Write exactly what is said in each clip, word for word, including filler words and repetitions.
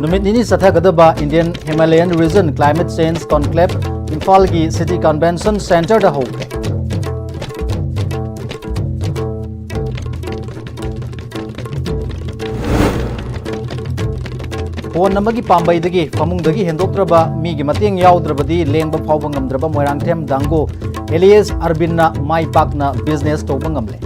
ꯅꯨꯃꯤꯠ ꯅꯤꯅꯤ ꯆꯠꯊꯒꯗꯕ Indian Himalayan Region Climate Change Conclave ꯏꯝꯐꯥꯜꯒꯤ City Convention Centreꯗ ꯍꯧꯈ꯭ꯔꯦ꯫ ꯐꯣꯟ ꯑꯃꯒꯤ ꯄꯥꯝꯕꯩꯗꯒꯤ ꯐꯃꯨꯡꯗꯒꯤ ꯍꯦꯟꯗꯣꯛꯇ꯭ꯔꯕ, ꯃꯤꯒꯤ ꯃꯇꯦꯡ ꯌꯥꯎꯗ꯭ꯔꯕꯗꯤ ꯂꯦꯡꯕ ꯐꯥꯎꯕ ꯉꯝꯗ꯭ꯔꯕ ꯃꯣꯏꯔꯥꯡꯊꯦꯝ ꯗꯥꯡꯒꯣ ꯑꯦꯂꯤꯌꯦꯁ ꯑꯔꯕꯤꯟꯅ ꯃꯥꯏ ꯄꯥꯛꯅ ꯕꯤꯖꯤꯅꯦꯁ ꯇꯧꯕ ꯉꯝꯂꯦ꯫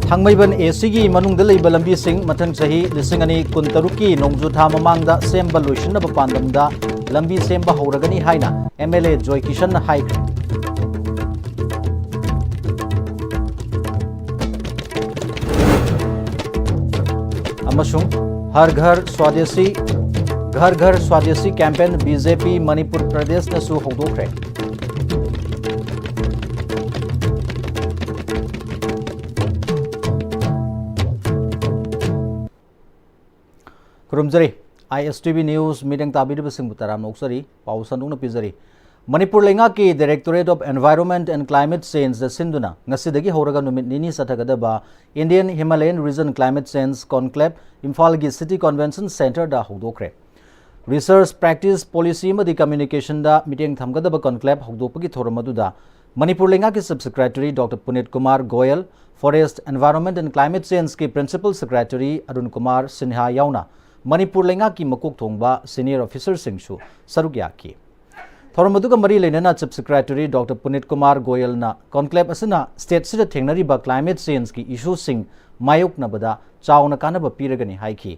ꯊꯥꯡꯃꯩꯕꯟ ꯑꯦ ꯁꯤꯒꯤ ꯃꯅꯨꯡꯗ ꯂꯩꯕ ꯂꯝꯕꯤꯁꯤꯡ ꯃꯊꯪ ꯆꯍꯤ ꯂꯤꯁꯤꯡ ꯑꯅꯤ ꯀꯨꯟꯇꯔꯨꯛꯀꯤ ꯅꯣꯡꯖꯨ ꯊꯥ ꯃꯃꯥꯡꯗ ꯁꯦꯝꯕ ꯂꯣꯏꯁꯤꯟꯅꯕ ꯄꯥꯟꯗꯝꯗ ꯂꯝꯕꯤ ꯁꯦꯝꯕ ꯍꯧꯔꯒꯅꯤ ꯍꯥꯏꯅ ꯑꯦꯝ ꯑꯦꯜ ꯑꯦ ꯖꯣꯏ ꯀꯤꯁꯟꯅ ꯍꯥꯏꯈ꯭ꯔꯦ꯫ ꯑꯃꯁꯨꯡ ꯍꯔ ꯘꯔ ꯁ꯭ꯋꯥꯗꯦꯁꯤ, ꯘꯔ ꯘꯔ ꯁ꯭ꯋꯥꯗꯦꯁꯤ ꯀꯦꯝꯄꯦꯟ ꯕꯤ ꯖꯦ ꯄꯤ ꯃꯅꯤꯄꯨꯔ ꯄ꯭ꯔꯗꯦꯁꯅꯁꯨ ꯍꯧꯗꯣꯛꯈ꯭ꯔꯦ꯫ ꯈꯨꯔꯨꯝꯖꯔꯤ꯫ ꯑꯥꯏ ꯑꯦꯁ ꯇꯤ ꯚꯤ ꯅ꯭ꯌꯨꯁ ꯃꯤꯠꯌꯦꯡ ꯇꯥꯕꯤꯔꯤꯕꯁꯤꯡꯕꯨ ꯇꯔꯥꯝꯅ ꯑꯣꯛꯆꯔꯤ꯫ ꯄꯥꯎ ꯁꯟꯗꯣꯛꯅ ꯄꯤꯖꯔꯤ꯫ ꯃꯅꯤꯄꯨꯔ ꯂꯩꯉꯥꯛꯀꯤ Directorate of Environment and Climate Changeꯗ ꯁꯤꯟꯗꯨꯅ ꯉꯁꯤꯗꯒꯤ ꯍꯧꯔꯒ ꯅꯨꯃꯤꯠ ꯅꯤꯅꯤ ꯆꯠꯊꯒꯗꯕ Indian Himalayan Region Climate Change Conclave ꯏꯝꯐꯥꯜꯒꯤ City Convention Centreꯗ ꯍꯧꯗꯣꯛꯈ꯭ꯔꯦ꯫ Research, practice, policy ꯑꯃꯗꯤ communicationꯗ ꯃꯤꯠꯌꯦꯡ ꯊꯝꯒꯗꯕ conclave ꯍꯧꯗꯣꯛꯄꯒꯤ ꯊꯧꯔꯝ ꯑꯗꯨꯗ ꯃꯅꯤꯄꯨꯔ ꯂꯩꯉꯥꯛꯀꯤ Sub Secretary doctor Punit Kumar Goyal, Forest, Environment and Climate Changeꯀꯤ Principal Secretary ꯑꯔꯨꯟ ꯀꯨꯃꯥꯔ ꯁꯤꯟꯍꯥ ꯌꯥꯎꯅ ꯃꯅꯤꯄꯨꯔ ꯂꯩꯉꯥꯛꯀꯤ ꯃꯀꯣꯛ ꯊꯣꯡꯕ senior officerꯁꯤꯡꯁꯨ ꯁꯔꯨꯛ ꯌꯥꯈꯤ꯫ ꯊꯧꯔꯝ ꯑꯗꯨꯒ ꯃꯔꯤ ꯂꯩꯅꯅ Chief Secretary doctor Punit Kumar ꯒꯣꯌꯜꯅ conclave ꯑꯁꯤꯅ stateꯁꯤꯗ ꯊꯦꯡꯅꯔꯤꯕ climate changeꯀꯤ issueꯁꯤꯡ ꯃꯥꯌꯣꯛꯅꯕꯗ ꯆꯥꯎꯅ ꯀꯥꯟꯅꯕ ꯄꯤꯔꯒꯅꯤ ꯍꯥꯏꯈꯤ꯫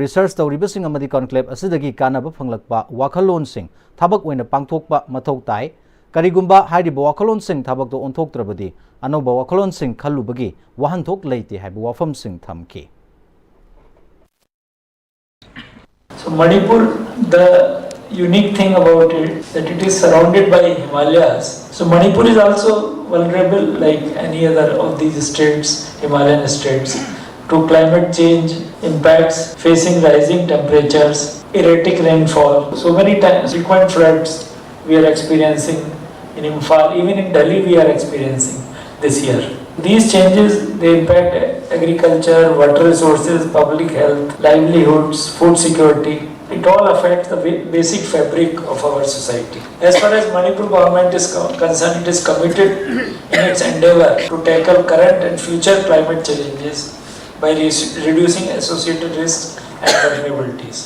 Research ꯇꯧꯔꯤꯕꯁꯤꯡ ꯑꯃꯗꯤ conclave ꯑꯁꯤꯗꯒꯤ ꯀꯥꯟꯅꯕ ꯐꯪꯂꯛꯄ ꯋꯥꯈꯜꯂꯣꯟꯁꯤꯡ ꯊꯕꯛ ꯑꯣꯏꯅ ꯄꯥꯡꯊꯣꯛꯄ ꯃꯊꯧ ꯇꯥꯏ꯫ ꯀꯔꯤꯒꯨꯝꯕ ꯍꯥꯏꯔꯤꯕ ꯋꯥꯈꯜꯂꯣꯟꯁꯤꯡ ꯊꯕꯛꯇ ꯑꯣꯟꯊꯣꯛꯇ꯭ꯔꯕꯗꯤ ꯑꯅꯧꯕ ꯋꯥꯈꯜꯂꯣꯟꯁꯤꯡ ꯈꯜꯂꯨꯕꯒꯤ ꯋꯥꯍꯟꯊꯣꯛ ꯂꯩꯇꯦ ꯍꯥꯏꯕ ꯋꯥꯐꯝꯁꯤꯡ ꯊꯝꯈꯤ꯫ So Manipur, the unique thing about it that it is surrounded by Himalayas. So Manipur is also vulnerable like any other of these states, Himalayan states, to climate change impacts facing rising temperatures, erratic rainfall. So many times frequent floods we are experiencing in Imphal, even in Delhi, we are experiencing this year. These changes, they impact agriculture, water resources, public health, livelihoods, food security. It all affects the ba- basic fabric of our society. As far as Manipur government is co- concerned, it is committed in its endeavor to tackle current and future climate challenges by re- reducing associated risks and vulnerabilities.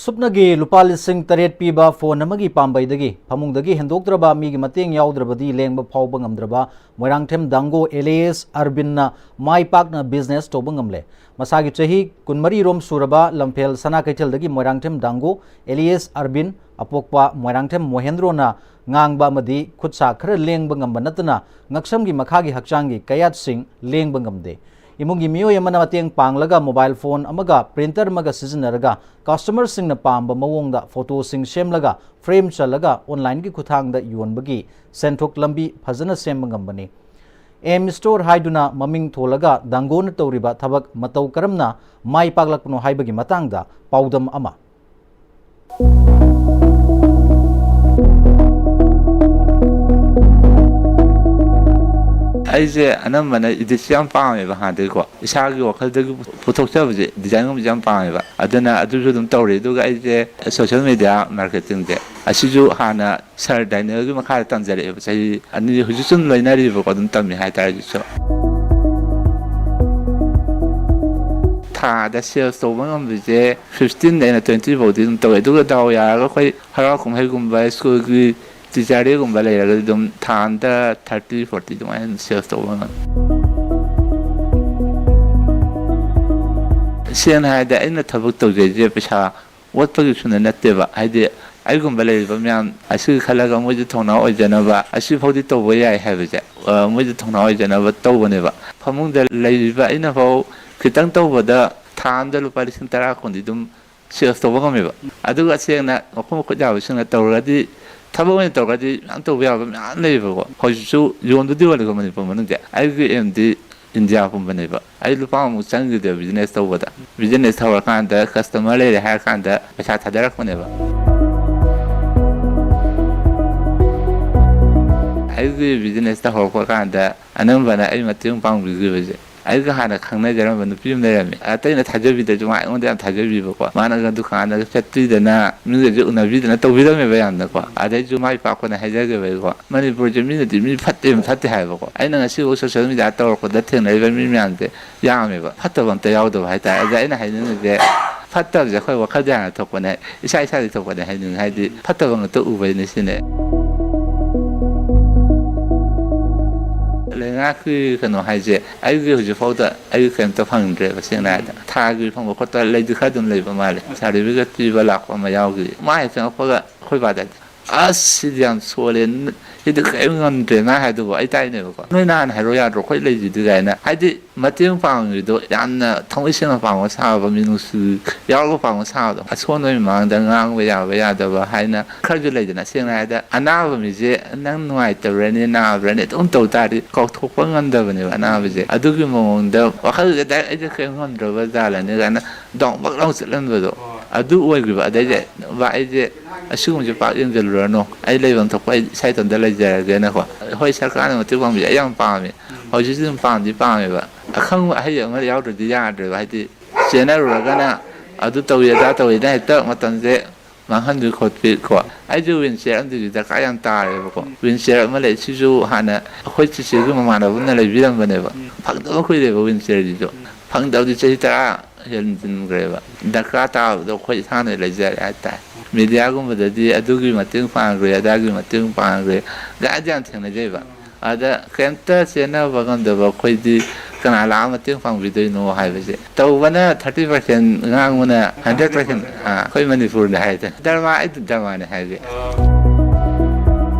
ꯁꯨꯞꯅꯒꯤ ꯂꯨꯄꯥ ꯂꯤꯁꯤꯡ ꯇꯔꯦꯠ ꯄꯤꯕ phone ꯑꯃꯒꯤ ꯄꯥꯝꯕꯩꯗꯒꯤ ꯐꯃꯨꯡꯗꯒꯤ ꯍꯦꯟꯗꯣꯛꯇ꯭ꯔꯕ, ꯃꯤꯒꯤ ꯃꯇꯦꯡ ꯌꯥꯎꯗ꯭ꯔꯕꯗꯤ ꯂꯦꯡꯕ ꯐꯥꯎꯕ ꯉꯝꯗ꯭ꯔꯕ ꯃꯣꯏꯔꯥꯡꯊꯦꯝ ꯗꯥꯡꯒꯣ ꯑꯦꯂꯤꯌꯦꯁ ꯑꯔꯕꯤꯟꯅ ꯃꯥꯏ ꯄꯥꯛꯅ ꯕꯤꯖꯤꯅꯦꯁ ꯇꯧꯕ ꯉꯝꯂꯦ꯫ ꯃꯁꯥꯒꯤ ꯆꯍꯤ ꯀꯨꯟꯃꯔꯤ ꯔꯣꯝ ꯁꯨꯔꯕ ꯂꯝꯐꯦꯜ ꯁꯅꯥ ꯀꯩꯊꯦꯜꯗꯒꯤ ꯃꯣꯏꯔꯥꯡꯊꯦꯝ ꯗꯥꯡꯒꯣ ꯑꯦꯂꯤꯌꯦꯁ ꯑꯔꯕꯤꯟ, ꯑꯄꯣꯛꯄ ꯃꯣꯏꯔꯥꯡꯊꯦꯝ ꯃꯣꯍꯦꯟꯗ꯭ꯔꯣꯅ ꯉꯥꯡꯕ ꯑꯃꯗꯤ ꯈꯨꯠ ꯁꯥ ꯈꯔ ꯂꯦꯡꯕ ꯉꯝꯕ ꯅꯠꯇꯅ ꯉꯛꯁꯝꯒꯤ ꯃꯈꯥꯒꯤ ꯍꯛꯆꯥꯡꯒꯤ ꯀꯌꯥꯠꯁꯤꯡ ꯂꯦꯡꯕ ꯉꯝꯗꯦ꯫ ꯏꯃꯨꯡꯒꯤ ꯃꯤꯑꯣꯏ ꯑꯃꯅ ꯃꯇꯦꯡ ꯄꯥꯡꯂꯒ ꯃꯣꯕꯥꯏꯜ ꯐꯣꯟ ꯑꯃꯒ ꯄ꯭ꯔꯤꯟꯇꯔ ꯑꯃꯒ ꯁꯤꯖꯤꯟꯅꯔꯒ ꯀꯁꯇꯃꯔꯁꯤꯡꯅ ꯄꯥꯝꯕ ꯃꯑꯣꯡꯗ ꯐꯣꯇꯣꯁꯤꯡ ꯁꯦꯝꯂꯒ ꯐ꯭ꯔꯦꯝ ꯆꯜꯂꯒ ꯑꯣꯟꯂꯥꯏꯟꯒꯤ ꯈꯨꯠꯊꯥꯡꯗ ꯌꯣꯟꯕꯒꯤ ꯁꯦꯟꯊꯣꯛ ꯂꯝꯕꯤ ꯐꯖꯅ ꯁꯦꯝꯕ ꯉꯝꯕꯅꯤ꯫ ꯑꯦꯝ ꯁ꯭ꯇꯣꯔ ꯍꯥꯏꯗꯨꯅ ꯃꯃꯤꯡ ꯊꯣꯜꯂꯒ ꯗꯥꯡꯒꯣꯅ ꯇꯧꯔꯤꯕ ꯊꯕꯛ ꯃꯇꯧ ꯀꯔꯝꯅ ꯃꯥꯏ ꯄꯥꯛꯂꯛꯄꯅꯣ ꯍꯥꯏꯕꯒꯤ ꯃꯇꯥꯡꯗ ꯄꯥꯎꯗꯝ ꯑꯃ꯫ ꯑꯩꯁꯦ ꯑꯅꯝꯕꯅ ꯏꯗꯤꯠꯁꯦ ꯌꯥꯝ ꯄꯥꯝꯃꯦꯕ ꯍꯥꯟꯅꯗꯒꯤꯀꯣ꯫ ꯏꯁꯥꯒꯤ ꯋꯥꯈꯜꯗꯒꯤ ꯄꯨꯊꯣꯛꯆꯕꯁꯦ, ꯗꯤꯖꯥꯏꯟꯒꯨꯝꯕꯁꯦ ꯌꯥꯝ ꯄꯥꯝꯃꯦꯕ꯫ ꯑꯗꯨꯅ ꯑꯗꯨꯁꯨ ꯑꯗꯨꯝ ꯇꯧꯔꯦ꯫ ꯑꯗꯨꯒ ꯑꯩꯁꯦ ꯁꯣꯁꯦꯜ ꯃꯦꯗꯤꯌꯥ ꯃꯥꯔꯀꯦꯇꯤꯡꯁꯦ ꯑꯁꯤꯁꯨ ꯍꯥꯟꯅ ꯁꯥꯔ ꯗꯥꯏꯅꯦꯜꯒꯤ ꯃꯈꯥꯗ ꯇꯝꯖꯔꯛꯑꯦꯕ꯫ ꯆꯍꯤ ꯑꯅꯤ ꯍꯧꯖꯤꯛꯁꯨ ꯑꯗꯨꯝ ꯂꯣꯏꯅꯔꯤꯕꯀꯣ, ꯑꯗꯨꯝ ꯇꯝꯃꯤ ꯍꯥꯏꯇꯥꯔꯦ ꯍꯧꯖꯤꯛꯁꯨ꯫ ꯊꯥꯗ ꯁꯦꯜꯁ ꯇꯧꯕ ꯉꯝꯕꯁꯦ ꯐꯤꯐꯇꯤꯟꯗꯩꯅ ꯇ꯭ꯋꯦꯟꯇꯤ ꯐꯥꯎꯗꯤ ꯑꯗꯨꯝ ꯇꯧꯋꯦ꯫ ꯑꯗꯨꯒ ꯗꯥꯎ ꯌꯥꯔꯒ ꯑꯩꯈꯣꯏ ꯍꯔꯥꯎ ꯀꯨꯝꯍꯩꯒꯨꯝꯕ, ꯁ꯭ꯀꯨꯜꯒꯤ ꯇꯤꯆꯔ ꯗꯦꯒꯨꯝꯕ ꯂꯩꯔꯒꯗꯤ ꯑꯗꯨꯝ ꯊꯥ ꯑꯝꯗ ꯊꯥꯔꯇꯤ ꯐꯣꯔꯇꯤ ꯑꯗꯨꯃꯥꯏꯅ ꯁꯦꯜꯁ ꯇꯧꯕ ꯉꯝꯃꯤ꯫ ꯁꯦꯡꯅ ꯍꯥꯏꯔꯗꯤ ꯑꯩꯅ ꯊꯕꯛ ꯇꯧꯖꯩꯁꯦ ꯄꯩꯁꯥ ꯋꯥꯠꯄꯒꯤꯁꯨꯅ ꯅꯠꯇꯦꯕ꯫ ꯍꯥꯏꯗꯤ ꯑꯩꯒꯨꯝꯕ ꯂꯩꯔꯤꯕ ꯃꯌꯥꯝ ꯑꯁꯤꯒꯤ ꯈꯜꯂꯒ ꯃꯣꯏꯁꯨ ꯊꯧꯅꯥ ꯑꯣꯏꯖꯅꯕ, ꯑꯁꯤꯐꯥꯎꯗꯤ ꯇꯧꯕ ꯌꯥꯏ ꯍꯥꯏꯕꯁꯦ, ꯑ, ꯃꯣꯏꯁꯨ ꯊꯧꯅꯥ ꯑꯣꯏꯖꯅꯕ ꯇꯧꯕꯅꯦꯕ꯫ ꯐꯃꯨꯡꯗ ꯂꯩꯔꯤꯕ ꯑꯩꯅꯐꯥꯎ ꯈꯤꯇꯪ ꯇꯧꯕꯗ ꯊꯥ ꯑꯝꯗ ꯂꯨꯄꯥ ꯂꯤꯁꯤꯡ ꯇꯔꯥ ꯀꯨꯟꯗꯤ ꯑꯗꯨꯝ ꯁꯦꯜꯁ ꯇꯧꯕ ꯉꯝꯃꯦꯕ꯫ ꯑꯗꯨꯒ ꯁꯦꯡꯅ ꯃꯈꯨꯠ ꯃꯈꯨꯠ ꯌꯥꯕꯁꯤꯡꯅ ꯇꯧꯔꯒꯗꯤ, ꯊꯕꯛ ꯑꯣꯏꯅ ꯇꯧꯔꯒꯗꯤ ꯃꯌꯥꯝ ꯇꯧꯕ ꯌꯥꯕ ꯃꯌꯥꯝ ꯂꯩꯌꯦꯕꯀꯣ꯫ ꯍꯧꯖꯤꯛꯁꯨ ꯌꯣꯟꯕꯗꯤ ꯌꯣꯜꯂꯤꯀꯣ ꯃꯅꯤꯄꯨꯔ ꯃꯅꯨꯡꯗꯤ꯫ ꯑꯩꯒꯤ ꯑꯦꯝꯗꯤ ꯏꯟꯗꯤꯌꯥ ꯄꯨꯝꯕꯅꯦꯕ꯫ ꯑꯩ ꯂꯨꯄꯥ ꯑꯃꯨꯛ ꯆꯪꯈꯤꯗꯦꯕ ꯕꯤꯖꯤꯅꯦꯁ ꯇꯧꯕꯗ꯫ ꯕꯤꯖꯤꯅꯦꯁ ꯍꯧꯔꯀꯥꯟꯗ ꯀꯁꯇꯃꯔ ꯂꯩꯔꯦ ꯍꯥꯏꯔꯀꯥꯟꯗ ꯄꯩꯁꯥ ꯊꯥꯗꯔꯛꯄꯅꯦꯕ꯫ ꯑꯩꯒꯤ ꯕꯤꯖꯤꯅꯦꯁꯇ ꯍꯧꯔꯛꯄ ꯀꯥꯟꯗ ꯑꯅꯝꯕꯅ ꯑꯩ ꯃꯇꯦꯡ ꯄꯥꯡꯕꯤꯈꯤꯕꯁꯦ, ꯑꯩꯒ ꯍꯥꯟꯅ ꯈꯪꯅꯖꯔꯝꯕ ꯅꯨꯄꯤ ꯑꯃ ꯂꯩꯔꯝꯃꯦ꯫ ꯑꯇꯩꯅ ꯊꯥꯖꯕꯤꯗ꯭ꯔꯁꯨ ꯃꯥ ꯑꯩꯉꯣꯟꯗ ꯌꯥꯝ ꯊꯥꯖꯕꯤꯕꯀꯣ꯫ ꯃꯥꯅꯒ ꯗꯨꯀꯥꯟꯗꯒ ꯆꯠꯄꯤꯗꯅ, ꯃꯤꯒꯁꯦ ꯎꯅꯕꯤꯗꯅ ꯇꯧꯕꯤꯔꯝꯃꯦꯕ ꯌꯥꯝꯅꯀꯣ꯫ ꯑꯗꯩꯁꯨ ꯃꯥꯏ ꯄꯥꯛꯄꯅ ꯍꯥꯏꯖꯒꯦꯕꯀꯣ, ꯃꯅꯤꯄꯨꯔꯁꯦ ꯃꯤꯅꯗꯤ ꯃꯤ ꯐꯠꯇꯦ ꯐꯠꯇꯦ ꯍꯥꯏꯕꯀꯣ꯫ ꯑꯩꯅ ꯉꯁꯤꯐꯥꯎ ꯁꯣꯁꯦꯜ ꯃꯤꯗꯤꯌꯥ ꯇꯧꯔꯛꯄꯗ ꯊꯦꯡꯅꯔꯤꯕ ꯃꯤ ꯃꯌꯥꯝꯁꯦ ꯌꯥꯝꯃꯦꯕ, ꯐꯠꯇꯕ ꯑꯝꯇ ꯌꯥꯎꯗꯕ ꯍꯥꯏꯇꯥꯔꯦ꯫ ꯑꯗ ꯑꯩꯅ ꯍꯥꯏꯅꯤꯡꯉꯤꯁꯦ, ꯐꯠꯇꯕꯁꯦ ꯑꯩꯈꯣꯏ ꯋꯥꯈꯜꯗ ꯍꯥꯟꯅ ꯊꯣꯛꯄꯅꯦ, ꯏꯁꯥ ꯏꯁꯥꯗꯤ ꯊꯣꯛꯄꯅꯦ ꯍꯥꯏꯅꯤꯡꯉꯤ꯫ ꯍꯥꯏꯗꯤ ꯐꯠꯇꯕ ꯉꯥꯛꯇ ꯎꯕꯩꯅꯦ ꯁꯤꯅꯦ꯫ ꯂꯩꯉꯥꯛꯀꯤ ꯀꯩꯅꯣ ꯍꯥꯏꯁꯦ, ꯑꯩꯒꯤ ꯍꯧꯖꯤꯛꯐꯥꯎꯗ ꯑꯩꯒꯤ ꯀꯩꯝꯇ ꯐꯪꯗ꯭ꯔꯦꯕ, ꯁꯦꯡꯅ ꯍꯥꯏꯔꯕꯗ꯫ ꯊꯥꯒꯤ ꯐꯪꯕ ꯈꯣꯠꯄ ꯂꯩꯗꯤ ꯈꯔ ꯑꯗꯨꯝ ꯂꯩꯕ ꯃꯥꯜꯂꯦ, ꯁꯥꯔꯇꯤꯐꯤꯀꯦꯠ ꯄꯤꯕ ꯂꯥꯛꯄ ꯑꯃ ꯌꯥꯎꯈꯤ꯫ ꯃꯥ ꯍꯦꯛ ꯆꯪꯉꯛꯄꯒ ꯑꯩꯈꯣꯏ ꯕꯥꯗ, "ꯑꯁ, ꯁꯤꯗꯤ ꯌꯥꯝ ꯁꯣꯜꯂꯦ, ꯁꯤꯗꯤ ꯀꯔꯤꯝ ꯉꯝꯗ꯭ꯔꯦ" ꯃꯥ ꯍꯥꯏꯗꯨꯕꯨ꯫ ꯑꯩ ꯇꯥꯏꯅꯦꯕꯀꯣ, "ꯅꯣꯏ ꯅꯍꯥꯟ ꯍꯥꯏꯔꯣ ꯌꯥꯗ꯭ꯔꯣ, ꯑꯩꯈꯣꯏ ꯂꯩꯁꯤꯗꯤ" ꯀꯥꯏꯅ꯫ ꯍꯥꯏꯗꯤ ꯃꯇꯦꯡ ꯄꯥꯡꯉꯤꯗꯣ ꯌꯥꯝꯅ ꯊꯃꯣꯏ ꯁꯦꯡꯅ ꯄꯥꯡꯕ ꯁꯥꯕ, ꯃꯤꯅꯨꯡꯁꯤ ꯌꯥꯎꯔꯒ ꯄꯥꯡꯕ ꯁꯥꯕꯗꯣ꯫ ꯑꯁꯣꯟꯕ ꯃꯤ ꯃꯃꯥꯡꯗ ꯉꯥꯡꯕ ꯌꯥꯕ ꯌꯥꯗꯕ ꯍꯥꯏꯅ ꯈꯔꯁꯨ ꯂꯩꯗꯅ꯫ ꯁꯦꯡꯅ ꯍꯥꯏꯔꯕꯗ, ꯑꯅꯥꯕ ꯃꯤꯁꯦ ꯅꯪ ꯅꯨꯡꯉꯥꯏꯇꯕ꯭ꯔꯅꯦ, ꯅꯥꯕ꯭ꯔꯅꯦ ꯑꯗꯨꯝ ꯇꯧ ꯇꯥꯔꯗꯤ ꯀꯥꯎꯊꯣꯛꯄ ꯉꯝꯗꯕꯅꯦꯕ ꯑꯅꯥꯕꯁꯦ꯫ ꯑꯗꯨꯒꯤ ꯃꯑꯣꯡꯗ ꯋꯥꯈꯜꯁꯦ direct "ꯑꯩꯁꯦ ꯀꯔꯤꯝ ꯉꯝꯗ꯭ꯔꯕ ꯖꯥꯠꯂꯅꯦ" ꯀꯥꯏꯅ ꯗꯥꯎꯟ ꯕꯛ ꯂꯥꯎ ꯆꯠꯍꯟꯕꯗꯣ꯫ ꯑꯗꯨ ꯑꯣꯏꯈꯤꯕ꯫ ꯑꯗꯩꯗꯤ ꯚꯥꯏ, ꯑꯩꯁꯦ ꯑꯁꯤꯒꯨꯝꯕꯁꯦ ꯄꯥꯛ ꯌꯦꯡꯁꯤꯜꯂꯨꯔꯅꯨ, ꯑꯩ ꯂꯩꯐꯝ ꯊꯣꯛꯄ ꯑꯩ ꯏꯁꯥ ꯏꯊꯟꯇ ꯂꯩꯖꯔꯒꯦꯅꯀꯣ꯫ ꯍꯣꯏ, ꯁꯔꯀꯥꯔꯅ ꯃꯇꯦꯡ ꯄꯥꯡꯕꯁꯦ ꯑꯩ ꯌꯥꯝ ꯄꯥꯝꯃꯦ, ꯍꯧꯖꯤꯛꯁꯨ ꯑꯗꯨꯝ ꯄꯥꯝꯗꯤ ꯄꯥꯝꯃꯦꯕ꯫ ꯑꯈꯪꯕ ꯑꯍꯩ ꯑꯃ ꯌꯥꯎꯗ꯭ꯔꯗꯤ ꯌꯥꯗ꯭ꯔꯦꯕ꯫ ꯍꯥꯏꯗꯤ ꯆꯦꯟꯅꯔꯨꯔꯒꯅ ꯑꯗꯨ ꯇꯧꯏ ꯑꯗꯥ ꯇꯧꯏꯅ ꯍꯦꯛꯇ ꯃꯇꯝꯁꯦ ꯃꯥꯡꯍꯟꯗꯣꯏ ꯈꯣꯠꯄꯤ ꯀꯣ꯫ ꯑꯩꯁꯨ ꯋꯤꯜ ꯆꯤꯌꯔ ꯑꯃꯗꯤ ꯗꯔꯀꯥꯔ ꯌꯥꯝ ꯇꯥꯔꯦꯕꯀꯣ꯫ ꯋꯤꯜ ꯆꯤꯌꯔ ꯑꯃ ꯂꯩ, ꯁꯤꯁꯨ ꯍꯥꯟꯅ ꯑꯩꯈꯣꯏ ꯆꯤꯆꯦꯒꯤ ꯃꯃꯥꯟꯅꯕ ꯑꯃꯅ ꯂꯩꯕꯤꯔꯝꯕꯅꯦꯕ꯫ ꯐꯪꯗꯕ ꯀꯨꯏꯔꯦꯕ ꯋꯤꯜ ꯆꯤꯌꯔꯁꯤꯁꯨ꯫ ꯐꯪꯗꯕꯗꯤ ꯆꯍꯤ ꯇꯔꯥ ꯍꯦꯟꯖꯤꯟꯈ꯭ꯔꯦꯕ꯫ ꯗꯔꯀꯥꯔ ꯇꯥꯕꯗꯣ ꯑꯩꯈꯣꯏ ꯏꯁꯥꯅ ꯂꯩꯖꯔꯦ ꯍꯥꯏꯇꯥꯔꯦ꯫ ꯃꯦꯗꯤꯌꯥꯒꯨꯝꯕꯗꯗꯤ ꯑꯗꯨꯒꯤ ꯃꯇꯦꯡ ꯄꯥꯡꯈ꯭ꯔꯦ, ꯑꯗꯥꯒꯤ ꯃꯇꯦꯡ ꯄꯥꯡꯈ꯭ꯔꯦ, ꯒꯥꯏꯗ ꯌꯥꯝ ꯊꯦꯡꯅꯖꯩꯕ꯫ ꯑꯗ ꯀꯩꯝꯇ ꯆꯦꯟꯅꯕ ꯉꯝꯗꯕ ꯑꯩꯈꯣꯏꯗꯤ ꯀꯅꯥ ꯂꯥꯛꯑ ꯃꯇꯦꯡ ꯄꯥꯡꯕꯤꯗꯣꯏꯅꯣ ꯍꯥꯏꯕꯁꯦ꯫ ꯇꯧꯕꯅ ꯊꯥꯔꯇꯤ ꯄꯥꯔꯁꯦꯟ, ꯉꯥꯡꯕꯅ ꯍꯟꯗ꯭ꯔꯦꯠ ꯄꯥꯔꯁꯦꯟ꯫ ꯑꯩꯈꯣꯏ ꯃꯅꯤꯄꯨꯔꯗ ꯍꯥꯏꯔꯗꯤ ꯙꯔꯃ, ꯑꯩꯗꯤ ꯙꯔꯃꯅꯦ ꯍꯥꯏꯒꯦ꯫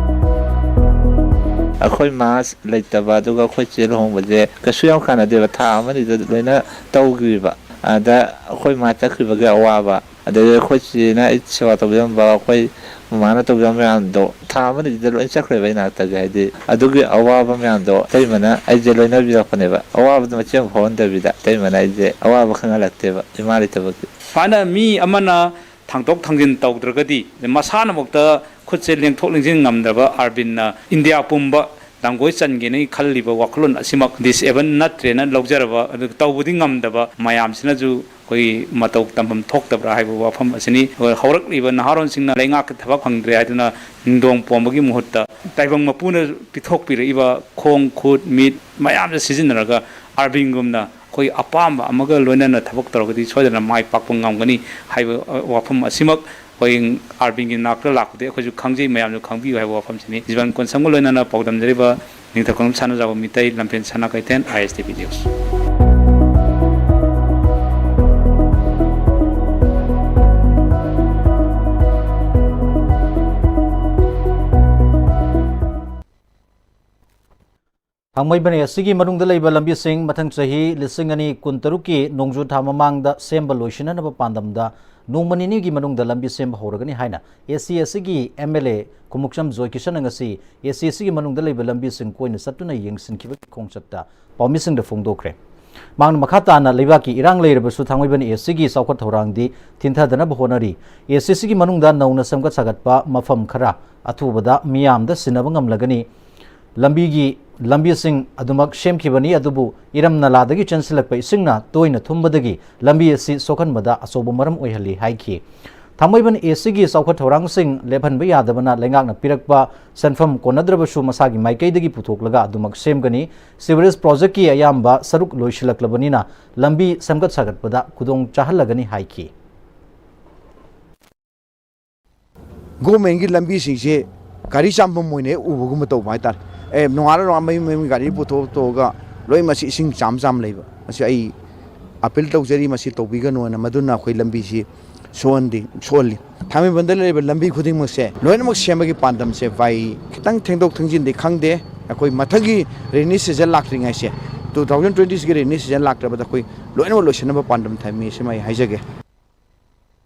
ꯑꯩꯈꯣꯏ ꯃꯥ ꯂꯩꯇꯕ, ꯑꯗꯨꯒ ꯑꯩꯈꯣꯏ ꯆꯦ ꯂꯨꯍꯣꯡꯕꯁꯦ ꯀꯩꯁꯨ ꯌꯥꯝ ꯀꯥꯟꯅꯗꯦꯕ, ꯊꯥ ꯑꯃꯅꯤꯗ ꯂꯣꯏꯅ ꯇꯧꯈꯤꯕ꯫ ꯑꯗ ꯑꯩꯈꯣꯏ ꯃꯥ ꯆꯠꯈꯤꯕꯒꯤ ꯑꯋꯥꯕ, ꯑꯗꯩ ꯑꯩꯈꯣꯏ ꯆꯦꯅ ꯑꯩ ꯁꯦꯕꯥ ꯇꯧꯕꯤꯔꯝꯕ, ꯑꯩꯈꯣꯏ ꯃꯃꯥꯅ ꯇꯧꯕꯤꯔꯝꯕ ꯃꯌꯥꯝꯗꯣ ꯊꯥ ꯑꯃꯅꯤꯗ ꯂꯣꯏ ꯆꯠꯈ꯭ꯔꯦꯕ ꯑꯩ ꯅꯥꯛꯇꯒꯤ꯫ ꯍꯥꯏꯗꯤ ꯑꯗꯨꯒꯤ ꯑꯋꯥꯕ ꯃꯌꯥꯝꯗꯣ ꯑꯇꯩꯃꯅ ꯑꯩꯁꯦ ꯂꯣꯏꯅꯕꯤꯔꯛꯄꯅꯦꯕ꯫ ꯑꯋꯥꯕꯗꯣ ꯃꯆꯦꯠ ꯑꯃ ꯐꯥꯎꯍꯟꯗꯕꯤꯗ ꯑꯇꯩꯃꯅ ꯑꯩꯁꯦ ꯑꯋꯥꯕ ꯈꯪꯍꯜꯂꯛꯇꯦꯕ, ꯏꯃꯥ ꯂꯩꯇꯕꯒꯤ꯫ ꯁꯨꯃꯥꯏꯅ ꯃꯤ ꯑꯃꯅ ꯊꯥꯡꯗꯣꯛ ꯊꯥꯡꯖꯤꯟ ꯇꯧꯗ꯭ꯔꯒꯗꯤ, ꯃꯁꯥꯅꯃꯛꯇ ꯈꯨꯠꯁꯦ ꯂꯦꯡꯊꯣꯛ ꯂꯦꯡꯁꯤꯟ ꯉꯝꯗ꯭ꯔꯕ ꯑꯥꯔꯕꯤꯟꯅ ꯏꯟꯗꯤꯌꯥ ꯄꯨꯝꯕ ꯂꯥꯡꯒꯣꯏ ꯆꯟꯒꯦꯅ ꯈꯜꯂꯤꯕ ꯋꯥꯈꯜꯂꯣꯟ ꯑꯁꯤꯃꯛ ꯗꯤꯁꯑꯦꯕꯜ ꯅꯠꯇ꯭ꯔꯦꯅ ꯂꯧꯖꯔꯕ, ꯑꯗꯨꯒ ꯇꯧꯕꯗꯤ ꯉꯝꯗꯕ ꯃꯌꯥꯝꯁꯤꯅꯁꯨ ꯑꯩꯈꯣꯏꯒꯤ ꯃꯇꯧ ꯇꯝꯐꯝ ꯊꯣꯛꯇꯕ꯭ꯔꯥ ꯍꯥꯏꯕ ꯋꯥꯐꯝ ꯑꯁꯤꯅꯤ꯫ ꯑꯗꯨꯒ ꯍꯧꯔꯛꯂꯤꯕ ꯅꯍꯥꯔꯣꯟꯁꯤꯡꯅ ꯂꯩꯉꯥꯛꯀꯤ ꯊꯕꯛ ꯐꯪꯗ꯭ꯔꯦ ꯍꯥꯏꯗꯨꯅ ꯅꯤꯡꯗꯣꯡ ꯄꯣꯝꯕꯒꯤ ꯃꯍꯨꯠꯇ, ꯇꯥꯏꯕꯪ ꯃꯄꯨꯅ ꯄꯤꯊꯣꯛꯄꯤꯔꯛꯏꯕ ꯈꯣꯡ, ꯈꯨꯠ, ꯃꯤꯠ ꯃꯌꯥꯝꯁꯦ ꯁꯤꯖꯤꯟꯅꯔꯒ ꯑꯥꯔꯕꯤꯟꯒꯨꯝꯅ ꯑꯩꯈꯣꯏ ꯑꯄꯥꯝꯕ ꯑꯃꯒ ꯂꯣꯏꯅꯅ ꯊꯕꯛ ꯇꯧꯔꯒꯗꯤ ꯁꯣꯏꯗꯅ ꯃꯥꯏ ꯄꯥꯛꯄ ꯉꯝꯒꯅꯤ ꯍꯥꯏꯕ, ꯑ, ꯋꯥꯐꯝ ꯑꯁꯤꯃꯛ ꯑꯩꯈꯣꯏ ꯑꯥꯔꯕꯤꯟꯒꯤ ꯅꯥꯛꯇ ꯂꯥꯛꯄꯗꯒꯤ ꯑꯩꯈꯣꯏꯁꯨ ꯈꯪꯖꯩ, ꯃꯌꯥꯝꯁꯨ ꯈꯪꯕꯤꯌꯨ ꯍꯥꯏꯕ ꯋꯥꯐꯝꯁꯤꯅꯤ꯫ ꯖꯤꯕꯟ ꯀꯣꯟꯁꯝꯒ ꯂꯣꯏꯅꯅ ꯄꯥꯎꯗꯝꯖꯔꯤꯕ ꯅꯤꯡꯊꯧ ꯈꯝꯕ ꯁꯅꯥꯖꯥꯎꯕ ꯃꯤꯇꯩ, ꯂꯝꯐꯦꯟ ꯁꯅꯥ ꯀꯩꯊꯦꯜ, ꯑꯥꯏ ꯑꯦꯁ ꯇꯤ ꯚꯤ ꯅ꯭ꯌꯨꯁ꯫ ꯊꯥꯡꯃꯩꯕꯟ ꯑꯦ ꯁꯤꯒꯤ ꯃꯅꯨꯡꯗ ꯂꯩꯕ ꯂꯝꯕꯤꯁꯤꯡ ꯃꯊꯪ ꯆꯍꯤ ꯂꯤꯁꯤꯡ ꯑꯅꯤ ꯀꯨꯟꯇꯔꯨꯛꯀꯤ ꯅꯣꯡꯖꯨ ꯊꯥ ꯃꯃꯥꯡꯗ ꯁꯦꯝꯕ ꯂꯣꯏꯁꯤꯟꯅꯅꯕ ꯄꯥꯟꯗꯝꯗ ꯅꯣꯡꯃ ꯅꯤꯅꯤꯒꯤ ꯃꯅꯨꯡꯗ ꯂꯝꯕꯤ ꯁꯦꯝꯕ ꯍꯧꯔꯒꯅꯤ ꯍꯥꯏꯅ ꯑꯦ ꯁꯤ ꯑꯦ ꯁꯤꯒꯤ ꯑꯦꯝ ꯑꯦꯜ ꯑꯦ ꯈꯨꯃꯨꯛꯆꯝ ꯖꯣꯏꯀꯤꯁꯟꯅ ꯉꯁꯤ ꯑꯦ ꯁꯤ ꯑꯦ ꯁꯤꯒꯤ ꯃꯅꯨꯡꯗ ꯂꯩꯕ ꯂꯝꯕꯤꯁꯤꯡ ꯀꯣꯏꯅ ꯆꯠꯇꯨꯅ ꯌꯦꯡꯁꯤꯟꯈꯤꯕꯒꯤ ꯈꯣꯡꯆꯠꯇ ꯄꯥꯎꯃꯤꯁꯤꯡꯗ ꯐꯣꯡꯗꯣꯛꯈ꯭ꯔꯦ꯫ ꯃꯍꯥꯛꯅ ꯃꯈꯥ ꯇꯥꯅ ꯂꯩꯕꯥꯛꯀꯤ ꯏꯔꯥꯡ ꯂꯩꯔꯕꯁꯨ ꯊꯥꯡꯃꯩꯕꯟ ꯑꯦ ꯁꯤꯒꯤ ꯆꯥꯎꯈꯠ ꯊꯧꯔꯥꯡꯗꯤ ꯊꯤꯟꯊꯗꯅꯕ ꯍꯣꯠꯅꯔꯤ꯫ ꯑꯦ ꯁꯤ ꯑꯦ ꯁꯤꯒꯤ ꯃꯅꯨꯡꯗ ꯅꯧꯅ ꯁꯦꯝꯒꯠ ꯁꯥꯒꯠꯄ ꯃꯐꯝ ꯈꯔ ꯑꯊꯨꯕꯗ ꯃꯤꯌꯥꯝꯗ ꯁꯤꯟꯅꯕ ꯉꯝꯂꯒꯅꯤ꯫ ꯂꯝꯕꯤꯒꯤ, ꯂꯝꯕꯤꯁꯤꯡ ꯑꯗꯨꯃꯛ ꯁꯦꯝꯈꯤꯕꯅꯤ, ꯑꯗꯨꯕꯨ ꯏꯔꯝ ꯅꯂꯥꯗꯒꯤ ꯆꯦꯟꯁꯤꯜꯂꯛꯄ ꯏꯁꯤꯡꯅ ꯇꯣꯏꯅ ꯊꯨꯝꯕꯗꯒꯤ ꯂꯝꯕꯤ ꯑꯁꯤ ꯁꯣꯛꯍꯟꯕꯗ ꯑꯆꯧꯕ ꯃꯔꯝ ꯑꯣꯏꯍꯜꯂꯤ ꯍꯥꯏꯈꯤ꯫ ꯊꯥꯡꯃꯩꯕꯟ ꯑꯦ ꯁꯤꯒꯤ ꯆꯥꯎꯈꯠ ꯊꯧꯔꯥꯡꯁꯤꯡ ꯂꯦꯞꯍꯟꯕ ꯌꯥꯗꯕꯅ ꯂꯩꯉꯥꯛꯅ ꯄꯤꯔꯛꯄ ꯁꯦꯟꯐꯝ ꯀꯣꯟꯅꯗ꯭ꯔꯕꯁꯨ ꯃꯁꯥꯒꯤ ꯃꯥꯏꯀꯩꯗꯒꯤ ꯄꯨꯊꯣꯛꯂꯒ ꯑꯗꯨꯃꯛ ꯁꯦꯝꯒꯅꯤ꯫ ꯁꯤꯋꯔꯦꯖ ꯄ꯭ꯔꯣꯖꯦꯛꯀꯤ ꯑꯌꯥꯝꯕ ꯁꯔꯨꯛ ꯂꯣꯏꯁꯤꯜꯂꯛꯂꯕꯅꯤꯅ ꯂꯝꯕꯤ ꯁꯦꯝꯒꯠ ꯁꯥꯒꯠꯄꯗ ꯈꯨꯗꯣꯡ ꯆꯥꯍꯜꯂꯒꯅꯤ ꯍꯥꯏꯈꯤ꯫ ꯒꯣꯔꯃꯦꯟꯒꯤ ꯂꯝꯕꯤꯁꯤꯡꯁꯦ ꯒꯥꯔꯤ ꯆꯥꯝꯐꯝ ꯑꯣꯏꯅ ꯍꯦꯛ ꯎꯕꯒꯨꯝꯕ ꯇꯧꯕ ꯍꯥꯏꯇꯥꯔꯦ꯫ ꯑꯦ, ꯅꯣꯡꯉꯥꯜꯂ ꯅꯣꯡꯉꯥꯜꯂ ꯃꯌꯨꯝ ꯃꯌꯨꯝ ꯒꯥꯔꯤ ꯄꯨꯊꯣꯛ ꯄꯨꯊꯣꯛꯑꯒ ꯂꯣꯏ ꯃꯁꯤ ꯏꯁꯤꯡ ꯆꯥꯝ ꯆꯥꯝ ꯂꯩꯕ꯫ ꯃꯁꯤ ꯑꯩ ꯑꯄꯤꯜ ꯇꯧꯖꯔꯤ, ꯃꯁꯤ ꯇꯧꯕꯤꯒꯅꯨꯅ꯫ ꯃꯗꯨꯅ ꯑꯩꯈꯣꯏ ꯂꯝꯕꯤꯁꯤ ꯁꯣꯛꯍꯟꯗꯦ, ꯁꯣꯛꯍꯜꯂꯤ꯫ ꯊꯥꯡꯃꯩꯕꯟꯗ ꯂꯩꯔꯤꯕ ꯂꯝꯕꯤ ꯈꯨꯗꯤꯡꯃꯛꯁꯦ ꯂꯣꯏꯅꯃꯛ ꯁꯦꯝꯕꯒꯤ ꯄꯥꯟꯗꯝꯁꯦ ꯚꯥꯏ, ꯈꯤꯇꯪ ꯊꯦꯡꯗꯣꯛ ꯊꯦꯡꯖꯤꯟꯗꯤ ꯈꯪꯗꯦ꯫ ꯑꯩꯈꯣꯏ ꯃꯊꯪꯒꯤ ꯔꯦꯅꯤ ꯁꯤꯖꯟ ꯂꯥꯛꯇ꯭ꯔꯤꯉꯩꯁꯦ, ꯇꯨ ꯊꯥꯎꯖꯟ ꯇ꯭ꯋꯦꯟꯇꯤ ꯁꯤꯛꯁꯀꯤ ꯔꯦꯅꯤ ꯁꯤꯖꯟ ꯂꯥꯛꯇ꯭ꯔꯕꯗ ꯑꯩꯈꯣꯏ ꯂꯣꯏꯅꯃꯛ ꯂꯣꯏꯁꯤꯟꯅꯕ ꯄꯥꯟꯗꯝ ꯊꯝꯃꯤ, ꯁꯤꯃ ꯑꯩ ꯍꯥꯏꯖꯒꯦ꯫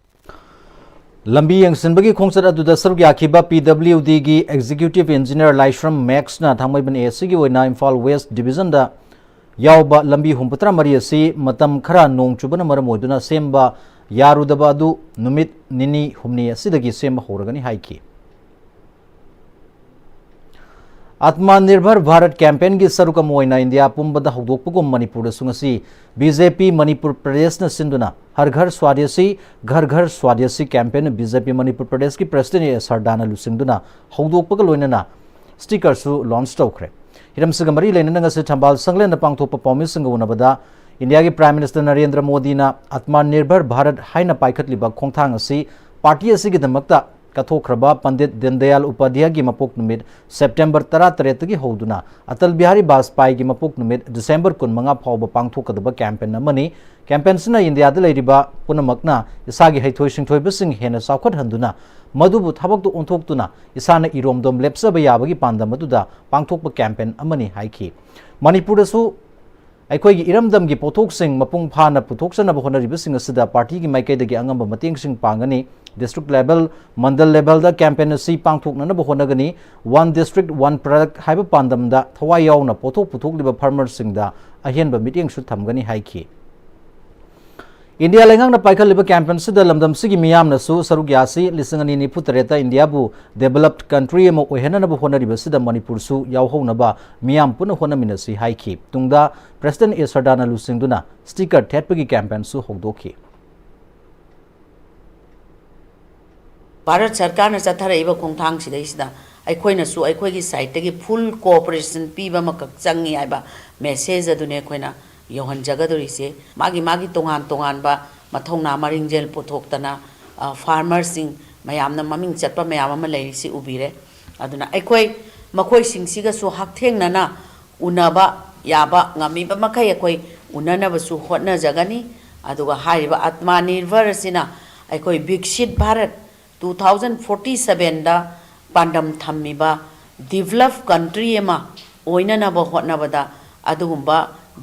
ꯂꯝꯕꯤ ꯌꯦꯡꯁꯤꯟꯕꯒꯤ ꯈꯣꯡꯆꯠ ꯑꯗꯨꯗ ꯁꯔꯨꯛ ꯌꯥꯈꯤꯕ ꯄꯤ ꯗꯕ꯭ꯂꯤꯎ ꯗꯤꯒꯤ ꯑꯦꯛꯖꯤꯀ꯭ꯌꯨꯇꯤꯚ ꯏꯟꯖꯤꯅꯤꯌꯔ ꯂꯥꯏꯁ꯭ꯔꯝ ꯃꯦꯛꯁꯅ ꯊꯥꯡꯃꯩꯕꯟ ꯑꯦ ꯑꯦꯁ ꯁꯤꯒꯤ ꯑꯣꯏꯅ ꯏꯝꯐꯥꯜ ꯋꯦꯁ ꯗꯤꯕꯤꯖꯟꯗ ꯌꯥꯎꯕ ꯂꯝꯕꯤ ꯍꯨꯝꯐꯨꯇꯔꯥ ꯃꯔꯤ ꯑꯁꯤ ꯃꯇꯝ ꯈꯔ ꯅꯣꯡ ꯆꯨꯕꯅ ꯃꯔꯝ ꯑꯣꯏꯗꯨꯅ ꯁꯦꯝꯕ ꯌꯥꯔꯨꯗꯕ ꯑꯗꯨ ꯅꯨꯃꯤꯠ ꯅꯤꯅꯤ ꯍꯨꯝꯅꯤ ꯑꯁꯤꯗꯒꯤ ꯁꯦꯝꯕ ꯍꯧꯔꯒꯅꯤ ꯍꯥꯏꯈꯤ꯫ ꯑꯥꯇꯃꯥ ꯅꯤꯔꯚꯔ ꯚꯥꯔꯠ ꯀꯦꯝꯄꯦꯟꯒꯤ ꯁꯔꯨꯛ ꯑꯃ ꯑꯣꯏꯅ ꯏꯟꯗꯤꯌꯥ ꯄꯨꯝꯕꯗ ꯍꯧꯗꯣꯛꯄꯒꯨꯝ ꯃꯅꯤꯄꯨꯔꯗꯁꯨ ꯉꯁꯤ ꯕꯤ ꯖꯦ ꯄꯤ ꯃꯅꯤꯄꯨꯔ ꯄ꯭ꯔꯗꯦꯁꯅ ꯁꯤꯟꯗꯨꯅ ꯍꯔ ꯘꯔ ꯁ꯭ꯋꯥꯗꯦꯁꯤ, ꯘꯔ ꯘꯔ ꯁ꯭ꯋꯥꯗꯦꯁꯤ ꯀꯦꯝꯄꯦꯟ ꯕꯤ ꯖꯦ ꯄꯤ ꯃꯅꯤꯄꯨꯔ ꯄ꯭ꯔꯗꯦꯁꯀꯤ ꯄ꯭ꯔꯁꯤꯗꯦꯟ ꯑꯦ ꯁꯔꯗꯥꯅ ꯂꯨꯆꯤꯡꯗꯨꯅ ꯍꯧꯗꯣꯛꯄꯒ ꯂꯣꯏꯅꯅ ꯁ꯭ꯇꯤꯀꯔꯁꯨ ꯂꯣꯟꯆ ꯇꯧꯈ꯭ꯔꯦ꯫ ꯍꯤꯔꯝꯁꯤꯒ ꯃꯔꯤ ꯂꯩꯅꯅ ꯉꯁꯤ ꯊꯝꯕꯥꯜ ꯁꯪꯂꯦꯟꯗ ꯄꯥꯡꯊꯣꯛꯄ ꯄꯥꯎꯃꯤꯁꯤꯡꯒ ꯎꯅꯕꯗ ꯏꯟꯗꯤꯌꯥꯒꯤ ꯄ꯭ꯔꯥꯏꯝ ꯃꯤꯅꯤꯁꯇꯔ ꯅꯔꯦꯟꯗ꯭ꯔ ꯃꯣꯗꯤꯅ ꯑꯥꯇꯃꯥ ꯅꯤꯔꯚꯔ ꯚꯥꯔꯠ ꯍꯥꯏꯅ ꯄꯥꯏꯈꯠꯂꯤꯕ ꯈꯣꯡꯊꯥꯡ ꯑꯁꯤ ꯄꯥꯔꯇꯤ ꯑꯁꯤꯒꯤꯗꯃꯛꯇ ꯀꯠꯊꯣꯛꯈ꯭ꯔꯕ ꯄꯟꯗꯤꯠ ꯗꯤꯟꯗꯌꯥꯜ ꯎꯄꯥꯙ꯭ꯌꯥꯒꯤ ꯃꯄꯣꯛ ꯅꯨꯃꯤꯠ ꯁꯦꯞꯇꯦꯝꯕꯔ ꯇꯔꯥꯇꯔꯦꯠꯇꯒꯤ ꯍꯧꯗꯨꯅ ꯑꯇꯜ ꯕꯤꯍꯥꯔꯤ ꯕꯥꯖꯄꯥꯏꯒꯤ ꯃꯄꯣꯛ ꯅꯨꯃꯤꯠ ꯗꯤꯁꯦꯝꯕꯔ ꯀꯨꯟꯃꯉꯥ ꯐꯥꯎꯕ ꯄꯥꯡꯊꯣꯛꯀꯗꯕ ꯀꯦꯝꯄꯦꯟ ꯑꯃꯅꯤ꯫ ꯀꯦꯝꯄꯦꯟꯁꯤꯅ ꯏꯟꯗꯤꯌꯥꯗ ꯂꯩꯔꯤꯕ ꯄꯨꯝꯅꯃꯛꯅ ꯏꯁꯥꯒꯤ ꯍꯩꯊꯣꯏ ꯁꯤꯡꯊꯣꯏꯕꯁꯤꯡ ꯍꯦꯟꯅ ꯆꯥꯎꯈꯠꯍꯟꯗꯨꯅ ꯃꯗꯨꯕꯨ ꯊꯕꯛꯇ ꯑꯣꯟꯊꯣꯛꯇꯨꯅ ꯏꯁꯥꯅ ꯏꯔꯣꯝꯗꯣꯝ ꯂꯦꯞꯆꯕ ꯌꯥꯕꯒꯤ ꯄꯥꯟꯗꯝ ꯑꯗꯨꯗ ꯄꯥꯡꯊꯣꯛꯄ ꯀꯦꯝꯄꯦꯟ ꯑꯃꯅꯤ ꯍꯥꯏꯈꯤ꯫ ꯃꯅꯤꯄꯨꯔꯗꯁꯨ ꯑꯩꯈꯣꯏꯒꯤ ꯏꯔꯝꯗꯝꯒꯤ ꯄꯣꯠꯊꯣꯛꯁꯤꯡ ꯃꯄꯨꯡ ꯐꯥꯅ ꯄꯨꯊꯣꯛꯆꯅꯕ ꯍꯣꯠꯅꯔꯤꯕꯁꯤꯡ ꯑꯁꯤꯗ ꯄꯥꯔꯇꯤꯒꯤ ꯃꯥꯏꯀꯩꯗꯒꯤ ꯑꯉꯝꯕ ꯃꯇꯦꯡꯁꯤꯡ ꯄꯥꯡꯒꯅꯤ꯫ ꯗꯤꯁꯇ꯭ꯔꯤꯛ ꯂꯦꯚꯦꯜ, ꯃꯟꯗꯜ ꯂꯦꯚꯦꯜꯗ ꯀꯦꯝꯄꯦꯟ ꯑꯁꯤ ꯄꯥꯡꯊꯣꯛꯅꯅꯕ ꯍꯣꯠꯅꯒꯅꯤ꯫ One district, one product ꯍꯥꯏꯕ ꯄꯥꯟꯗꯝꯗ ꯊꯋꯥꯏ ꯌꯥꯎꯅ ꯄꯣꯠꯊꯣꯛ ꯄꯨꯊꯣꯛꯂꯤꯕ ꯐꯥꯔꯃꯔꯁꯤꯡꯗ ꯑꯍꯦꯟꯕ ꯃꯤꯠꯌꯦꯡꯁꯨ ꯊꯝꯒꯅꯤ ꯍꯥꯏꯈꯤ꯫ ꯏꯟꯗꯤꯌꯥ ꯂꯩꯉꯥꯛꯅ ꯄꯥꯏꯈꯠꯂꯤꯕ ꯀꯦꯝꯄꯦꯟꯁꯤꯗ ꯂꯝꯗꯝꯁꯤꯒꯤ ꯃꯤꯌꯥꯝꯅꯁꯨ ꯁꯔꯨꯛ ꯌꯥꯁꯤ꯫ ꯂꯤꯁꯤꯡ ꯑꯅꯤ ꯅꯤꯐꯨ ꯇꯔꯦꯠꯇ ꯏꯟꯗꯤꯌꯥꯕꯨ ꯗꯦꯚꯂꯞ ꯀꯟꯇ꯭ꯔꯤ ꯑꯃ ꯑꯣꯏꯍꯟꯅꯅꯕ ꯍꯣꯠꯅꯔꯤꯕꯁꯤꯗ ꯃꯅꯤꯄꯨꯔꯁꯨ ꯌꯥꯎꯍꯧꯅꯕ ꯃꯤꯌꯥꯝ ꯄꯨꯟꯅ ꯍꯣꯠꯅꯃꯤꯟꯅꯁꯤ ꯍꯥꯏꯈꯤ꯫ ꯇꯨꯡꯗ ꯄ꯭ꯔꯁꯤꯗꯦꯟ ꯑꯦ ꯁꯔꯗꯥꯅ ꯂꯨꯆꯤꯡꯗꯨꯅ ꯁ꯭ꯇꯤꯀꯔ ꯊꯦꯠꯄꯒꯤ ꯀꯦꯝꯄꯦꯟꯁꯨ ꯍꯧꯗꯣꯛꯈꯤ꯫ ꯚꯥꯔꯠ ꯁꯔꯀꯥꯔꯅ ꯆꯠꯊꯔꯛꯏꯕ ꯈꯣꯡꯊꯥꯡꯁꯤꯗꯩꯁꯤꯗ ꯑꯩꯈꯣꯏꯅꯁꯨ ꯑꯩꯈꯣꯏꯒꯤ ꯁꯥꯏꯠꯇꯒꯤ ꯐꯨꯜ ꯀꯣꯑꯣꯄꯔꯦꯁꯟ ꯄꯤꯕ ꯑꯃꯈꯛ ꯆꯪꯉꯤ ꯍꯥꯏꯕ ꯃꯦꯁꯦꯖ ꯑꯗꯨꯅꯤ ꯑꯩꯈꯣꯏꯅ ꯌꯧꯍꯟꯖꯒꯗꯧꯔꯤꯁꯦ꯫ ꯃꯥꯒꯤ ꯃꯥꯒꯤ ꯇꯣꯉꯥꯟ ꯇꯣꯉꯥꯟꯕ ꯃꯊꯧꯅꯥ ꯃꯔꯤꯡꯖꯦꯜ ꯄꯨꯊꯣꯛꯇꯅ, ꯑ, ꯐꯥꯔꯃꯔꯁꯤꯡ ꯃꯌꯥꯝꯅ ꯃꯃꯤꯡ ꯆꯠꯄ ꯃꯌꯥꯝ ꯑꯃ ꯂꯩꯔꯤꯁꯤ ꯎꯕꯤꯔꯦ꯫ ꯑꯗꯨꯅ ꯑꯩꯈꯣꯏ ꯃꯈꯣꯏꯁꯤꯡꯁꯤꯒꯁꯨ ꯍꯛꯊꯦꯡꯅꯅ ꯎꯅꯕ ꯌꯥꯕ ꯉꯝꯃꯤꯕ ꯃꯈꯩ ꯑꯩꯈꯣꯏ ꯎꯅꯅꯕꯁꯨ ꯍꯣꯠꯅꯖꯒꯅꯤ꯫ ꯑꯗꯨꯒ ꯍꯥꯏꯔꯤꯕ ꯑꯥꯇꯃꯥ ꯅꯤꯔꯚꯔ ꯑꯁꯤꯅ ꯑꯩꯈꯣꯏ ꯕꯤꯛꯁꯤꯠ ꯚꯥꯔꯠ two thousand forty sevenꯗ ꯄꯥꯟꯗꯝ ꯊꯝꯃꯤꯕ ꯗꯤꯚꯂꯞ ꯀꯟꯇ꯭ꯔꯤ ꯑꯃ ꯑꯣꯏꯅꯅꯕ ꯍꯣꯠꯅꯕꯗ ꯑꯗꯨꯒꯨꯝꯕ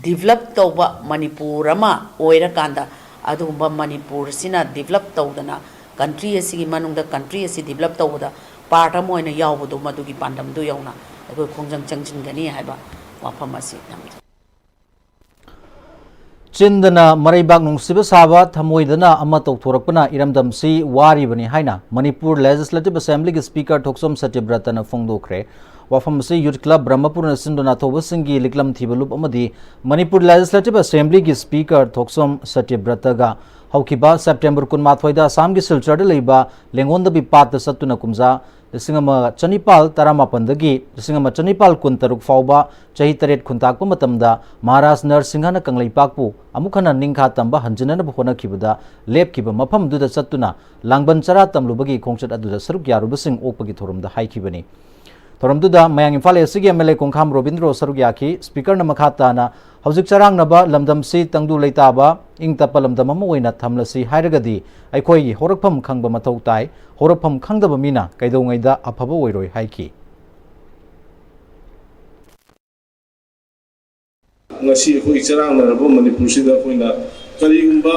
ꯗꯤꯚꯂꯞ ꯇꯧꯕ ꯃꯅꯤꯄꯨꯔ ꯑꯃ ꯑꯣꯏꯔꯀꯥꯟꯗ, ꯑꯗꯨꯒꯨꯝꯕ ꯃꯅꯤꯄꯨꯔ ꯑꯁꯤꯅ ꯗꯤꯚꯂꯞ ꯇꯧꯗꯅ ꯀꯟꯇ꯭ꯔꯤ ꯑꯁꯤꯒꯤ ꯃꯅꯨꯡꯗ ꯀꯟꯇ꯭ꯔꯤ ꯑꯁꯤ ꯗꯤꯚꯂꯞ ꯇꯧꯕꯗ ꯄꯥꯔꯠ ꯑꯃ ꯑꯣꯏꯅ ꯌꯥꯎꯕꯗꯨ, ꯃꯗꯨꯒꯤ ꯄꯥꯟꯗꯝꯗꯨ ꯌꯧꯅ ꯑꯩꯈꯣꯏ ꯈꯣꯡꯖꯪ ꯆꯪꯁꯤꯟꯒꯅꯤ ꯍꯥꯏꯕ ꯋꯥꯐꯝ ꯑꯁꯤ ꯊꯝꯖꯩ꯫ ꯆꯤꯟꯗꯅ ꯃꯔꯩꯕꯥꯛ ꯅꯨꯡꯁꯤꯕ ꯁꯥꯕ, ꯊꯃꯣꯏꯗꯅ ꯑꯃ ꯇꯧꯊꯣꯔꯛꯄꯅ ꯏꯔꯝꯗꯝꯁꯤ ꯋꯥꯔꯤꯕꯅꯤ ꯍꯥꯏꯅ ꯃꯅꯤꯄꯨꯔ Legislative Assemblyꯒꯤ Speaker ꯊꯣꯛꯆꯣꯝ ꯁꯇ꯭ꯌꯕ꯭ꯔꯇꯅ ꯐꯣꯡꯗꯣꯛꯈ꯭ꯔꯦ꯫ ꯋꯥꯐꯝ ꯑꯁꯤ Youth Club ꯕ꯭ꯔꯍꯃꯄꯨꯔꯅ ꯁꯤꯟꯗꯨꯅ ꯊꯧꯕꯁꯤꯡꯒꯤ ꯂꯤꯛꯂꯝ ꯊꯤꯕ ꯂꯨꯞ ꯑꯃꯗꯤ ꯃꯅꯤꯄꯨꯔ Legislative Assemblyꯒꯤ Speaker ꯊꯣꯛꯆꯣꯝ ꯁꯇ꯭ꯌꯕ꯭ꯔꯇꯒ ꯍꯧꯈꯤꯕ September ꯀꯨꯟꯃꯥꯊꯣꯏꯗ ꯑꯁꯥꯝꯒꯤ ꯁꯤꯜꯆꯔꯗ ꯂꯩꯕ ꯂꯦꯡꯒꯣꯟꯗꯕꯤ ꯄꯥꯠꯇ ꯆꯠꯇꯨꯅ ꯀꯨꯝꯖꯥ ꯂꯤꯁꯤꯡ ꯑꯃ ꯆꯅꯤꯄꯥꯜ ꯇꯔꯥꯃꯥꯄꯟꯗꯒꯤ ꯂꯤꯁꯤꯡ ꯑꯃ ꯆꯅꯤꯄꯥꯜ ꯀꯨꯟꯇꯔꯨꯛ ꯐꯥꯎꯕ ꯆꯍꯤ ꯇꯔꯦꯠ ꯈꯨꯟꯇꯥꯛꯄ ꯃꯇꯝꯗ ꯃꯍꯥꯔꯥꯖ ꯅꯔꯁꯤꯡꯍꯅ ꯀꯪꯂꯩꯄꯥꯛꯄꯨ ꯑꯃꯨꯛ ꯍꯟꯅ ꯅꯤꯡꯈꯥ ꯇꯝꯕ ꯍꯟꯖꯤꯟꯅꯅꯕ ꯍꯣꯠꯅꯈꯤꯕꯗ ꯂꯦꯞꯈꯤꯕ ꯃꯐꯝꯗꯨꯗ ꯆꯠꯇꯨꯅ ꯂꯥꯡꯕꯟ ꯆꯔꯥ ꯇꯝꯂꯨꯕꯒꯤ ꯈꯣꯡꯆꯠ ꯑꯗꯨꯗ ꯁꯔꯨꯛ ꯌꯥꯔꯨꯕꯁꯤꯡ ꯑꯣꯛꯄꯒꯤ ꯊꯧꯔꯝꯗ ꯍꯥꯏꯈꯤꯕꯅꯤ꯫ ꯊꯧꯔꯝꯗꯨꯗ ꯃꯌꯥꯡ ꯏꯝꯐꯥꯜ Eastꯀꯤ MLA ꯀꯣꯡꯈꯥꯝ ꯔꯣꯕꯤꯟꯗ꯭ꯔꯣ ꯁꯔꯨꯛ ꯌꯥꯈꯤ꯫ Speakerꯅ ꯃꯈꯥ ꯇꯥꯅ ꯍꯧꯖꯤꯛ ꯆꯔꯥꯡꯅꯕ ꯂꯝꯗꯝꯁꯤ ꯇꯪꯗꯨ ꯂꯩꯇꯥꯕ, ꯏꯪ ꯇꯞꯄ ꯂꯝꯗꯝ ꯑꯃ ꯑꯣꯏꯅ ꯊꯝꯂꯁꯤ ꯍꯥꯏꯔꯒꯗꯤ ꯑꯩꯈꯣꯏꯒꯤ ꯍꯧꯔꯛꯐꯝ ꯈꯪꯕ ꯃꯊꯧ ꯇꯥꯏ꯫ ꯍꯧꯔꯛꯐꯝ ꯈꯪꯗꯕ ꯃꯤꯅ ꯀꯩꯗꯧꯉꯩꯗ ꯑꯐꯕ ꯑꯣꯏꯔꯣꯏ ꯍꯥꯏꯈꯤ꯫ ꯉꯁꯤ ꯑꯩꯈꯣꯏ ꯆꯔꯥꯡꯅꯔꯕ ꯃꯅꯤꯄꯨꯔꯁꯤꯗ ꯑꯩꯈꯣꯏꯅ ꯀꯔꯤꯒꯨꯝꯕ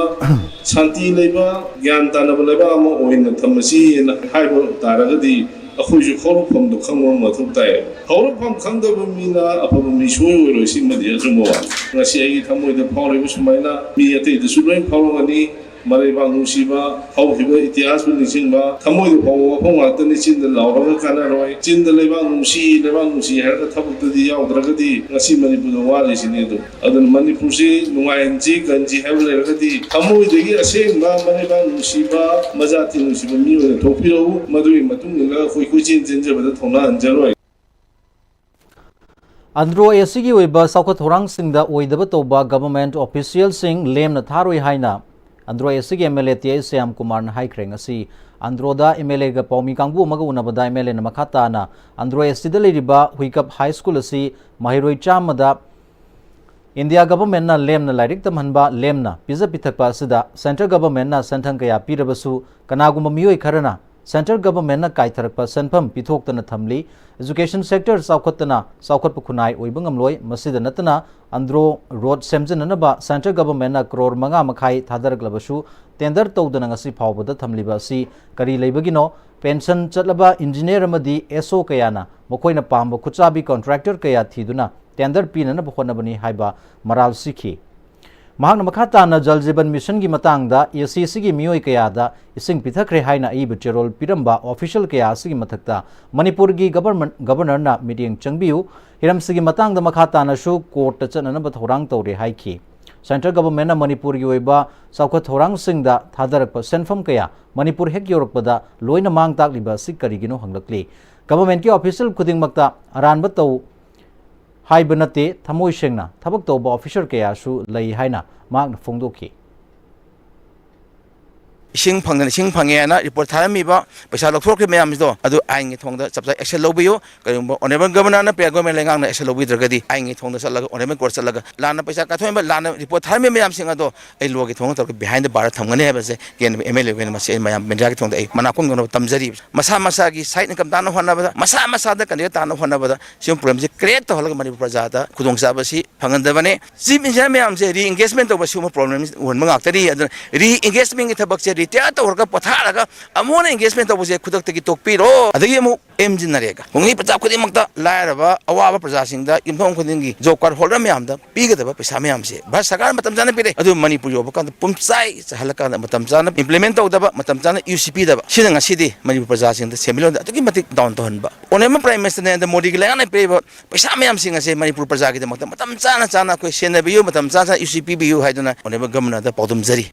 ꯁꯥꯟꯇꯤ ꯂꯩꯕ, ꯒ꯭ꯌꯥꯟ ꯇꯥꯅꯕ ꯂꯩꯕꯥꯛ ꯑꯃ ꯑꯣꯏꯅ ꯊꯝꯃꯁꯤꯅ ꯍꯥꯏꯕ ꯇꯥꯔꯒꯗꯤ ꯑꯩꯈꯣꯏꯁꯨ ꯍꯧꯔꯛꯐꯝꯗꯣ ꯈꯪꯕ ꯃꯊꯧ ꯇꯥꯏ꯫ ꯍꯧꯔꯛꯐꯝ ꯈꯪꯗꯕ ꯃꯤꯅ ꯑꯐꯕ ꯃꯤ ꯁꯣꯏ ꯑꯣꯏꯔꯣꯏ, ꯁꯤꯃꯗꯤ ꯑꯆꯨꯝꯕ ꯋꯥꯅꯤ꯫ ꯉꯁꯤ ꯑꯩꯒꯤ ꯊꯃꯣꯏꯗ ꯐꯥꯎꯔꯤꯕ ꯁꯨꯃꯥꯏꯅ ꯃꯤ ꯑꯇꯩꯗꯁꯨ ꯂꯣꯏ ꯐꯥꯎꯔꯝꯒꯅꯤ꯫ ꯃꯔꯩꯕꯥꯛ ꯅꯨꯡꯁꯤꯕ, ꯍꯧꯈꯤꯕ ꯏꯇꯤꯍꯥꯁꯄꯨ ꯅꯤꯡꯁꯤꯡꯕ, ꯊꯃꯣꯏꯗ ꯐꯥꯎꯕ ꯋꯥꯐꯝ ꯉꯥꯛꯇꯅꯤ꯫ ꯆꯤꯟꯗ ꯂꯥꯎꯔꯒ ꯀꯥꯟꯅꯔꯣꯏ꯫ ꯆꯤꯟꯗ ꯂꯩꯕꯥꯛ ꯅꯨꯡꯁꯤ, ꯂꯩꯕꯥꯛ ꯅꯨꯡꯁꯤ ꯍꯥꯏꯔꯒ ꯊꯕꯛꯇꯗꯤ ꯌꯥꯎꯗ꯭ꯔꯒꯗꯤ ꯉꯁꯤ ꯃꯅꯤꯄꯨꯔꯗ ꯋꯥꯔꯤꯁꯤꯅꯤ꯫ ꯑꯗꯨ, ꯑꯗꯨꯅ ꯃꯅꯤꯄꯨꯔꯁꯤ ꯅꯨꯡꯉꯥꯏꯍꯟꯁꯤ, ꯀꯟꯁꯤ ꯍꯥꯏꯕ ꯂꯩꯔꯒꯗꯤ ꯊꯃꯣꯏꯗꯒꯤ ꯑꯁꯦꯡꯕ ꯃꯔꯩꯕꯥꯛ ꯅꯨꯡꯁꯤꯕ, ꯃꯖꯥꯇꯤ ꯅꯨꯡꯁꯤꯕ ꯃꯤ ꯑꯣꯏꯅ ꯊꯣꯛꯄꯤꯔꯛꯎ꯫ ꯃꯗꯨꯒꯤ ꯃꯇꯨꯡ ꯏꯟꯅ ꯑꯩꯈꯣꯏ ꯀꯣꯏꯆꯦꯟ ꯆꯦꯟꯖꯕꯗ ꯊꯧꯅꯥ ꯍꯟꯖꯔꯣꯏ꯫ ꯑꯟꯗ꯭ꯔꯣ ACꯒꯤ ꯑꯣꯏꯕ ꯆꯥꯎꯈꯠ ꯊꯧꯔꯥꯡꯁꯤꯡꯗ ꯑꯣꯏꯗꯕ ꯇꯧꯕ government officialꯁꯤꯡ ꯂꯦꯝꯅ ꯊꯥꯔꯣꯏ ꯍꯥꯏꯅ ꯑꯟꯗ꯭ꯔꯣ ACꯒꯤ MLA ꯇꯤ ꯑꯩꯆ ꯁ꯭ꯌꯥꯝ ꯀꯨꯃꯥꯔꯅ ꯍꯥꯏꯈ꯭ꯔꯦ꯫ ꯉꯁꯤ ꯑꯟꯗ꯭ꯔꯣꯗ MLAꯒ ꯄꯥꯎꯃꯤ ꯀꯥꯡꯕꯨ ꯑꯃꯒ ꯎꯅꯕꯗ MLAꯅ ꯃꯈꯥ ꯇꯥꯅ ꯑꯟꯗ꯭ꯔꯣ ACꯗ ꯂꯩꯔꯤꯕ ꯍꯨꯏꯀꯞ High School ꯑꯁꯤ ꯃꯍꯩꯔꯣꯏ ꯆꯥꯝꯃꯗ India governmentꯅ ꯂꯦꯝꯅ ꯂꯥꯏꯔꯤꯛ ꯇꯝꯍꯟꯕ, ꯂꯦꯝꯅ ꯄꯤꯖ ꯄꯤꯊꯛꯄ ꯑꯁꯤꯗ central governmentꯅ ꯁꯦꯟꯊꯪ ꯀꯌꯥ ꯄꯤꯔꯕꯁꯨ ꯀꯅꯥꯒꯨꯝꯕ ꯃꯤꯑꯣꯏ ꯈꯔꯅ central governmentꯅ ꯀꯥꯏꯊꯔꯛꯄ ꯁꯦꯟꯐꯝ ꯄꯤꯊꯣꯛꯇꯅ ꯊꯝꯂꯤ꯫ Education sector ꯆꯥꯎꯈꯠꯇꯅ ꯆꯥꯎꯈꯠꯄ ꯈꯨꯟꯅꯥꯏ ꯑꯣꯏꯕ ꯉꯝꯂꯣꯏ꯫ ꯃꯁꯤꯗ ꯅꯠꯇꯅ ꯑꯟꯗ꯭ꯔꯣ road ꯁꯦꯝꯖꯤꯟꯅꯅꯕ central governmentꯅ ꯀ꯭ꯔꯣꯔ ꯃꯉꯥ ꯃꯈꯥꯏ ꯊꯥꯗꯔꯛꯂꯕꯁꯨ tender ꯇꯧꯗꯅ ꯉꯁꯤ ꯐꯥꯎꯕꯗ ꯊꯝꯂꯤꯕ ꯑꯁꯤ ꯀꯔꯤ ꯂꯩꯕꯒꯤꯅꯣ? Pension ꯆꯠꯂꯕ engineer ꯑꯃꯗꯤ SO ꯀꯌꯥꯅ ꯃꯈꯣꯏꯅ ꯄꯥꯝꯕ ꯈꯨꯠꯆꯥꯕꯤ contractor ꯀꯌꯥ ꯊꯤꯗꯨꯅ tender ꯄꯤꯅꯅꯕ ꯍꯣꯠꯅꯕꯅꯤ ꯍꯥꯏꯕ ꯃꯔꯥꯜ ꯁꯤꯈꯤ꯫ ꯃꯍꯥꯛꯅ ꯃꯈꯥ ꯇꯥꯅ ꯖꯜ ꯖꯤꯕꯟ ꯃꯤꯁꯟꯒꯤ ꯃꯇꯥꯡꯗ ꯑꯦ ꯁꯤ ꯁꯤꯒꯤ ꯃꯤꯑꯣꯏ ꯀꯌꯥꯗ ꯏꯁꯤꯡ ꯄꯤꯊꯈ꯭ꯔꯦ ꯍꯥꯏꯅ ꯑꯏꯕ ꯆꯦꯔꯣꯜ ꯄꯤꯔꯝꯕ ꯑꯣꯐꯤꯁꯤꯌꯦꯜ ꯀꯌꯥ ꯑꯁꯤꯒꯤ ꯃꯊꯛꯇ ꯃꯅꯤꯄꯨꯔꯒꯤ ꯒꯕꯔꯃꯦꯟ, ꯒꯕꯔꯅꯔꯅ ꯃꯤꯠꯌꯦꯡ ꯆꯪꯕꯤꯌꯨ, ꯍꯤꯔꯝꯁꯤꯒꯤ ꯃꯇꯥꯡꯗ ꯃꯈꯥ ꯇꯥꯅꯁꯨ ꯀꯣꯔꯠꯇ ꯆꯠꯅꯅꯕ ꯊꯧꯔꯥꯡ ꯇꯧꯔꯦ ꯍꯥꯏꯈꯤ꯫ ꯁꯦꯟꯇ꯭ꯔꯦꯜ ꯒꯕꯔꯃꯦꯟꯅ ꯃꯅꯤꯄꯨꯔꯒꯤ ꯑꯣꯏꯕ ꯆꯥꯎꯈꯠ ꯊꯧꯔꯥꯡꯁꯤꯡꯗ ꯊꯥꯗꯔꯛꯄ ꯁꯦꯟꯐꯝ ꯀꯌꯥ ꯃꯅꯤꯄꯨꯔ ꯍꯦꯛ ꯌꯧꯔꯛꯄꯗ ꯂꯣꯏꯅ ꯃꯥꯡ ꯇꯥꯛꯂꯤꯕ ꯑꯁꯤ ꯀꯔꯤꯒꯤꯅꯣ ꯍꯪꯂꯛꯂꯤ꯫ ꯒꯕꯔꯃꯦꯟꯒꯤ ꯑꯣꯐꯤꯁꯤꯌꯦꯜ ꯈꯨꯗꯤꯡꯃꯛꯇ ꯑꯔꯥꯟꯕ ꯇꯧ ꯍꯥꯏꯕ ꯅꯠꯇꯦ, ꯊꯃꯣꯏ ꯁꯦꯡꯅ ꯊꯕꯛ ꯇꯧꯕ ꯑꯣꯐꯤꯁꯔ ꯀꯌꯥꯁꯨ ꯂꯩ ꯍꯥꯏꯅ ꯃꯍꯥꯛꯅ ꯐꯣꯡꯗꯣꯛꯈꯤ꯫ ꯏꯁꯤꯡ ꯐꯪꯗꯅ ꯏꯁꯤꯡ ꯐꯪꯉꯦ ꯍꯥꯏꯅ ꯔꯤꯄꯣꯔꯠ ꯊꯥꯔꯝꯃꯤꯕ, ꯄꯩꯁꯥ ꯂꯧꯊꯣꯛꯈ꯭ꯔꯤꯕ ꯃꯌꯥꯝꯁꯤꯗꯣ, ꯑꯗꯨ ꯑꯥꯏꯟꯒꯤ ꯊꯣꯡꯗ ꯆꯞ ꯆꯥ ꯑꯦꯛꯁꯟ ꯂꯧꯕꯤꯌꯨ꯫ ꯀꯔꯤꯒꯨꯝꯕ ꯑꯣꯅꯔꯦꯕꯜ ꯒꯕꯔꯅꯔꯅ, ꯄꯦꯌꯥꯔ ꯒꯣꯔꯃꯦꯟ ꯂꯩꯉꯥꯛꯅ ꯑꯦꯛꯁꯟ ꯂꯧꯕꯤꯗ꯭ꯔꯒꯗꯤ ꯑꯥꯏꯟꯒꯤ ꯊꯣꯡꯗ ꯆꯠꯂꯒ ꯑꯣꯅꯔꯦꯕꯜ ꯀꯣꯔꯠ ꯆꯠꯂꯒ ꯂꯥꯟꯅ ꯄꯩꯁꯥ ꯀꯥꯊꯣꯛꯏꯕ, ꯂꯥꯟꯅ ꯔꯤꯄꯣꯔꯠ ꯊꯥꯔꯝꯃꯤꯕ ꯃꯌꯥꯝꯁꯤꯡ ꯑꯗꯣ ꯑꯩ ꯂꯣꯒꯤ ꯊꯣꯡꯗ ꯇꯧꯔꯒ ꯕꯤꯍꯥꯏꯟ ꯗ ꯕꯥꯔꯗ ꯊꯝꯒꯅꯤ ꯍꯥꯏꯕꯁꯦ ꯀꯦꯟꯗ꯭ꯔ ꯑꯦꯝ ꯑꯦꯜ ꯑꯦ ꯑꯣꯏꯅ ꯃꯁꯤ ꯑꯩ ꯃꯌꯥꯝ ꯃꯦꯗꯤꯌꯥꯒꯤ ꯊꯣꯡꯗ ꯑꯩ ꯃꯅꯥ ꯈꯣꯡꯗꯅꯕ ꯇꯝꯖꯔꯤ꯫ ꯃꯁꯥ ꯃꯁꯥꯒꯤ ꯁꯥꯏꯠ ꯏꯟꯀꯝ ꯇꯥꯅꯕ ꯍꯣꯠꯅꯕꯗ, ꯃꯁꯥ ꯃꯁꯥꯗ ꯀꯦꯟꯗꯤꯗꯦꯠ ꯇꯥꯅꯕ ꯍꯣꯠꯅꯕꯗ ꯁꯤꯒꯨꯝꯕ ꯄ꯭ꯔꯣꯕ꯭ꯂꯦꯝꯁꯦ ꯀ꯭ꯔꯤꯌꯦꯠ ꯇꯧꯍꯜꯂꯒ ꯃꯅꯤꯄꯨꯔ ꯄ꯭ꯔꯖꯥꯗ ꯈꯨꯗꯣꯡꯆꯥꯕꯁꯤ ꯐꯪꯍꯟꯗꯕꯅꯤ꯫ ꯆꯤꯐ ꯃꯤꯅꯤꯁꯇꯔ ꯃꯌꯥꯝꯁꯦ ꯔꯤ ꯑꯦꯡꯒꯦꯖꯃꯦꯟ ꯇꯧꯕ ꯁꯤꯒꯨꯝꯕ ꯄ꯭ꯔꯣꯕ꯭ꯂꯦꯝ ꯑꯣꯏꯍꯟꯕ ꯉꯥꯛꯇꯅꯤ꯫ ꯑꯗꯨꯅ ꯔꯤ ꯑꯦꯡꯒꯦꯖꯃꯦꯟꯒꯤ ꯊꯕꯛꯁꯦ ꯔꯤꯇꯥꯌꯔ ꯇꯧꯔꯒ ꯄꯣꯊꯥꯔꯒ ꯑꯃꯨꯛ ꯍꯟꯅ ꯑꯦꯡꯒꯦꯖꯃꯦꯟ ꯇꯧꯕꯁꯦ ꯈꯨꯗꯛꯇꯒꯤ ꯇꯣꯛꯄꯤꯔꯣ꯫ ꯑꯗꯒꯤ ꯑꯃꯨꯛ ꯑꯦꯝ ꯖꯤ ꯅꯔꯦꯒꯥ, ꯈꯨꯡꯒꯪꯒꯤ ꯄ꯭ꯔꯖꯥ ꯈꯨꯗꯤꯡꯃꯛꯇ ꯂꯥꯏꯔꯕ ꯑꯋꯥꯕ ꯄ꯭ꯔꯖꯥꯁꯤꯡꯗ ꯌꯨꯝꯊꯣꯡ ꯈꯨꯗꯤꯡꯒꯤ ꯖꯣꯕ ꯀꯥꯔꯗ ꯍꯣꯜꯗꯔ ꯃꯌꯥꯝꯗ ꯄꯤꯒꯗꯕ ꯄꯩꯁꯥ ꯃꯌꯥꯝꯁꯦ ꯚꯥꯔꯠ ꯁꯔꯀꯥꯔꯅ ꯃꯇꯝ ꯆꯥꯅ ꯄꯤꯔꯦ, ꯑꯗꯨ ꯃꯅꯤꯄꯨꯔ ꯌꯧꯕ ꯀꯥꯟꯗ ꯄꯨꯝꯆꯥꯏ ꯆꯥꯏꯍꯜꯂꯀꯥꯟꯗ ꯃꯇꯝ ꯆꯥꯅ ꯏꯝꯄ꯭ꯂꯤꯃꯦꯟ ꯇꯧꯗꯕ, ꯃꯇꯝ ꯆꯥꯅ ꯌꯨ ꯁꯤ ꯄꯤꯗꯕ, ꯁꯤꯅ ꯉꯁꯤꯗꯤ ꯃꯅꯤꯄꯨꯔ ꯄ꯭ꯔꯖꯥꯁꯤꯡꯗ ꯁꯦꯟꯃꯤꯠꯂꯣꯟꯗ ꯑꯗꯨꯛꯀꯤ ꯃꯇꯤꯛ ꯗꯥꯎꯟ ꯇꯧꯍꯟꯕ꯫ ꯑꯣꯅꯔꯦꯕꯜ ꯄ꯭ꯔꯥꯏꯝ ꯃꯤꯅꯤꯁꯇꯔ ꯅꯔꯦꯟꯗ꯭ꯔ ꯃꯣꯗꯤꯒꯤ ꯂꯩꯉꯥꯛꯅ ꯄꯤꯔꯤꯕ ꯄꯩꯁꯥ ꯃꯌꯥꯝꯁꯤꯡ ꯑꯁꯦ ꯃꯅꯤꯄꯨꯔ ꯄ꯭ꯔꯖꯥꯒꯤꯗꯃꯛꯇ ꯃꯇꯝ ꯆꯥꯅ ꯆꯥꯅ ꯑꯩꯈꯣꯏ ꯁꯦꯟꯅꯕꯤꯌꯨ, ꯃꯇꯝ ꯆꯥ ꯆꯥꯅ ꯌꯨ ꯁꯤ ꯄꯤꯕꯤꯌꯨ ꯍꯥꯏꯗꯨꯅ ꯑꯣꯅꯔꯦꯕꯜ ꯒꯕꯔꯅꯔꯗ ꯄꯥꯎꯗꯝꯖꯔꯤ꯫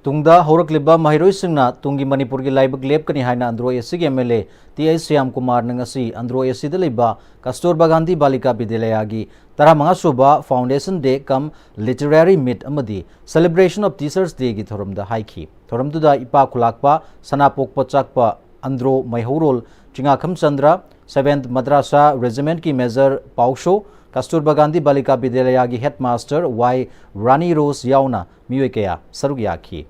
ꯇꯨꯡꯗ ꯍꯧꯔꯛꯂꯤꯕ ꯃꯍꯩꯔꯣꯏꯁꯤꯡꯅ ꯇꯨꯡꯒꯤ ꯃꯅꯤꯄꯨꯔꯒꯤ ꯂꯥꯏꯕꯛ ꯂꯦꯞꯀꯅꯤ ꯍꯥꯏꯅ ꯑꯟꯗ꯭ꯔꯣ ꯑꯦ ꯁꯤꯒꯤ M L A T H ꯁ꯭ꯌꯥꯝꯀꯨꯃꯥꯔꯅ ꯉꯁꯤ ꯑꯟꯗ꯭ꯔꯣ ꯑꯦ ꯁꯤꯗ ꯂꯩꯕ ꯀꯁꯇꯨꯔꯕꯥ ꯒꯥꯟꯙꯤ ꯕꯥꯂꯤꯀꯥ ꯕꯤꯗ꯭ꯌꯥꯂꯌꯥꯒꯤ ꯇꯔꯥꯃꯉꯥ ꯁꯨꯕ Foundation Day cum Literary Meet ꯑꯃꯗꯤ Celebration of Teachers Dayꯒꯤ ꯊꯧꯔꯝꯗ ꯍꯥꯏꯈꯤ꯫ ꯊꯧꯔꯝꯗꯨꯗ ꯏꯄꯥ ꯈꯨꯂꯥꯛꯄ ꯁꯅꯥꯄꯣꯛꯄ ꯆꯥꯛꯄ Andro ꯃꯩꯍꯧꯔꯣꯜ ꯆꯤꯉꯥꯈꯝ Chandra, Seventh Madrasa Regimentꯀꯤ Major ꯄꯥꯎꯁꯣ, ꯀꯁꯇꯨꯔꯕꯥ Gandhi ꯕꯥꯂꯤꯀꯥ ꯕꯤꯗ꯭ꯌꯥꯂꯌꯥꯒꯤ headmaster ꯋꯥꯏ ꯔꯥꯅꯤ ꯔꯣꯁ ꯌꯥꯎꯅ ꯃꯤꯑꯣꯏ ꯀꯌꯥ ꯁꯔꯨꯛ ꯌꯥꯈꯤ꯫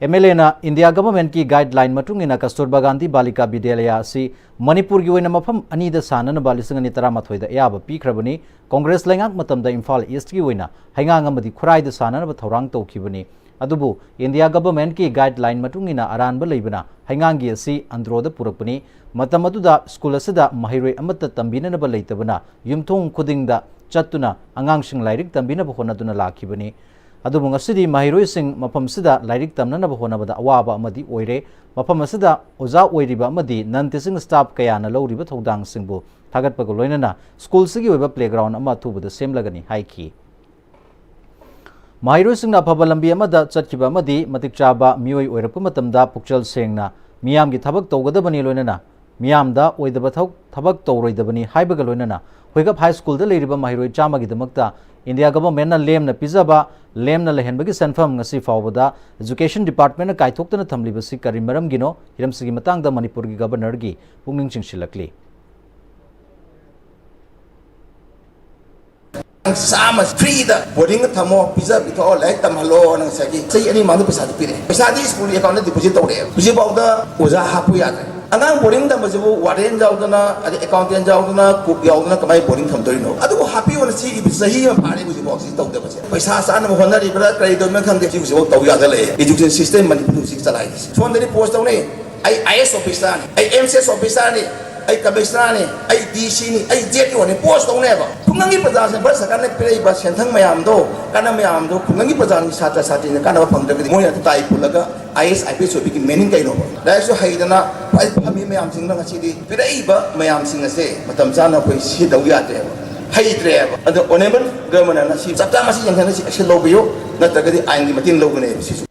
ꯑꯦꯝ ꯑꯦꯜ ꯑꯦꯅ ꯏꯟꯗꯤꯌꯥ ꯒꯚꯔꯟꯃꯦꯟꯠꯀꯤ ꯒꯥꯏꯗꯂꯥꯏꯟ ꯃꯇꯨꯡ ꯏꯟꯅ ꯀꯁꯇꯨꯔꯕꯥ ꯒꯥꯟꯙꯤ ꯕꯥꯂꯤꯀꯥ ꯕꯤꯗ꯭ꯌꯥꯂꯌꯥ ꯑꯁꯤ ꯃꯅꯤꯄꯨꯔꯒꯤ ꯑꯣꯏꯅ ꯃꯐꯝ ꯑꯅꯤꯗ ꯁꯥꯅꯅꯕ ꯂꯤꯁꯤꯡ ꯑꯅꯤ ꯇꯔꯥꯃꯥꯊꯣꯏꯗ ꯑꯌꯥꯕ ꯄꯤꯈ꯭ꯔꯕꯅꯤ꯫ ꯀꯣꯡꯒ꯭ꯔꯦꯁ ꯂꯩꯉꯥꯛ ꯃꯇꯝꯗ ꯏꯝꯐꯥꯜ ꯏꯁ꯭ꯠꯀꯤ ꯑꯣꯏꯅ ꯍꯩꯉꯥꯡ ꯑꯃꯗꯤ ꯈꯨꯔꯥꯏꯗ ꯁꯥꯅꯅꯕ ꯊꯧꯔꯥꯡ ꯇꯧꯈꯤꯕꯅꯤ꯫ ꯑꯗꯨꯕꯨ ꯏꯟꯗꯤꯌꯥ ꯒꯚꯔꯟꯃꯦꯟꯠꯀꯤ ꯒꯥꯏꯗꯂꯥꯏꯟ ꯃꯇꯨꯡ ꯏꯟꯅ ꯑꯔꯥꯟꯕ ꯂꯩꯕꯅ ꯍꯩꯉꯥꯡꯒꯤ ꯑꯁꯤ ꯑꯟꯗ꯭ꯔꯣꯗ ꯄꯨꯔꯛꯄꯅꯤ꯫ ꯃꯇꯝ ꯑꯗꯨꯗ ꯁ꯭ꯀꯨꯜ ꯑꯁꯤꯗ ꯃꯍꯩꯔꯣꯏ ꯑꯃꯠꯇ ꯇꯝꯕꯤꯅꯅꯕ ꯂꯩꯇꯕꯅ ꯌꯨꯝꯊꯣꯡ ꯈꯨꯗꯤꯡꯗ ꯆꯠꯇꯨꯅ ꯑꯉꯥꯡꯁꯤꯡ ꯂꯥꯏꯔꯤꯛ ꯇꯝꯕꯤꯅꯕ ꯍꯣꯠꯅꯗꯨꯅ ꯂꯥꯛꯈꯤꯕꯅꯤ꯫ ꯑꯗꯨꯕꯨ ꯉꯁꯤꯗꯤ ꯃꯍꯩꯔꯣꯏꯁꯤꯡ ꯃꯐꯝꯁꯤꯗ ꯂꯥꯏꯔꯤꯛ ꯇꯝꯅꯅꯕ ꯍꯣꯠꯅꯕꯗ ꯑꯋꯥꯕ ꯑꯃꯗꯤ ꯑꯣꯏꯔꯦ꯫ ꯃꯐꯝ ꯑꯁꯤꯗ ꯑꯣꯖꯥ ꯑꯣꯏꯔꯤꯕ ꯑꯃꯗꯤ non teaching staff ꯀꯌꯥꯅ ꯂꯧꯔꯤꯕ ꯊꯧꯗꯥꯡꯁꯤꯡꯕꯨ ꯊꯥꯒꯠꯄꯒ ꯂꯣꯏꯅꯅ ꯁ꯭ꯀꯨꯜꯁꯤꯒꯤ ꯑꯣꯏꯕ playground ꯑꯃ ꯑꯊꯨꯕꯗ ꯁꯦꯝꯂꯒꯅꯤ ꯍꯥꯏꯈꯤ꯫ ꯃꯍꯩꯔꯣꯏꯁꯤꯡꯅ ꯑꯐꯕ ꯂꯝꯕꯤ ꯑꯃꯗ ꯆꯠꯈꯤꯕ ꯑꯃꯗꯤ ꯃꯇꯤꯛ ꯆꯥꯕ ꯃꯤꯑꯣꯏ ꯑꯣꯏꯔꯛꯄ ꯃꯇꯝꯗ ꯄꯨꯛꯆꯦꯜ ꯁꯦꯡꯅ ꯃꯤꯌꯥꯝꯒꯤ ꯊꯕꯛ ꯇꯧꯒꯗꯕꯅꯤ, ꯂꯣꯏꯅꯅ ꯃꯤꯌꯥꯝꯗ ꯑꯣꯏꯗꯕ ꯊꯕꯛ ꯊꯕꯛ ꯇꯧꯔꯣꯏꯗꯕꯅꯤ ꯍꯥꯏꯕꯒ ꯂꯣꯏꯅꯅ ꯍꯣꯏꯒꯞ ꯍꯥꯏ ꯁ꯭ꯀꯨꯜꯗ ꯂꯩꯔꯤꯕ ꯃꯍꯩꯔꯣꯏ ꯆꯥꯝꯃꯒꯤꯗꯃꯛꯇ ꯏꯟꯗꯤꯌꯥ ꯒꯚꯔꯟꯃꯦꯟꯠꯅ ꯂꯦꯝꯅ ꯄꯤꯖꯕ, ꯂꯦꯝꯅ ꯂꯩꯍꯟꯕꯒꯤ ꯁꯦꯟꯐꯝ ꯉꯁꯤ ꯐꯥꯎꯕꯗ education department ꯅ ꯀꯥꯏꯊꯣꯛꯇꯅ ꯊꯝꯂꯤꯕꯁꯤ ꯀꯔꯤ ꯃꯔꯝꯒꯤꯅꯣ? ꯍꯤꯔꯝꯁꯤꯒꯤ ꯃꯇꯥꯡꯗ ꯃꯅꯤꯄꯨꯔꯒꯤ ꯒꯚꯔꯅꯔꯒꯤ ꯄꯨꯛꯅꯤꯡ ꯆꯤꯡꯁꯤꯜꯂꯛꯂꯤ꯫ ꯆꯥꯝꯃ free ꯗ boarding ꯊꯝꯃꯣ, ꯄꯤꯖ ꯄꯤꯊꯛꯑꯣ, ꯂꯥꯏꯔꯤꯛ ꯇꯝꯍꯜꯂꯣꯅ ꯉꯁꯥꯏꯒꯤ ꯆꯍꯤ ꯑꯅꯤ ꯃꯃꯥꯡꯗ ꯄꯩꯁꯥꯗꯤ ꯄꯤꯔꯛꯑꯦ꯫ ꯄꯩꯁꯥꯗꯤ ꯁ꯭ꯀꯨꯜꯒꯤ account ꯗ deposit ꯇꯧꯔꯛꯑꯦ꯫ ꯍꯧꯖꯤꯛꯐꯥꯎꯗ ꯑꯣꯖꯥ ꯍꯥꯞꯄꯨ ꯌꯥꯗ꯭ꯔꯦ꯫ ꯑꯉꯥꯡ boarding ꯊꯝꯕꯁꯤꯕꯨ warden ꯌꯥꯎꯗꯅ, ꯑꯗꯩ accountant ꯌꯥꯎꯗꯅ, cook ꯌꯥꯎꯗꯅ ꯀꯃꯥꯏꯅ boarding ꯊꯝꯗꯣꯏꯅꯣ? ꯑꯗꯨꯕꯨ ꯍꯥꯞꯄꯤꯌꯣꯅ ꯆꯦ ꯏꯕꯁꯤ ꯆꯍꯤ ꯑꯃ ꯐꯥꯔꯦ ꯍꯧꯖꯤꯛꯐꯥꯎ ꯁꯤ ꯇꯧꯗꯕꯁꯦ꯫ ꯄꯩꯁꯥ ꯆꯥꯅꯕ ꯍꯣꯠꯅꯔꯤꯕ꯭ꯔꯥ ꯀꯔꯤ ꯇꯧꯔꯤꯅꯣ ꯈꯪꯗꯦ, ꯁꯤ ꯍꯧꯖꯤꯛꯐꯥꯎ ꯇꯧ ꯌꯥꯗ ꯂꯩꯌꯦ꯫ Education system ꯃꯅꯤꯄꯨꯔꯗ ꯍꯧꯖꯤꯛ ꯆꯂꯥꯏꯔꯤꯁꯦ꯫ ꯁꯣꯝꯗꯗꯤ post ꯇꯧꯅꯩ, ꯑꯩ IAS officer ꯅꯤ, ꯑꯩ MCS officer ꯅꯤ, ꯑꯩ commissioner ꯅꯤ, ꯑꯩ DC ꯅꯤ, ꯑꯩ ZEO ꯅꯤ, post ꯇꯧꯅꯦꯕ꯫ ꯈꯨꯡꯒꯪꯒꯤ ꯄ꯭ꯔꯖꯥꯁꯤꯡ ꯚꯥꯔꯠ ꯁꯔꯀꯥꯔꯅ ꯄꯤꯔꯛꯏꯕ ꯁꯦꯟꯊꯪ ꯃꯌꯥꯝꯗꯣ, ꯀꯥꯟꯅꯕ ꯃꯌꯥꯝꯗꯣ ꯈꯨꯡꯒꯪꯒꯤ ꯄ꯭ꯔꯖꯥꯒꯤ ꯁꯥꯇ꯭ꯔ ꯁꯥꯇ꯭ꯔꯤꯅ ꯀꯥꯟꯅꯕ ꯐꯪꯗ꯭ꯔꯒꯗꯤ ꯃꯣꯏꯅ ꯑꯗꯨ ꯇꯥꯏ ꯄꯨꯜꯂꯒ IAS IPS ꯑꯣꯏꯕꯒꯤ meaning ꯀꯩꯅꯣꯕ? ꯂꯥꯏꯔꯤꯛꯁꯨ ꯍꯩꯗꯅ ꯈ꯭ꯋꯥꯏ ꯐꯝꯃꯤ ꯃꯌꯥꯝꯁꯤꯡꯅ ꯉꯁꯤꯗꯤ ꯄꯤꯔꯛꯏꯕ ꯃꯌꯥꯝꯁꯤꯡ ꯑꯁꯦ ꯃꯇꯝ ꯆꯥꯅ ꯑꯩꯈꯣꯏ ꯁꯤꯖꯤꯟꯅꯗꯧ ꯌꯥꯗ꯭ꯔꯦꯕ, ꯍꯩꯇ꯭ꯔꯦꯕ꯫ ꯑꯗꯣ honourable governor ꯅ ꯁꯤ ꯆꯞ ꯆꯥ ꯃꯁꯤ ꯌꯦꯡꯁꯤꯟꯅ ꯁꯤ action ꯂꯧꯕꯤꯌꯨ, ꯅꯠꯇ꯭ꯔꯒꯗꯤ ꯑꯥꯏꯟꯒꯤ ꯃꯇꯦꯡ ꯂꯧꯒꯅꯦꯕ ꯁꯤꯁꯨ꯫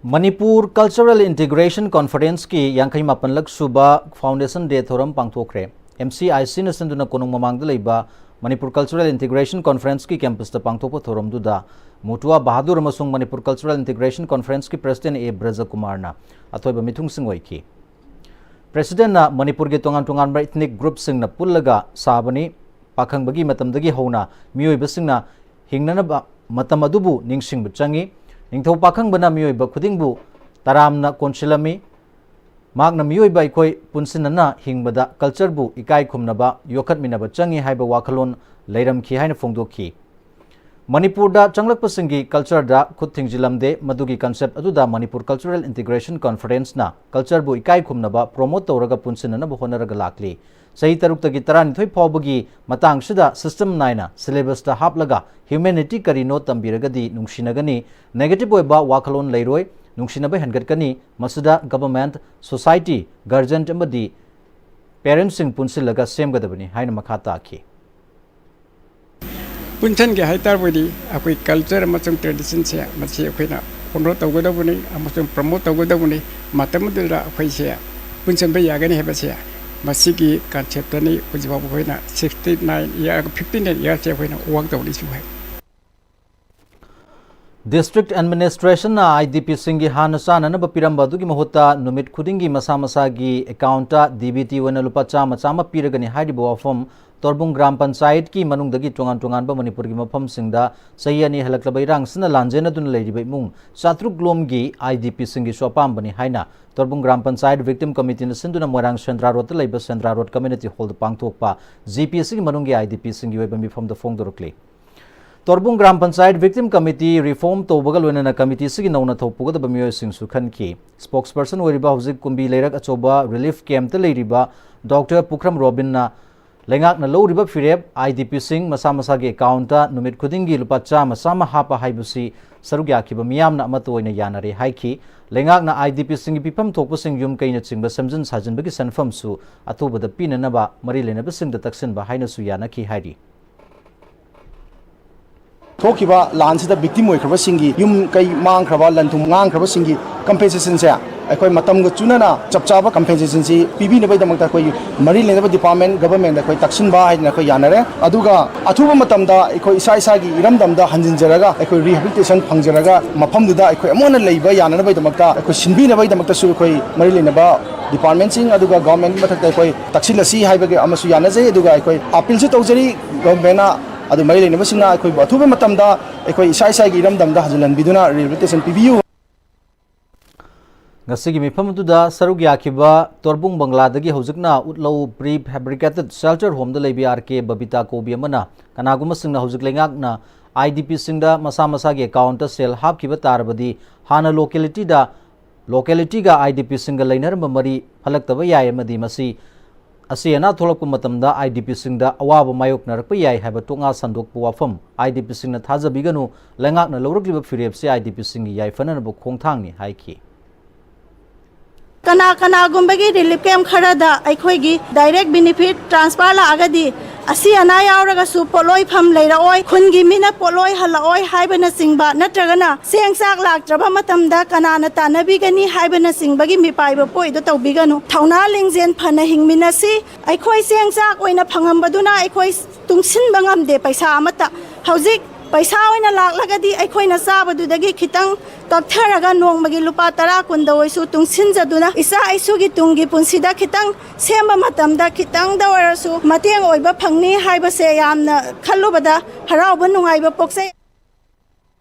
ꯃꯅꯤꯄꯨꯔ Cultural Integration Conference ꯀꯤ ꯌꯥꯡꯈꯩ ꯃꯥꯄꯟꯂꯛ ꯁꯨꯕ Foundation Day ꯊꯧꯔꯝ ꯄꯥꯡꯊꯣꯛꯈ꯭ꯔꯦ꯫ MCIC ꯅ ꯁꯤꯟꯗꯨꯅ ꯀꯣꯅꯨꯡ ꯃꯃꯥꯡꯗ ꯂꯩꯕ ꯃꯅꯤꯄꯨꯔ Cultural Integration Conference ꯀꯤ campus ꯇ ꯄꯥꯡꯊꯣꯛꯄ ꯊꯧꯔꯝꯗꯨꯗ ꯃꯣꯇꯨꯋꯥ ꯕꯍꯥꯗꯨꯔ ꯑꯃꯁꯨꯡ ꯃꯅꯤꯄꯨꯔ Cultural Integration Conference ꯀꯤ president ꯑꯦ ꯕ꯭ꯔꯖꯀꯨꯃꯥꯔꯅ ꯑꯊꯣꯏꯕ ꯃꯤꯊꯨꯡꯁꯤꯡ ꯑꯣꯏꯈꯤ꯫ President ꯅ ꯃꯅꯤꯄꯨꯔꯒꯤ ꯇꯣꯉꯥꯟ ꯇꯣꯉꯥꯟꯕ ethnic group ꯁꯤꯡꯅ ꯄꯨꯜꯂꯒ ꯁꯥꯕꯅꯤ, ꯄꯥꯈꯪꯕꯒꯤ ꯃꯇꯝꯗꯒꯤ ꯍꯧꯅ ꯃꯤꯑꯣꯏꯕꯁꯤꯡꯅ ꯍꯤꯡꯅꯅꯕ ꯃꯇꯝ ꯑꯗꯨꯕꯨ ꯅꯤꯡꯁꯤꯡꯕ ꯆꯪꯏ꯫ ꯅꯤꯡꯊꯧ ꯄꯥꯈꯪꯕꯅ ꯃꯤꯑꯣꯏꯕ ꯈꯨꯗꯤꯡꯕꯨ ꯇꯔꯥꯝꯅ ꯀꯣꯟꯁꯤꯜꯂꯝꯃꯤ꯫ ꯃꯍꯥꯛꯅ ꯃꯤꯑꯣꯏꯕ ꯑꯩꯈꯣꯏ ꯄꯨꯟꯁꯤꯟꯅꯅ ꯍꯤꯡꯕꯗ culture ꯕꯨ ꯏꯀꯥꯏ ꯈꯨꯝꯅꯕ ꯌꯣꯛꯈꯠꯃꯤꯟꯅꯕ ꯆꯪꯏ ꯍꯥꯏꯕ ꯋꯥꯈꯜꯂꯣꯟ ꯂꯩꯔꯝꯈꯤ ꯍꯥꯏꯅ ꯐꯣꯡꯗꯣꯛꯈꯤ꯫ ꯃꯅꯤꯄꯨꯔꯗ ꯆꯪꯂꯛꯄꯁꯤꯡꯒꯤ culture ꯗ ꯈꯨꯠ ꯊꯤꯡꯖꯤꯜꯂꯝꯗꯦ꯫ ꯃꯗꯨꯒꯤ concept ꯑꯗꯨꯗ ꯃꯅꯤꯄꯨꯔ Cultural Integration Conference ꯅ culture ꯕꯨ ꯏꯀꯥꯏ ꯈꯨꯝꯅꯕ promote ꯇꯧꯔꯒ ꯄꯨꯟꯁꯤꯟꯅꯅꯕ ꯍꯣꯠꯅꯔꯒ ꯂꯥꯛꯂꯤ꯫ ꯆꯍꯤ ꯇꯔꯨꯛꯇꯒꯤ ꯇꯔꯥꯅꯤꯊꯣꯏ ꯐꯥꯎꯕꯒꯤ ꯃꯇꯥꯡꯁꯤꯗ system ꯅꯥꯏꯅ syllabus ꯇ ꯍꯥꯞꯂꯒ humanity ꯀꯔꯤꯅꯣ ꯇꯝꯕꯤꯔꯒꯗꯤ ꯅꯨꯡꯁꯤꯅꯒꯅꯤ, negative ꯑꯣꯏꯕ ꯋꯥꯈꯜꯂꯣꯟ ꯂꯩꯔꯣꯏ, ꯅꯨꯡꯁꯤꯅꯕ ꯍꯦꯟꯒꯠꯀꯅꯤ꯫ ꯃꯁꯤꯗ government, society, guardian ꯑꯃꯗꯤ parent ꯁꯤꯡ ꯄꯨꯟꯁꯤꯜꯂꯒ ꯁꯦꯝꯒꯗꯕꯅꯤ ꯍꯥꯏꯅ ꯃꯈꯥ ꯇꯥꯈꯤ꯫ ꯄꯨꯟꯁꯤꯟꯒꯦ ꯍꯥꯏꯇꯥꯔꯕꯗꯤ ꯑꯩꯈꯣꯏ culture ꯑꯃꯁꯨꯡ tradition ꯁꯦ ꯃꯁꯤ ꯑꯩꯈꯣꯏꯅ honour ꯇꯧꯒꯗꯧꯕꯅꯤ ꯑꯃꯁꯨꯡ promote ꯇꯧꯒꯗꯧꯕꯅꯤ꯫ ꯃꯇꯝ ꯑꯗꯨꯗ ꯑꯩꯈꯣꯏꯁꯦ ꯄꯨꯟꯁꯤꯟꯕ ꯌꯥꯒꯅꯤ ꯍꯥꯏꯕꯁꯦ ꯃꯁꯤꯒꯤ concept ꯇꯅꯤ ꯍꯧꯖꯤꯛ ꯐꯥꯎꯕ ꯑꯩꯈꯣꯏꯅ sixty nine year, fifty nine year ꯁꯦ ꯑꯩꯈꯣꯏꯅ work ꯇꯧꯔꯛꯏꯁꯤ ꯍꯥꯏ꯫ District Administration ꯅ I D P ꯁꯤꯡꯒꯤ ꯍꯥꯟꯅ ꯆꯥꯅꯅꯕ ꯄꯤꯔꯝꯕ ꯑꯗꯨꯒꯤ ꯃꯍꯨꯠꯇ ꯅꯨꯃꯤꯠ ꯈꯨꯗꯤꯡꯒꯤ ꯃꯁꯥ ꯃꯁꯥꯒꯤ account ꯇ D B T ꯑꯣꯏꯅ ꯂꯨꯄꯥ ꯆꯥꯝꯃ ꯆꯥꯝꯃ ꯄꯤꯔꯒꯅꯤ ꯍꯥꯏꯔꯤꯕ ꯋꯥꯐꯝ ꯇꯣꯔꯕꯨꯡ ꯒ꯭ꯔꯥꯝ ꯄꯟꯆꯥꯌꯠꯀꯤ ꯃꯅꯨꯡꯗꯒꯤ ꯇꯣꯉꯥꯟ ꯇꯣꯉꯥꯟꯕ ꯃꯅꯤꯄꯨꯔꯒꯤ ꯃꯐꯝꯁꯤꯡꯗ ꯆꯍꯤ ꯑꯅꯤ ꯍꯦꯜꯂꯛꯂꯕ ꯏꯔꯥꯡꯁꯤꯅ ꯂꯥꯟꯖꯦꯟꯅꯗꯨꯅ ꯂꯩꯔꯤꯕ ꯏꯃꯨꯡ ꯆꯥꯇ꯭ꯔꯨꯛ ꯂꯣꯝꯒꯤ I D P ꯁꯤꯡꯒꯤꯁꯨ ꯑꯄꯥꯝꯕꯅꯤ ꯍꯥꯏꯅ ꯇꯣꯔꯕꯨꯡ ꯒ꯭ꯔꯥꯝ ꯄꯟꯆꯥꯌꯠ victim committee ꯅ ꯁꯤꯟꯗꯨꯅ ꯃꯣꯏꯔꯥꯡ ꯁꯦꯟꯗ꯭ꯔꯥ ꯔꯣꯗꯇ ꯂꯩꯕ ꯁꯦꯟꯗ꯭ꯔꯥ ꯔꯣꯗ community hall ꯗ ꯄꯥꯡꯊꯣꯛꯄ G P ꯑꯁꯤꯒꯤ ꯃꯅꯨꯡꯒꯤ I D P ꯁꯤꯡꯒꯤ ꯑꯣꯏꯕ ꯃꯤꯐꯝꯗ ꯐꯣꯡꯗꯣꯔꯛꯂꯤ꯫ Torbung gram panchayat victim committee reform ꯇꯧꯕꯒ ꯂꯣꯏꯅꯅ committee ꯑꯁꯤꯒꯤ ꯅꯧꯅ ꯊꯧ ꯄꯨꯒꯗꯕ ꯃꯤꯑꯣꯏꯁꯤꯡꯁꯨ ꯈꯟꯈꯤ꯫ Spokesperson ꯑꯣꯏꯔꯤꯕ ꯍꯧꯖꯤꯛ ꯀꯨꯝꯕꯤ ꯂꯩꯔꯛ ꯑꯆꯧꯕ relief camp ꯇ ꯂꯩꯔꯤꯕ Doctor ꯄꯨꯈ꯭ꯔꯝ ꯔꯣꯕꯤꯟꯅ ꯂꯩꯉꯥꯛꯅ ꯂꯧꯔꯤꯕ ꯐꯤꯔꯦꯞ I D P ꯁꯤꯡ ꯃꯁꯥ ꯃꯁꯥꯒꯤ account ꯇ ꯅꯨꯃꯤꯠ ꯈꯨꯗꯤꯡꯒꯤ ꯂꯨꯄꯥ ꯆꯥꯝꯃ ꯆꯥꯝꯃ ꯍꯥꯞꯄ ꯍꯥꯏꯕꯁꯤ ꯁꯔꯨꯛ ꯌꯥꯈꯤꯕ ꯃꯤꯌꯥꯝꯅ ꯑꯃꯠꯇ ꯑꯣꯏꯅ ꯌꯥꯅꯔꯦ ꯍꯥꯏꯈꯤ꯫ ꯂꯩꯉꯥꯛꯅ I D P ꯁꯤꯡꯒꯤ ꯄꯤꯐꯝ ꯊꯣꯛꯄꯁꯤꯡ ꯌꯨꯝ ꯀꯩꯅꯆꯤꯡꯕ ꯁꯦꯝꯖꯤꯟ ꯁꯥꯖꯤꯟꯕꯒꯤ ꯁꯦꯟꯐꯝꯁꯨ ꯑꯊꯨꯕꯗ ꯄꯤꯅꯅꯕ ꯃꯔꯤ ꯂꯩꯅꯕꯁꯤꯡꯗ ꯇꯛꯁꯤꯟꯕ ꯍꯥꯏꯅꯁꯨ ꯌꯥꯅꯈꯤ ꯍꯥꯏꯔꯤ꯫ ꯊꯣꯛꯈꯤꯕ ꯂꯥꯟꯁꯤꯗ victim ꯑꯣꯏꯈ꯭ꯔꯕꯁꯤꯡꯒꯤ ꯌꯨꯝ ꯀꯩ ꯃꯥꯡꯈ꯭ꯔꯕ, ꯂꯟ ꯊꯨꯝ ꯃꯥꯡꯈ꯭ꯔꯕꯁꯤꯡꯒꯤ compensation ꯁꯦ ꯑꯩꯈꯣꯏ ꯃꯇꯝꯒ ꯆꯨꯅꯅ ꯆꯞ ꯆꯥꯕ compensation ꯁꯤ ꯄꯤꯕꯤꯅꯕꯒꯤꯗꯃꯛꯇ ꯑꯩꯈꯣꯏ ꯃꯔꯤ ꯂꯩꯅꯕ department, government ꯗ ꯑꯩꯈꯣꯏ ꯇꯛꯁꯤꯟꯕ ꯍꯥꯏꯗꯅ ꯑꯩꯈꯣꯏ ꯌꯥꯅꯔꯦ꯫ ꯑꯗꯨꯒ ꯑꯊꯨꯕ ꯃꯇꯝꯗ ꯑꯩꯈꯣꯏ ꯏꯁꯥ ꯏꯁꯥꯒꯤ ꯏꯔꯝꯗꯝꯗ ꯍꯟꯖꯤꯟꯖꯔꯒ ꯑꯩꯈꯣꯏ rehabilitation ꯐꯪꯖꯔꯒ ꯃꯐꯝꯗꯨꯗ ꯑꯩꯈꯣꯏ ꯑꯃꯨꯛ ꯍꯟꯅ ꯂꯩꯕ ꯌꯥꯅꯅꯕꯒꯤꯗꯃꯛꯇ ꯑꯩꯈꯣꯏ ꯁꯤꯟꯕꯤꯅꯕꯒꯤꯗꯃꯛꯇꯁꯨ ꯑꯩꯈꯣꯏ ꯃꯔꯤ ꯂꯩꯅꯕ department ꯁꯤꯡ ꯑꯗꯨꯒ government ꯃꯊꯛꯇ ꯑꯩꯈꯣꯏ ꯇꯛꯁꯤꯜꯂꯁꯤ ꯍꯥꯏꯕꯒꯤ ꯑꯃꯁꯨ ꯌꯥꯅꯖꯩ꯫ ꯑꯗꯨꯒ ꯑꯩꯈꯣꯏ appeal ꯁꯨ ꯇꯧꯖꯔꯤ government ꯅ꯫ ꯑꯗꯨ ꯃꯔꯤ ꯂꯩꯅꯕꯁꯤꯡꯅ ꯑꯩꯈꯣꯏꯕꯨ ꯑꯊꯨꯕ ꯃꯇꯝꯗ ꯑꯩꯈꯣꯏ ꯏꯁꯥ ꯏꯁꯥꯒꯤ ꯏꯔꯝꯗꯝꯗ ꯍꯟꯖꯤꯜꯍꯟꯕꯤꯗꯨꯅ rehabilitation ꯄꯤꯕꯤꯌꯨ꯫ ꯉꯁꯤꯒꯤ ꯃꯤꯐꯝ ꯑꯗꯨꯗ ꯁꯔꯨꯛ ꯌꯥꯈꯤꯕ ꯇꯣꯔꯕꯨꯡ ꯕꯪꯒ꯭ꯂꯥꯗꯒꯤ ꯍꯧꯖꯤꯛꯅ ꯎꯠꯂꯧ pre fabricated shelter home ꯗ ꯂꯩꯕꯤ ꯑꯥꯔ ꯀꯦ ꯕꯕꯤꯇꯥ ꯀꯧꯕꯤ ꯑꯃꯅ ꯀꯅꯥꯒꯨꯝꯕꯁꯤꯡꯅ ꯍꯧꯖꯤꯛ ꯂꯩꯉꯥꯛꯅ I D P ꯁꯤꯡꯗ ꯃꯁꯥ ꯃꯁꯥꯒꯤ account ꯇ ꯁꯦꯜ ꯍꯥꯞꯈꯤꯕ ꯇꯥꯔꯕꯗꯤ ꯍꯥꯟꯅ locality ꯗ, locality ꯒ I D P ꯁꯤꯡꯒ ꯂꯩꯅꯔꯝꯕ ꯃꯔꯤ ꯐꯠꯂꯛꯇꯕ ꯌꯥꯏ ꯑꯃꯗꯤ ꯃꯁꯤ ꯑꯁꯤ ꯑꯅꯥ ꯊꯣꯛꯂꯛꯄ ꯃꯇꯝꯗ IDPꯁꯤꯡꯗ ꯑꯋꯥꯕ ꯃꯥꯌꯣꯛꯅꯔꯛꯄ ꯌꯥꯏ ꯍꯥꯏꯕ ꯇꯣꯉꯥ ꯁꯟꯗꯣꯛꯄ ꯋꯥꯐꯝ IDPꯁꯤꯡꯅ ꯊꯥꯖꯕꯤꯒꯅꯨ, ꯂꯩꯉꯥꯛꯅ ꯂꯧꯔꯛꯂꯤꯕ ꯐꯤꯔꯦꯞꯁꯤ IDPꯁꯤꯡꯒꯤ ꯌꯥꯏꯐꯅꯅꯕ ꯈꯣꯡꯊꯥꯡꯅꯤ ꯍꯥꯏꯈꯤ꯫ ꯀꯅꯥ ꯀꯅꯥꯒꯨꯝꯕꯒꯤ relief camp ꯈꯔꯗ ꯑꯩꯈꯣꯏꯒꯤ direct benefit transfer ꯂꯥꯛꯑꯒꯗꯤ ꯑꯁꯤ ꯑꯅꯥ ꯌꯥꯎꯔꯒꯁꯨ ꯄꯣꯠꯂꯣꯏꯐꯝ ꯂꯩꯔꯛꯑꯣꯏ, ꯈꯨꯟꯒꯤ ꯃꯤꯅ ꯄꯣꯠꯂꯣꯏ ꯍꯜꯂꯛꯑꯣꯏ ꯍꯥꯏꯕꯅꯆꯤꯡꯕ, ꯅꯠꯇ꯭ꯔꯒꯅ ꯆꯦꯡ ꯆꯥꯛ ꯂꯥꯛꯇ꯭ꯔꯕ ꯃꯇꯝꯗ ꯀꯅꯥꯅ ꯇꯥꯟꯅꯕꯤꯒꯅꯤ ꯍꯥꯏꯕꯅꯆꯤꯡꯕꯒꯤ ꯃꯤꯄꯥꯏꯕ ꯄꯣꯏꯗꯣ ꯇꯧꯕꯤꯒꯅꯨ꯫ ꯊꯧꯅꯥ ꯂꯤꯡꯖꯦꯜ ꯐꯅ ꯍꯤꯡꯃꯤꯟꯅꯁꯤ꯫ ꯑꯩꯈꯣꯏ ꯆꯦꯡ ꯆꯥꯛ ꯑꯣꯏꯅ ꯐꯪꯉꯝꯕꯗꯨꯅ ꯑꯩꯈꯣꯏ ꯇꯨꯡꯁꯤꯟꯕ ꯉꯝꯗꯦ ꯄꯩꯁꯥ ꯑꯃꯠꯇ꯫ ꯍꯧꯖꯤꯛ ꯄꯩꯁꯥ ꯑꯣꯏꯅ ꯂꯥꯛꯂꯒꯗꯤ ꯑꯩꯈꯣꯏꯅ ꯆꯥꯕꯗꯨꯗꯒꯤ ꯈꯤꯇꯪ ꯀꯛꯊꯔꯒ ꯅꯣꯡꯃꯒꯤ ꯂꯨꯄꯥ ꯇꯔꯥ ꯀꯨꯟꯗ ꯑꯣꯏꯁꯨ ꯇꯨꯡꯁꯤꯟꯖꯗꯨꯅ ꯏꯆꯥ ꯏꯁꯨꯒꯤ ꯇꯨꯡꯒꯤ ꯄꯨꯟꯁꯤꯗ ꯈꯤꯇꯪ ꯁꯦꯝꯕ ꯃꯇꯝꯗ ꯈꯤꯇꯪꯗ ꯑꯣꯏꯔꯁꯨ ꯃꯇꯦꯡ ꯑꯣꯏꯕ ꯐꯪꯅꯤ ꯍꯥꯏꯕꯁꯦ ꯌꯥꯝꯅ ꯈꯜꯂꯨꯕꯗ ꯍꯔꯥꯎꯕ ꯅꯨꯡꯉꯥꯏꯕ ꯄꯣꯛꯆꯩ꯫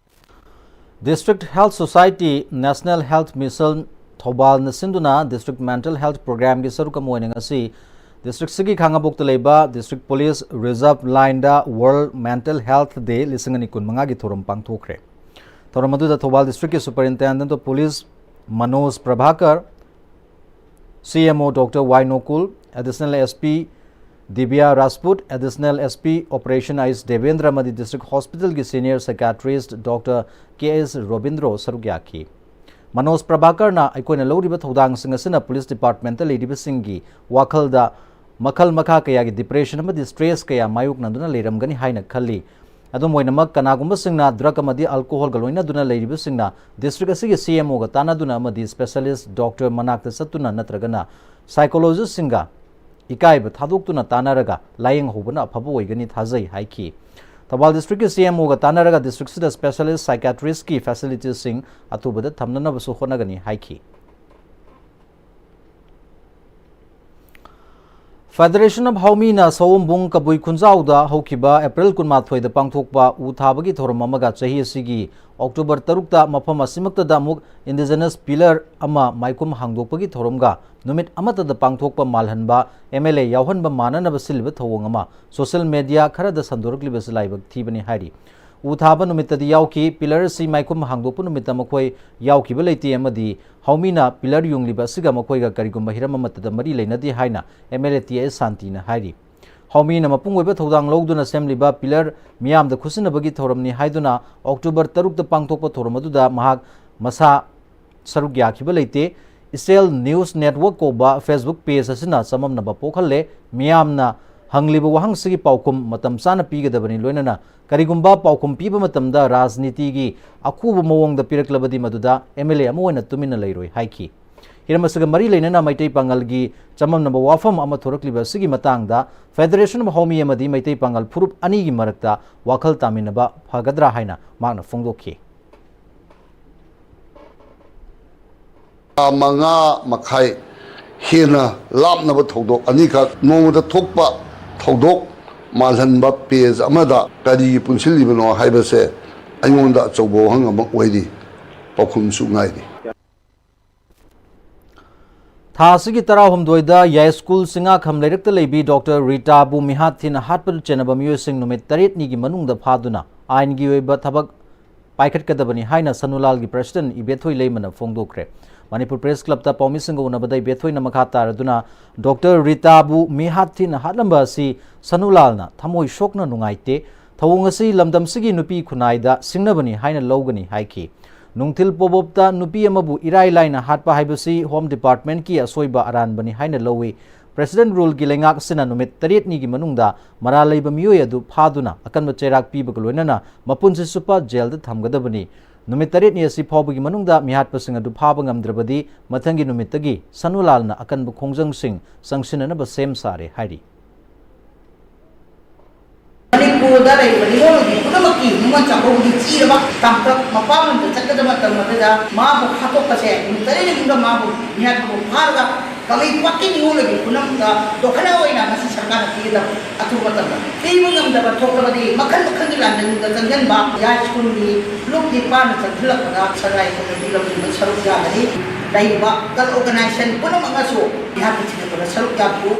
District Health Society, National Health Mission ꯊꯧꯕꯥꯜꯅ ꯁꯤꯟꯗꯨꯅ District Mental Health Programꯒꯤ ꯁꯔꯨꯛ ꯑꯃ ꯑꯣꯏꯅ ꯉꯁꯤ districtꯁꯤꯒꯤ ꯈꯥꯉꯕꯣꯛꯇ ꯂꯩꯕ District Police Reserve Lineꯗ World Mental Health Day ꯂꯤꯁꯤꯡ ꯑꯅꯤ ꯀꯨꯟꯃꯉꯥꯒꯤ ꯊꯧꯔꯝ ꯄꯥꯡꯊꯣꯛꯈ꯭ꯔꯦ꯫ ꯊꯧꯔꯝ ꯑꯗꯨꯗ ꯊꯧꯕꯥꯜ districtꯀꯤ Superintendent of Police Manoj Prabhakar, CMO Doctor Y Nokul, Additional SP Divya Rajput, Additional SP Operation Ish Devendra ꯑꯃꯗꯤ District Hospitalꯒꯤ Senior Psychiatrist Doctor K S Robindro ꯁꯔꯨꯛ ꯌꯥꯈꯤ꯫ ꯃꯅꯣꯖ ꯄ꯭ꯔꯚꯥꯀꯔꯅ ꯑꯩꯈꯣꯏꯅ ꯂꯧꯔꯤꯕ ꯊꯧꯗꯥꯡꯁꯤꯡ ꯑꯁꯤꯅ Police Departmentꯇ ꯂꯩꯔꯤꯕꯁꯤꯡꯒꯤ ꯋꯥꯈꯜꯗ ꯃꯈꯜ ꯃꯈꯥ ꯀꯌꯥꯒꯤ depression ꯑꯃꯗꯤ stress ꯀꯌꯥ ꯃꯥꯌꯣꯛꯅꯗꯨꯅ ꯂꯩꯔꯝꯒꯅꯤ ꯍꯥꯏꯅ ꯈꯜꯂꯤ꯫ ꯑꯗꯨꯝ ꯑꯣꯏꯅꯃꯛ, ꯀꯅꯥꯒꯨꯝꯕꯁꯤꯡꯅ drug ꯑꯃꯗꯤ alcoholꯒ ꯂꯣꯏꯅꯗꯨꯅ ꯂꯩꯔꯤꯕꯁꯤꯡꯅ district ꯑꯁꯤꯒꯤ CMOꯒ ꯇꯥꯟꯅꯗꯨꯅ ꯑꯃꯗꯤ specialist doctor ꯃꯅꯥꯛꯇ ꯆꯠꯇꯨꯅ ꯅꯠꯇ꯭ꯔꯒꯅ psychologistꯁꯤꯡꯒ ꯏꯀꯥꯏꯕ ꯊꯥꯗꯣꯛꯇꯨꯅ ꯇꯥꯟꯅꯔꯒ ꯂꯥꯌꯦꯡꯍꯧꯕꯅ ꯑꯐꯕ ꯑꯣꯏꯒꯅꯤ ꯊꯥꯖꯩ ꯍꯥꯏꯈꯤ꯫ ꯊꯧꯕꯥꯜ districtꯀꯤ CMOꯒ ꯇꯥꯟꯅꯔꯒ districtꯁꯤꯗ specialist psychiatristꯀꯤ facilitiesꯁꯤꯡ ꯑꯊꯨꯕꯗ ꯊꯝꯅꯅꯕꯁꯨ ꯍꯣꯠꯅꯒꯅꯤ ꯍꯥꯏꯈꯤ꯫ Federation of ꯍꯥꯎꯃꯤꯅ ꯁꯑꯣꯝꯕꯨꯡ ꯀꯕꯨꯏ ꯈꯨꯟꯖꯥꯎꯗ ꯍꯧꯈꯤꯕ April ꯀꯨꯟꯃꯥꯊꯣꯏꯗ ꯄꯥꯡꯊꯣꯛꯄ ꯎ ꯊꯥꯕꯒꯤ ꯊꯧꯔꯝ ꯑꯃꯒ ꯆꯍꯤ ꯑꯁꯤꯒꯤ October ꯇꯔꯨꯛꯇ ꯃꯐꯝ ꯑꯁꯤꯃꯛꯇꯗ ꯑꯃꯨꯛ indigenous pillar ꯑꯃ ꯃꯥꯏꯈꯨꯝ ꯍꯥꯡꯗꯣꯛꯄꯒꯤ ꯊꯧꯔꯝꯒ ꯅꯨꯃꯤꯠ ꯑꯃꯠꯇꯗ ꯄꯥꯡꯊꯣꯛꯄ ꯃꯥꯜꯍꯟꯕ MLA ꯌꯥꯎꯍꯟꯕ ꯃꯥꯟꯅꯅꯕ ꯁꯤꯜꯂꯤꯕ ꯊꯧꯑꯣꯡ ꯑꯃ social media ꯈꯔꯗ ꯁꯟꯗꯣꯔꯛꯂꯤꯕꯁꯤ ꯂꯥꯏꯕꯛ ꯊꯤꯕꯅꯤ ꯍꯥꯏꯔꯤ꯫ ꯎ ꯊꯥꯕ ꯅꯨꯃꯤꯠꯇꯗꯤ ꯌꯥꯎꯈꯤ꯫ ꯄꯤꯂꯔ ꯑꯁꯤ ꯃꯥꯏꯈꯨꯝ ꯍꯥꯡꯗꯣꯛꯄ ꯅꯨꯃꯤꯠꯇ ꯃꯈꯣꯏ ꯌꯥꯎꯈꯤꯕ ꯂꯩꯇꯦ ꯑꯃꯗꯤ ꯍꯥꯎꯃꯤꯅ ꯄꯤꯂꯔ ꯌꯨꯡꯂꯤꯕ ꯑꯁꯤꯒ ꯃꯈꯣꯏꯒ ꯀꯔꯤꯒꯨꯝꯕ ꯍꯤꯔꯝ ꯑꯃꯠꯇꯗ ꯃꯔꯤ ꯂꯩꯅꯗꯦ ꯍꯥꯏꯅ ꯑꯦꯝ ꯑꯦꯜ ꯑꯦ ꯇꯤ ꯑꯦꯁ ꯁꯥꯟꯇꯤꯅ ꯍꯥꯏꯔꯤ꯫ ꯍꯥꯎꯃꯤꯅ ꯃꯄꯨꯡ ꯑꯣꯏꯕ ꯊꯧꯗꯥꯡ ꯂꯧꯗꯨꯅ ꯁꯦꯝꯂꯤꯕ ꯄꯤꯂꯔ ꯃꯤꯌꯥꯝꯗ ꯈꯨꯠꯁꯤꯟꯅꯕꯒꯤ ꯊꯧꯔꯝꯅꯤ ꯍꯥꯏꯗꯨꯅ ꯑꯣꯛꯇꯣꯕꯔ ꯇꯔꯨꯛꯇ ꯄꯥꯡꯊꯣꯛꯄ ꯊꯧꯔꯝ ꯑꯗꯨꯗ ꯃꯍꯥꯛ ꯃꯁꯥ ꯁꯔꯨꯛ ꯌꯥꯈꯤꯕ ꯂꯩꯇꯦ꯫ ꯏꯆꯦꯜ ꯅ꯭ꯌꯨꯁ ꯅꯦꯠꯋꯔꯛ ꯀꯧꯕ ꯐꯦꯁꯕꯨꯛ ꯄꯦꯖ ꯑꯁꯤꯅ ꯆꯃꯝꯅꯕ ꯄꯣꯛꯍꯜꯂꯦ꯫ ꯃꯤꯌꯥꯝꯅ ꯍꯪꯂꯤꯕ ꯋꯥꯍꯪꯁꯤꯒꯤ ꯄꯥꯎꯈꯨꯝ ꯃꯇꯝ ꯆꯥꯅ ꯄꯤꯒꯗꯕꯅꯤ, ꯂꯣꯏꯅꯅ ꯀꯔꯤꯒꯨꯝꯕ ꯄꯥꯎꯈꯨꯝ ꯄꯤꯕ ꯃꯇꯝꯗ ꯔꯥꯖꯅꯤꯇꯤꯒꯤ ꯑꯈꯨꯕ ꯃꯑꯣꯡꯗ ꯄꯤꯔꯛꯂꯕꯗꯤ ꯃꯗꯨꯗ ꯑꯦꯝ ꯑꯦꯜ ꯑꯦ ꯑꯃ ꯑꯣꯏꯅ ꯇꯨꯃꯤꯟꯅ ꯂꯩꯔꯣꯏ ꯍꯥꯏꯈꯤ꯫ ꯍꯤꯔꯝ ꯑꯁꯤꯒ ꯃꯔꯤ ꯂꯩꯅꯅ ꯃꯩꯇꯩ ꯄꯥꯉꯜꯒꯤ ꯆꯃꯝꯅꯕ ꯋꯥꯐꯝ ꯑꯃ ꯊꯣꯔꯛꯂꯤꯕ ꯑꯁꯤꯒꯤ ꯃꯇꯥꯡꯗ Federation of Haomi ꯑꯃꯗꯤ ꯃꯩꯇꯩ ꯄꯥꯉꯜ ꯐꯨꯔꯨꯞ ꯑꯅꯤꯒꯤ ꯃꯔꯛꯇ ꯋꯥꯈꯜ ꯇꯥꯃꯤꯟꯅꯕ ꯐꯒꯗ꯭ꯔꯥ ꯍꯥꯏꯅ ꯃꯍꯥꯛꯅ ꯐꯣꯡꯗꯣꯛꯈꯤ꯫ ꯊꯥ ꯃꯉꯥ ꯃꯈꯥꯏ ꯍꯦꯟꯅ ꯂꯥꯞꯅꯕ ꯊꯧꯗꯣꯛ ꯑꯅꯤꯈꯛ ꯅꯣꯡꯃꯗ ꯊꯣꯛꯄ ꯊꯧꯗꯣꯛ ꯃꯥꯜꯍꯟꯕ ꯄꯦꯖ ꯑꯃꯗ ꯀꯔꯤꯒꯤ ꯄꯨꯟꯁꯤꯜꯂꯤꯕꯅꯣ ꯍꯥꯏꯕꯁꯦ ꯑꯩꯉꯣꯟꯗ ꯑꯆꯧꯕ ꯋꯥꯍꯪ ꯑꯃ ꯑꯣꯏꯔꯤ, ꯄꯥꯎꯈꯨꯝꯁꯨ ꯉꯥꯏꯔꯤ꯫ ꯊꯥ ꯑꯁꯤꯒꯤ ꯇꯔꯥꯍꯨꯝꯗꯣꯏꯗ ꯌꯥꯏꯁ꯭ꯀꯨꯜ ꯆꯤꯡꯉꯥꯈꯝ ꯂꯩꯔꯛꯇ ꯂꯩꯕꯤ ꯗꯣꯛꯇꯔ ꯔꯤꯇꯥꯕꯨ ꯃꯤꯍꯥꯠ ꯊꯤꯅ ꯍꯥꯠꯄꯗ ꯆꯦꯟꯅꯕ ꯃꯤꯑꯣꯏꯁꯤꯡ ꯅꯨꯃꯤꯠ ꯇꯔꯦꯠꯅꯤꯒꯤ ꯃꯅꯨꯡꯗ ꯐꯥꯗꯨꯅ ꯑꯥꯏꯟꯒꯤ ꯑꯣꯏꯕ ꯊꯕꯛ ꯄꯥꯏꯈꯠꯀꯗꯕꯅꯤ ꯍꯥꯏꯅ ꯁꯅꯨꯂꯥꯜꯒꯤ ꯄ꯭ꯔꯁꯤꯗꯦꯟꯠ ꯏꯕꯦꯊꯣꯏ ꯂꯩꯃꯅ ꯐꯣꯡꯗꯣꯛꯈ꯭ꯔꯦ꯫ ꯃꯅꯤꯄꯨꯔ ꯄ꯭ꯔꯦꯁ ꯀ꯭ꯂꯕꯇ ꯄꯥꯎꯃꯤꯁꯤꯡꯒ ꯎꯅꯕꯗ ꯏꯕꯦꯊꯣꯏꯅ ꯃꯈꯥ ꯇꯥꯔꯗꯨꯅ ꯗꯣꯛꯇꯔ ꯔꯤꯇꯥꯕꯨ ꯃꯤꯍꯥꯠ ꯊꯤꯅ ꯍꯥꯠꯂꯝꯕ ꯑꯁꯤ ꯁꯅꯨꯂꯥꯜꯅ ꯊꯃꯣꯏ ꯁꯣꯛꯅ ꯅꯨꯡꯉꯥꯏꯇꯦ꯫ ꯊꯧꯑꯣꯡ ꯑꯁꯤ ꯂꯝꯗꯝꯁꯤꯒꯤ ꯅꯨꯄꯤ ꯈꯨꯟꯅꯥꯏꯗ ꯁꯤꯡꯅꯕꯅꯤ ꯍꯥꯏꯅ ꯂꯧꯒꯅꯤ ꯍꯥꯏꯈꯤ꯫ ꯅꯨꯡꯊꯤꯜ ꯄꯣꯕꯣꯞꯇ ꯅꯨꯄꯤ ꯑꯃꯕꯨ ꯏꯔꯥꯏ ꯂꯥꯏꯅ ꯍꯥꯠꯄ ꯍꯥꯏꯕꯁꯤ ꯍꯣꯝ ꯗꯤꯄꯥꯔꯠꯃꯦꯟꯠꯀꯤ ꯑꯁꯣꯏꯕ ꯑꯔꯥꯟꯕꯅꯤ ꯍꯥꯏꯅ ꯂꯧꯏ꯫ ꯄ꯭ꯔꯦꯁꯤꯗꯦꯟꯠ ꯔꯨꯜꯒꯤ ꯂꯩꯉꯥꯛ ꯑꯁꯤꯅ ꯅꯨꯃꯤꯠ ꯇꯔꯦꯠꯅꯤꯒꯤ ꯃꯅꯨꯡꯗ ꯃꯔꯥꯜ ꯂꯩꯕ ꯃꯤꯑꯣꯏ ꯑꯗꯨ ꯐꯥꯗꯨꯅ ꯑꯀꯟꯕ ꯆꯩꯔꯥꯛ ꯄꯤꯕꯒ ꯂꯣꯏꯅꯅ ꯃꯄꯨꯟꯁꯤ ꯆꯨꯞꯄ ꯖꯦꯜꯗ ꯊꯝꯒꯗꯕꯅꯤ꯫ ꯅꯨꯃꯤꯠ ꯇꯔꯦꯠꯅꯤ ꯑꯁꯤ ꯐꯥꯎꯕꯒꯤ ꯃꯅꯨꯡꯗ ꯃꯤꯍꯥꯠꯄꯁꯤꯡ ꯑꯗꯨ ꯐꯥꯕ ꯉꯝꯗ꯭ꯔꯕꯗꯤ ꯃꯊꯪꯒꯤ ꯅꯨꯃꯤꯠꯇꯒꯤ ꯁꯅꯨꯂꯥꯜꯅ ꯑꯀꯟꯕ ꯈꯣꯡꯖꯪꯁꯤꯡ ꯆꯪꯁꯤꯟꯅꯅꯕ ꯁꯦꯝ ꯁꯥꯔꯦ ꯍꯥꯏꯔꯤ꯫ ꯃꯅꯤꯄꯨꯔꯗ ꯂꯩꯔꯤꯕ ꯅꯤꯉꯣꯜꯒꯤ ꯄꯨꯝꯅꯃꯛꯀꯤ ꯅꯤꯉꯣꯜ ꯆꯥꯛꯀꯧꯕꯒꯤ ꯆꯦ ꯑꯃ ꯇꯥꯡꯀꯛ ꯃꯄꯥꯝꯂꯣꯝꯗ ꯆꯠꯀꯗꯕ ꯃꯇꯝ ꯑꯗꯨꯗ ꯃꯥꯕꯨ ꯍꯥꯠꯇꯣꯛꯄꯁꯦ ꯅꯨꯃꯤꯠ ꯇꯔꯦꯠꯅꯤ ꯃꯅꯨꯡꯗ ꯃꯥꯕꯨ ꯃꯤꯍꯥꯠꯄꯕꯨ ꯐꯥꯔꯒ ꯀꯪꯂꯩꯄꯥꯛꯀꯤ ꯅꯤꯉꯣꯜꯒꯤ ꯄꯨꯝꯅꯃꯛꯇ ꯗꯣꯈꯅ ꯑꯣꯏꯅ ꯉꯁꯤ ꯁꯔꯀꯥꯔꯅ ꯄꯤꯒꯗꯕ ꯑꯊꯨꯕ ꯃꯇꯝꯗ꯫ ꯄꯤꯕ ꯉꯝꯗꯕ ꯊꯣꯛꯂꯕꯗꯤ ꯃꯈꯜ ꯃꯈꯜꯒꯤ ꯂꯥꯟꯖꯟꯗ ꯆꯪꯁꯤꯟꯕ ꯌꯥꯏꯁ꯭ꯀꯨꯜꯒꯤ ꯂꯨꯞ ꯅꯤꯄꯥꯟꯅ ꯆꯪꯁꯤꯜꯂꯛꯄꯗ ꯁꯉꯥꯏ ꯀꯝꯃꯤꯇꯤ ꯂꯝꯖꯤꯡꯕ ꯁꯔꯨꯛ ꯌꯥꯒꯅꯤ꯫ ꯂꯩꯔꯤꯕ ꯀꯜ ꯑꯣꯔꯒꯅꯥꯏꯖꯦꯁꯟ ꯄꯨꯝꯅꯃꯛꯅꯁꯨ ꯃꯤꯍꯥꯠꯄꯨ ꯊꯤꯖꯤꯟꯕꯗ ꯁꯔꯨꯛ ꯌꯥꯕꯤꯌꯨ꯫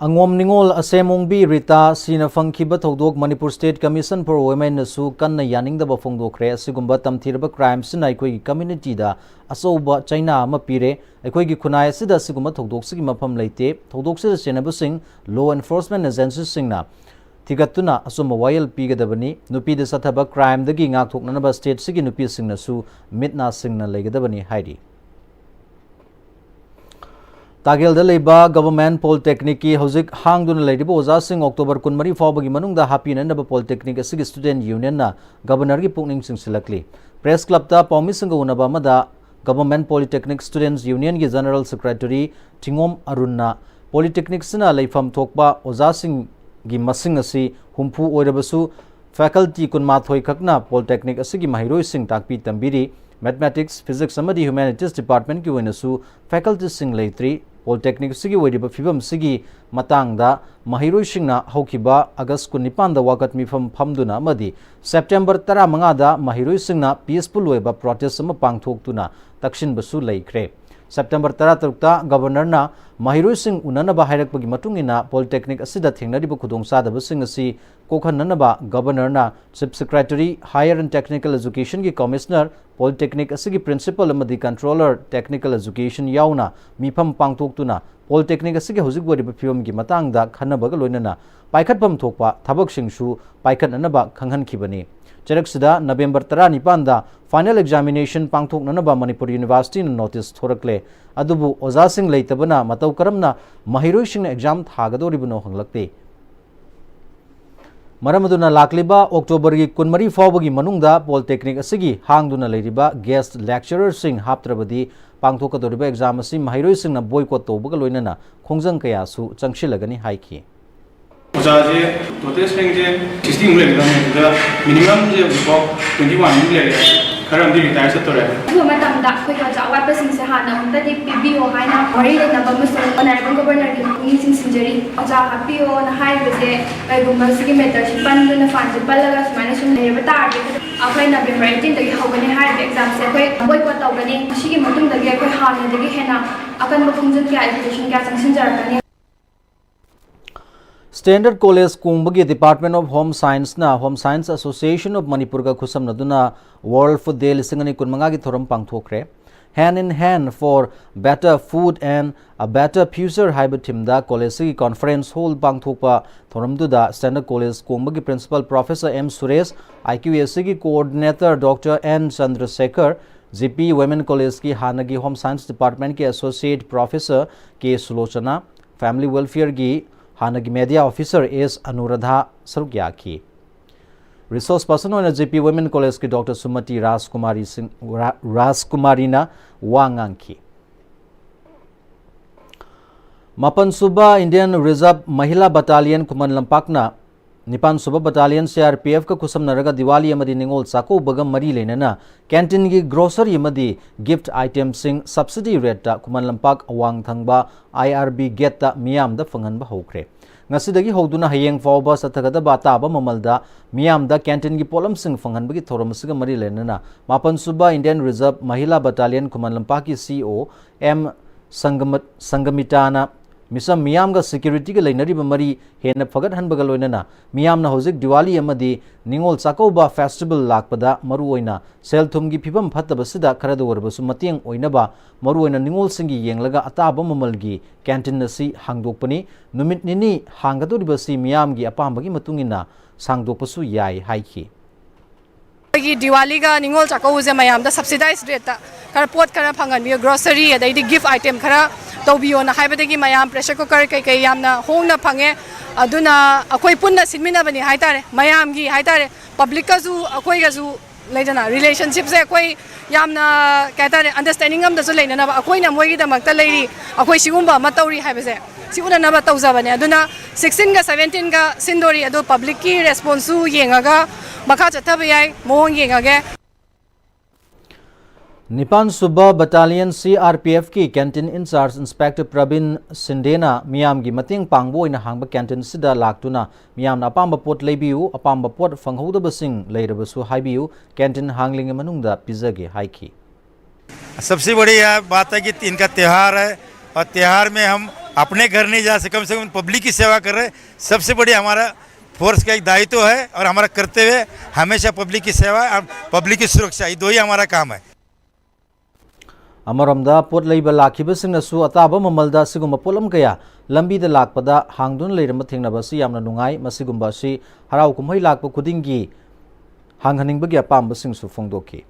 ꯑꯉꯣꯝ ꯅꯤꯉꯣꯜ ꯑꯁꯦꯝ ꯑꯣꯡꯕꯤ ꯔꯤꯇꯥ ꯁꯤꯅ ꯐꯪꯈꯤꯕ ꯊꯧꯗꯣꯛ Manipur State Commission for Women ꯅꯁꯨ ꯀꯟꯅ ꯌꯥꯅꯤꯡꯗꯕ ꯐꯣꯡꯗꯣꯛꯈ꯭ꯔꯦ꯫ ꯑꯁꯤꯒꯨꯝꯕ ꯇꯝꯊꯤꯔꯕ crime ꯁꯤꯅ ꯑꯩꯈꯣꯏꯒꯤ community ꯗ ꯑꯆꯧꯕ ꯆꯩꯅꯥ ꯑꯃ ꯄꯤꯔꯦ꯫ ꯑꯩꯈꯣꯏꯒꯤ ꯈꯨꯟꯅꯥꯏ ꯑꯁꯤꯗ ꯑꯁꯤꯒꯨꯝꯕ ꯊꯧꯗꯣꯛꯁꯤꯒꯤ ꯃꯐꯝ ꯂꯩꯇꯦ꯫ ꯊꯧꯗꯣꯛꯁꯤꯗ ꯆꯦꯟꯅꯕꯁꯤꯡ law enforcement agency ꯁꯤꯡꯅ ꯊꯤꯒꯠꯇꯨꯅ ꯑꯆꯨꯝꯕ ꯋꯥꯌꯦꯜ ꯄꯤꯒꯗꯕꯅꯤ꯫ ꯅꯨꯄꯤꯗ ꯆꯠꯊꯕ crime ꯗꯒꯤ ꯉꯥꯛꯊꯣꯛꯅꯅꯕ state ꯁꯤꯒꯤ ꯅꯨꯄꯤꯁꯤꯡꯅꯁꯨ ꯃꯤꯠ ꯅꯥ ꯁꯤꯡꯅ ꯂꯩꯒꯗꯕꯅꯤ ꯍꯥꯏꯔꯤ꯫ ꯇꯥꯒꯦꯜꯗ ꯂꯩꯕ Government Polytechnic ꯀꯤ ꯍꯧꯖꯤꯛ ꯍꯥꯡꯗꯨꯅ ꯂꯩꯔꯤꯕ ꯑꯣꯖꯥꯁꯤꯡ October ꯀꯨꯟꯃꯔꯤ ꯐꯥꯎꯕꯒꯤ ꯃꯅꯨꯡꯗ ꯍꯥꯞꯄꯤꯅꯅꯕ Polytechnic ꯑꯁꯤꯒꯤ student union ꯅ Governor ꯒꯤ ꯄꯨꯛꯅꯤꯡ ꯆꯤꯡꯁꯤꯜꯂꯛꯂꯤ꯫ Press Club ꯇ ꯄꯥꯎꯃꯤꯁꯤꯡꯒ ꯎꯅꯕ ꯑꯃꯗ Government Polytechnic Students Union ꯒꯤ General Secretary ꯊꯤꯉꯣꯝ ꯑꯔꯨꯟꯅ Polytechnic ꯁꯤꯅ ꯂꯩꯐꯝ ꯊꯣꯛꯄ ꯑꯣꯖꯥꯁꯤꯡꯒꯤ ꯃꯁꯤꯡ ꯑꯁꯤ ꯍꯨꯝꯐꯨ ꯑꯣꯏꯔꯕꯁꯨ faculty ꯀꯨꯟꯃꯥꯊꯣꯏ ꯈꯛꯅ Polytechnic ꯑꯁꯤꯒꯤ ꯃꯍꯩꯔꯣꯏꯁꯤꯡ ꯇꯥꯛꯄꯤ ꯇꯝꯕꯤꯔꯤ꯫ Mathematics, Physics ꯑꯃꯗꯤ Humanities Department ꯀꯤ ꯑꯣꯏꯅꯁꯨ faculty ꯁꯤꯡ ꯂꯩꯇ꯭ꯔꯤ꯫ Polytechnic ꯑꯁꯤꯒꯤ ꯑꯣꯏꯔꯤꯕ ꯐꯤꯕꯝ ꯑꯁꯤꯒꯤ ꯃꯇꯥꯡꯗ ꯃꯍꯩꯔꯣꯏꯁꯤꯡꯅ ꯍꯧꯈꯤꯕ August ꯀꯨꯟꯅꯤꯄꯥꯟꯗ ꯋꯥꯀꯠ ꯃꯤꯐꯝ ꯐꯝꯗꯨꯅ ꯑꯃꯗꯤ September ꯇꯔꯥꯃꯉꯥꯗ ꯃꯍꯩꯔꯣꯏꯁꯤꯡꯅ peaceful ꯑꯣꯏꯕ protest ꯑꯃ ꯄꯥꯡꯊꯣꯛꯇꯨꯅ ꯇꯛꯁꯤꯟꯕꯁꯨ ꯂꯩꯈ꯭ꯔꯦ꯫ September ꯇꯔꯥꯇꯔꯨꯛꯇ Governor ꯅ ꯃꯍꯩꯔꯣꯏꯁꯤꯡ ꯎꯅꯅꯕ ꯍꯥꯏꯔꯛꯄꯒꯤ ꯃꯇꯨꯡ ꯏꯟꯅ Polytechnic ꯑꯁꯤꯗ ꯊꯦꯡꯅꯔꯤꯕ ꯈꯨꯗꯣꯡꯆꯥꯗꯕꯁꯤꯡ ꯑꯁꯤ ꯀꯣꯛꯍꯟꯅꯅꯕ Governor ꯅ Chief Secretary, Higher and Technical Education ꯒꯤ Commissioner, Polytechnic ꯑꯁꯤꯒꯤ Principal ꯑꯃꯗꯤ Controller, Technical Education ꯌꯥꯎꯅ ꯃꯤꯐꯝ ꯄꯥꯡꯊꯣꯛꯇꯨꯅ Polytechnic ꯑꯁꯤꯒꯤ ꯍꯧꯖꯤꯛ ꯑꯣꯏꯔꯤꯕ ꯐꯤꯕꯝꯒꯤ ꯃꯇꯥꯡꯗ ꯈꯟꯅꯕꯒ ꯂꯣꯏꯅꯅ ꯄꯥꯏꯈꯠꯐꯝ ꯊꯣꯛꯄ ꯊꯕꯛꯁꯤꯡꯁꯨ ꯄꯥꯏꯈꯠꯅꯅꯕ ꯈꯪꯍꯟꯈꯤꯕꯅꯤ꯫ ꯆꯩꯔꯛꯁꯤꯗ November ꯇꯔꯥꯅꯤꯄꯥꯟꯗ final examination ꯄꯥꯡꯊꯣꯛꯅꯅꯕ Manipur University ꯅ notice ꯊꯣꯔꯛꯂꯦ꯫ ꯑꯗꯨꯕꯨ ꯑꯣꯖꯥꯁꯤꯡ ꯂꯩꯇꯕꯅ ꯃꯇꯧ ꯀꯔꯝꯅ ꯃꯍꯩꯔꯣꯏꯁꯤꯡꯅ exam ꯊꯥꯒꯗꯧꯔꯤꯕꯅꯣ ꯍꯪꯂꯛꯇꯦ꯫ ꯃꯔꯝ ꯑꯗꯨꯅ ꯂꯥꯛꯂꯤꯕ October ꯒꯤ ꯀꯨꯟꯃꯔꯤ ꯐꯥꯎꯕꯒꯤ ꯃꯅꯨꯡꯗ Polytechnic ꯑꯁꯤꯒꯤ ꯍꯥꯡꯗꯨꯅ ꯂꯩꯔꯤꯕ guest lecturer ꯁꯤꯡ ꯍꯥꯞꯇ꯭ꯔꯕꯗꯤ ꯄꯥꯡꯊꯣꯛꯀꯗꯧꯔꯤꯕ exam ꯑꯁꯤ ꯃꯍꯩꯔꯣꯏꯁꯤꯡꯅ boycott ꯇꯧꯕꯒ ꯂꯣꯏꯅꯅ ꯈꯣꯡꯖꯪ ꯀꯌꯥꯁꯨ ꯆꯪꯁꯤꯜꯂꯒꯅꯤ ꯍꯥꯏꯈꯤ꯫ ꯑꯣꯖꯥꯁꯦ total strength ꯁꯦ sixty ꯃꯨꯛ ꯂꯩꯒꯗꯕꯅꯦ, ꯑꯗꯨꯗ minimum ꯁꯦ ꯍꯧꯖꯤꯛꯐꯥꯎ twenty one ꯃꯨꯛ ꯂꯩꯔꯦ, ꯈꯔ ꯑꯃꯗꯤ retire ꯆꯠꯇꯣꯔꯦ꯫ ꯑꯊꯨꯕ ꯃꯇꯝꯗ ꯑꯩꯈꯣꯏꯒꯤ ꯑꯣꯖꯥ ꯑꯋꯥꯠꯄꯁꯤꯡꯁꯦ ꯍꯥꯟꯅ ꯑꯃꯨꯛꯇꯗꯤ ꯄꯤꯕꯤꯌꯣ ꯍꯥꯏꯅ ꯋꯥꯔꯤ ꯂꯩꯅꯕ ꯑꯃꯁꯨꯡ Honourable Governor ꯒꯤ ꯄꯨꯛꯅꯤꯡ ꯆꯤꯡꯁꯤꯟꯖꯔꯤ꯫ ꯑꯣꯖꯥ ꯍꯥꯞꯄꯤꯌꯣꯅ ꯍꯥꯏꯔꯤꯕꯁꯦ ꯀꯩꯒꯨꯝꯕ ꯁꯤꯒꯤ matter ꯁꯤ ꯄꯟꯗꯨꯅ fine ꯁꯤ ꯄꯜꯂꯒ ꯁꯨꯃꯥꯏꯅ ꯁꯨꯝ ꯂꯩꯔꯕ ꯇꯥꯔꯗꯤ ꯑꯩꯈꯣꯏ November eighteen ꯗꯒꯤ ꯍꯧꯒꯅꯤ ꯍꯥꯏꯔꯤꯕ exam ꯁꯦ ꯑꯩꯈꯣꯏ boycott ꯇꯧꯒꯅꯤ꯫ ꯃꯁꯤꯒꯤ ꯃꯇꯨꯡꯗꯒꯤ ꯑꯩꯈꯣꯏ ꯍꯥꯟꯅꯗꯒꯤ ꯍꯦꯟꯅ ꯑꯀꯟꯕ ꯈꯣꯡꯖꯪ ꯀꯌꯥ, agitation ꯀꯌꯥ ꯆꯪꯁꯤꯟꯖꯔꯛꯀꯅꯤ꯫ Standard College ꯀꯣꯡꯕꯒꯤ Department of Home Science ꯅ Home Science Association of ꯃꯅꯤꯄꯨꯔꯒ ꯈꯨꯠꯁꯝꯅꯗꯨꯅ World Food Day ꯂꯤꯁꯤꯡ ꯑꯅꯤ ꯀꯨꯟꯃꯉꯥꯒꯤ ꯊꯧꯔꯝ ꯄꯥꯡꯊꯣꯛꯈ꯭ꯔꯦ꯫ Hand in Hand for Better Food and a Better Future ꯍꯥꯏꯕ theme ꯗ college ꯁꯤꯒꯤ conference hall ꯄꯥꯡꯊꯣꯛꯄ ꯊꯧꯔꯝꯗꯨꯗ Standard College ꯀꯣꯡꯕꯒꯤ Principal Professor M Suresh, I Q A C ꯒꯤ coordinator Doctor N ꯆꯟꯗ꯭ꯔꯁꯦꯈꯔ, G P Women College ꯀꯤ ꯍꯥꯟꯅꯒꯤ Home Science Department ꯀꯤ Associate Professor ꯀꯦ ꯁꯨꯂꯣꯆꯅꯥ, Family Welfare ꯒꯤ ꯍꯥꯟꯅꯒꯤ Media Officer ꯑꯦꯁ ꯑꯅꯨꯔꯥꯙꯥ ꯁꯔꯨꯛ ꯌꯥꯈꯤ꯫ Resource person ꯑꯣꯏꯅ G P Women College ꯀꯤ Doctor ꯁꯨꯃꯇꯤ ꯔꯥꯖꯀꯨꯃꯥꯔꯤ ꯁꯤꯡ, ꯔꯥ-, ꯔꯥꯖꯀꯨꯃꯥꯔꯤꯅ ꯋꯥ ꯉꯥꯡꯈꯤ꯫ ꯃꯥꯄꯟ ꯁꯨꯕ Indian Reserve ꯃꯍꯤꯂꯥ Battalion ꯈꯨꯃꯟ ꯂꯝꯄꯥꯛꯅ ꯅꯤꯄꯥꯟ ꯁꯨꯕ Battalion C R P F ꯀ ꯈꯨꯠꯁꯝꯅꯔꯒ ꯗꯤꯋꯥꯂꯤ ꯑꯃꯗꯤ ꯅꯤꯉꯣꯜ ꯆꯥꯛꯀꯧꯕꯒ ꯃꯔꯤ ꯂꯩꯅꯅ canteen ꯒꯤ grocery ꯑꯃꯗꯤ gift item ꯁꯤꯡ subsidy rate ꯇ ꯈꯨꯃꯟ ꯂꯝꯄꯥꯛ ꯑꯋꯥꯡ ꯊꯪꯕ I R B gate ꯇ ꯃꯤꯌꯥꯝꯗ ꯐꯪꯍꯟꯕ ꯍꯧꯈ꯭ꯔꯦ꯫ ꯉꯁꯤꯗꯒꯤ ꯍꯧꯗꯨꯅ ꯍꯌꯦꯡ ꯐꯥꯎꯕ ꯆꯠꯊꯒꯗꯕ ꯑꯇꯥꯕ ꯃꯃꯜꯗ ꯃꯤꯌꯥꯝꯗ canteen ꯒꯤ ꯄꯣꯠꯂꯝꯁꯤꯡ ꯐꯪꯍꯟꯕꯒꯤ ꯊꯧꯔꯝ ꯑꯁꯤꯒ ꯃꯔꯤ ꯂꯩꯅꯅ ꯃꯥꯄꯟ ꯁꯨꯕ Indian Reserve ꯃꯍꯤꯂꯥ Battalion ꯈꯨꯃꯟ ꯂꯝꯄꯥꯛꯀꯤ C E O ꯑꯦꯝ ꯁꯪꯒꯃ-, ꯁꯪꯒꯃꯤꯇꯥꯅ ꯃꯤꯆꯝ ꯃꯤꯌꯥꯝꯒ security ꯒ ꯂꯩꯅꯔꯤꯕ ꯃꯔꯤ ꯍꯦꯟꯅ ꯐꯒꯠꯍꯟꯕꯒ ꯂꯣꯏꯅꯅ ꯃꯤꯌꯥꯝꯅ ꯍꯧꯖꯤꯛ ꯗꯤꯋꯥꯂꯤ ꯑꯃꯗꯤ ꯅꯤꯉꯣꯜ ꯆꯥꯛꯀꯧꯕ festival ꯂꯥꯛꯄꯗ ꯃꯔꯨꯑꯣꯏꯅ ꯁꯦꯜ ꯊꯨꯝꯒꯤ ꯐꯤꯕꯝ ꯐꯠꯇꯕꯁꯤꯗ ꯈꯔꯗ ꯑꯣꯏꯔꯕꯁꯨ ꯃꯇꯦꯡ ꯑꯣꯏꯅꯕ ꯃꯔꯨꯑꯣꯏꯅ ꯅꯤꯉꯣꯜꯁꯤꯡꯒꯤ ꯌꯦꯡꯂꯒ ꯑꯇꯥꯕ ꯃꯃꯜꯒꯤ canteen ꯑꯁꯤ ꯍꯥꯡꯗꯣꯛꯄꯅꯤ꯫ ꯅꯨꯃꯤꯠ ꯅꯤꯅꯤ ꯍꯥꯡꯒꯗꯧꯔꯤꯕꯁꯤ ꯃꯤꯌꯥꯝꯒꯤ ꯑꯄꯥꯝꯕꯒꯤ ꯃꯇꯨꯡ ꯏꯟꯅ ꯁꯥꯡꯗꯣꯛꯄꯁꯨ ꯌꯥꯏ ꯍꯥꯏꯈꯤ꯫ ꯑꯩꯈꯣꯏꯒꯤ ꯗꯤꯋꯥꯂꯤꯒ ꯅꯤꯉꯣꯜ ꯆꯥꯛꯀꯧꯕꯁꯦ ꯃꯌꯥꯝꯗ subsidized rate ꯇ ꯈꯔ ꯄꯣꯠ ꯈꯔ ꯐꯪꯍꯟꯕꯤꯌꯨ, grocery ꯑꯗꯩꯗꯤ gift item ꯈꯔ ꯇꯧꯕꯤꯌꯣꯅ ꯍꯥꯏꯕꯗꯒꯤ ꯃꯌꯥꯝ pressure cooker ꯀꯩꯀꯩ ꯌꯥꯝꯅ ꯍꯣꯡꯅ ꯐꯪꯉꯦ꯫ ꯑꯗꯨꯅ ꯑꯩꯈꯣꯏ ꯄꯨꯟꯅ ꯁꯤꯟꯃꯤꯟꯅꯕꯅꯤ ꯍꯥꯏꯇꯥꯔꯦ, ꯃꯌꯥꯝꯒꯤ ꯍꯥꯏꯇꯥꯔꯦ, public ꯀꯁꯨ ꯑꯩꯈꯣꯏꯒꯁꯨ ꯂꯩꯗꯅ relationship ꯁꯦ ꯑꯩꯈꯣꯏ ꯌꯥꯝꯅ ꯀꯩ ꯍꯥꯏꯇꯥꯔꯦ, understanding ꯑꯃꯗꯁꯨ ꯂꯩꯅꯅꯕ ꯑꯩꯈꯣꯏꯅ ꯃꯣꯏꯒꯤꯗꯃꯛꯇ ꯂꯩꯔꯤ, ꯑꯩꯈꯣꯏ ꯁꯤꯒꯨꯝꯕ ꯑꯃ ꯇꯧꯔꯤ ꯍꯥꯏꯕꯁꯦ ꯁꯤ ꯎꯠꯅꯅꯕ ꯇꯧꯖꯕꯅꯦ꯫ ꯑꯗꯨꯅ sixteen ꯒ seventeen ꯒ ꯁꯤꯟꯗꯣꯔꯤ, ꯑꯗꯣ public ꯀꯤ response ꯁꯨ ꯌꯦꯡꯉꯒ ꯃꯈꯥ ꯆꯠꯊꯕ ꯌꯥꯏ, ꯃꯑꯣꯡ ꯌꯦꯡꯉꯒꯦ꯫ ꯅꯤꯄꯥꯟ ꯁꯨꯕ Battalion C R P F ꯀꯤ canteen in charge Inspector Praveen ꯁꯤꯟꯗꯦꯅ ꯃꯤꯌꯥꯝꯒꯤ ꯃꯇꯦꯡ ꯄꯥꯡꯕ ꯑꯣꯏꯅ ꯍꯥꯡꯕ canteen ꯁꯤꯗ ꯂꯥꯛꯇꯨꯅ ꯃꯤꯌꯥꯝꯅ ꯑꯄꯥꯝꯕ ꯄꯣꯠ ꯂꯩꯕꯤꯌꯨ, ꯑꯄꯥꯝꯕ ꯄꯣꯠ ꯐꯪꯍꯧꯗꯕꯁꯤꯡ ꯂꯩꯔꯕꯁꯨ ꯍꯥꯏꯕꯤꯌꯨ, canteen ꯍꯥꯡꯂꯤꯉꯩ ꯃꯅꯨꯡꯗ ꯄꯤꯖꯒꯦ ꯍꯥꯏꯈꯤ꯫ सबसे बड़ी यह बात है कि इनका त्यौहार है और त्यौहार में हम अपने घर नहीं जा सकते, कम से कम पब्लिक की सेवा कर रहे। सबसे बड़ी हमारा फोर्स का एक दायित्व है और हमारा कर्तव्य है, हमेशा पब्लिक की सेवा और पब्लिक की सुरक्षा, ये दो ही हमारा काम है। ꯑꯃꯔꯣꯝꯗ, ꯄꯣꯠ ꯂꯩꯕ ꯂꯥꯛꯈꯤꯕꯁꯤꯡꯅꯁꯨ ꯑꯇꯥꯕ ꯃꯃꯜꯗ ꯑꯁꯤꯒꯨꯝꯕ ꯄꯣꯠꯂꯝ ꯀꯌꯥ ꯂꯝꯕꯤꯗ ꯂꯥꯛꯄꯗ ꯍꯥꯡꯗꯨꯅ ꯂꯩꯔꯝꯕ ꯊꯦꯡꯅꯕ ꯑꯁꯤ ꯌꯥꯝꯅ ꯅꯨꯡꯉꯥꯏ꯫ ꯃꯁꯤꯒꯨꯝꯕ ꯑꯁꯤ ꯍꯔꯥꯎ ꯀꯨꯝꯍꯩ ꯂꯥꯛꯄ ꯈꯨꯗꯤꯡꯒꯤ ꯍꯥꯡꯍꯟꯅꯤꯡꯕꯒꯤ ꯑꯄꯥꯝꯕꯁꯤꯡꯁꯨ ꯐꯣꯡꯗꯣꯛꯈꯤ꯫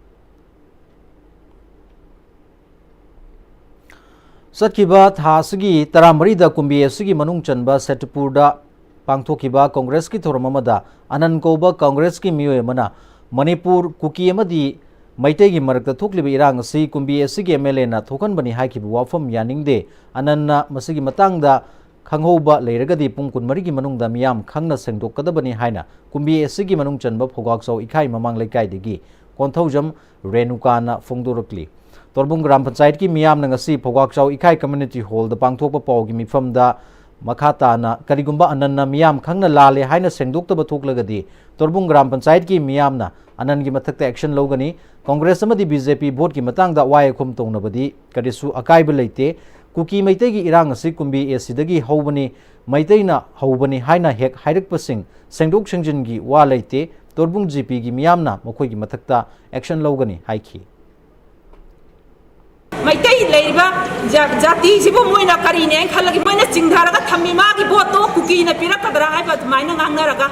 ꯆꯠꯈꯤꯕ ꯊꯥ ꯑꯁꯤꯒꯤ ꯇꯔꯥꯃꯔꯤꯗ ꯀꯨꯝꯕꯤ ꯑꯁꯤꯒꯤ ꯃꯅꯨꯡ ꯆꯟꯕ ꯁꯦꯇꯨꯄꯨꯔꯗ ꯄꯥꯡꯊꯣꯛꯈꯤꯕ ꯀꯣꯡꯒ꯭ꯔꯦꯁꯀꯤ ꯊꯧꯔꯝ ꯑꯃꯗ ꯑꯅꯟ ꯀꯧꯕ ꯀꯣꯡꯒ꯭ꯔꯦꯁꯀꯤ ꯃꯤꯑꯣꯏ ꯑꯃꯅ ꯃꯅꯤꯄꯨꯔ ꯀꯨꯀꯤ ꯑꯃꯗꯤ ꯃꯩꯇꯩꯒꯤ ꯃꯔꯛꯇ ꯊꯣꯛꯂꯤꯕ ꯏꯔꯥꯡ ꯑꯁꯤ ꯀꯨꯝꯕꯤ ꯑꯁꯤꯒꯤ ꯑꯦꯝ ꯑꯦꯜ ꯑꯦꯅ ꯊꯣꯛꯍꯟꯕꯅꯤ ꯍꯥꯏꯈꯤꯕ ꯋꯥꯐꯝ ꯌꯥꯅꯤꯡꯗꯦ꯫ ꯑꯅꯟꯅ ꯃꯁꯤꯒꯤ ꯃꯇꯥꯡꯗ ꯈꯪꯍꯧꯕ ꯂꯩꯔꯒꯗꯤ ꯄꯨꯡ ꯀꯨꯟꯃꯔꯤꯒꯤ ꯃꯅꯨꯡꯗ ꯃꯤꯌꯥꯝ ꯈꯪꯅ ꯁꯦꯡꯗꯣꯛꯀꯗꯕꯅꯤ ꯍꯥꯏꯅ ꯀꯨꯝꯕꯤ ꯑꯁꯤꯒꯤ ꯃꯅꯨꯡ ꯆꯟꯕ ꯐꯧꯒꯥꯛꯆꯥꯎ ꯏꯈꯥꯏ ꯃꯃꯥꯡ ꯂꯩꯀꯥꯏꯗꯒꯤ ꯀꯣꯟꯊꯧꯖꯝ ꯔꯦꯅꯨꯀꯥꯅ ꯐꯣꯡꯗꯣꯔꯛꯂꯤ꯫ ꯇꯣꯔꯕꯨꯡ ꯒ꯭ꯔꯥꯝ ꯄꯟꯆꯥꯌꯠꯀꯤ ꯃꯤꯌꯥꯝꯅ ꯉꯁꯤ ꯐꯧꯒꯥꯛꯆꯥꯎ ꯏꯈꯥꯏ ꯀꯝꯃ꯭ꯌꯨꯅꯤꯇꯤ ꯍꯣꯜꯗ ꯄꯥꯡꯊꯣꯛꯄ ꯄꯥꯎꯒꯤ ꯃꯤꯐꯝꯗ ꯃꯈꯥ ꯇꯥꯅ ꯀꯔꯤꯒꯨꯝꯕ ꯑꯅꯟꯅ ꯃꯤꯌꯥꯝ ꯈꯪꯅ ꯂꯥꯜꯂꯦ ꯍꯥꯏꯅ ꯁꯦꯡꯗꯣꯛꯇꯕ ꯊꯣꯛꯂꯒꯗꯤ ꯇꯣꯔꯕꯨꯡ ꯒ꯭ꯔꯥꯝ ꯄꯟꯆꯥꯌꯠꯀꯤ ꯃꯤꯌꯥꯝꯅ ꯑꯅꯟꯒꯤ ꯃꯊꯛꯇ action ꯂꯧꯒꯅꯤ꯫ ꯀꯣꯡꯒ꯭ꯔꯦꯁ ꯑꯃꯗꯤ ꯕꯤ ꯖꯦ ꯄꯤ ꯚꯣꯠꯀꯤ ꯃꯇꯥꯡꯗ ꯋꯥ ꯌꯦꯛꯐꯝ ꯇꯧꯅꯕꯗꯤ ꯀꯔꯤꯁꯨ ꯑꯀꯥꯏꯕ ꯂꯩꯇꯦ꯫ ꯀꯨꯀꯤ ꯃꯩꯇꯩꯒꯤ ꯏꯔꯥꯡ ꯑꯁꯤ ꯀꯨꯝꯕꯤ ꯑꯦ ꯁꯤꯗꯒꯤ ꯍꯧꯕꯅꯤ, ꯃꯩꯇꯩꯅ ꯍꯧꯕꯅꯤ ꯍꯥꯏꯅ ꯍꯦꯛ ꯍꯥꯏꯔꯛꯄꯁꯤꯡ ꯁꯦꯡꯗꯣꯛ ꯁꯦꯡꯖꯤꯟꯒꯤ ꯋꯥ ꯂꯩꯇꯦ꯫ ꯇꯣꯔꯕꯨꯡ ꯖꯤ ꯄꯤꯒꯤ ꯃꯤꯌꯥꯝꯅ ꯃꯈꯣꯏꯒꯤ ꯃꯊꯛꯇ action ꯂꯧꯒꯅꯤ ꯍꯥꯏꯈꯤ꯫ ꯃꯩꯇꯩ ꯂꯩꯔꯤꯕ ꯖꯥ-, ꯖꯥꯇꯤꯁꯤꯕꯨ ꯃꯣꯏꯅ ꯀꯔꯤꯅꯦꯅ ꯈꯜꯂꯒꯦ? ꯃꯣꯏꯅ ꯆꯤꯡꯊꯔꯒ ꯊꯝꯃꯤ ꯃꯥꯒꯤ ꯚꯣꯠꯇꯣ ꯀꯨꯀꯤꯅ ꯄꯤꯔꯛꯀꯗ꯭ꯔꯥ ꯍꯥꯏꯕ ꯑꯗꯨꯃꯥꯏꯅ ꯉꯥꯡꯅꯔꯒ,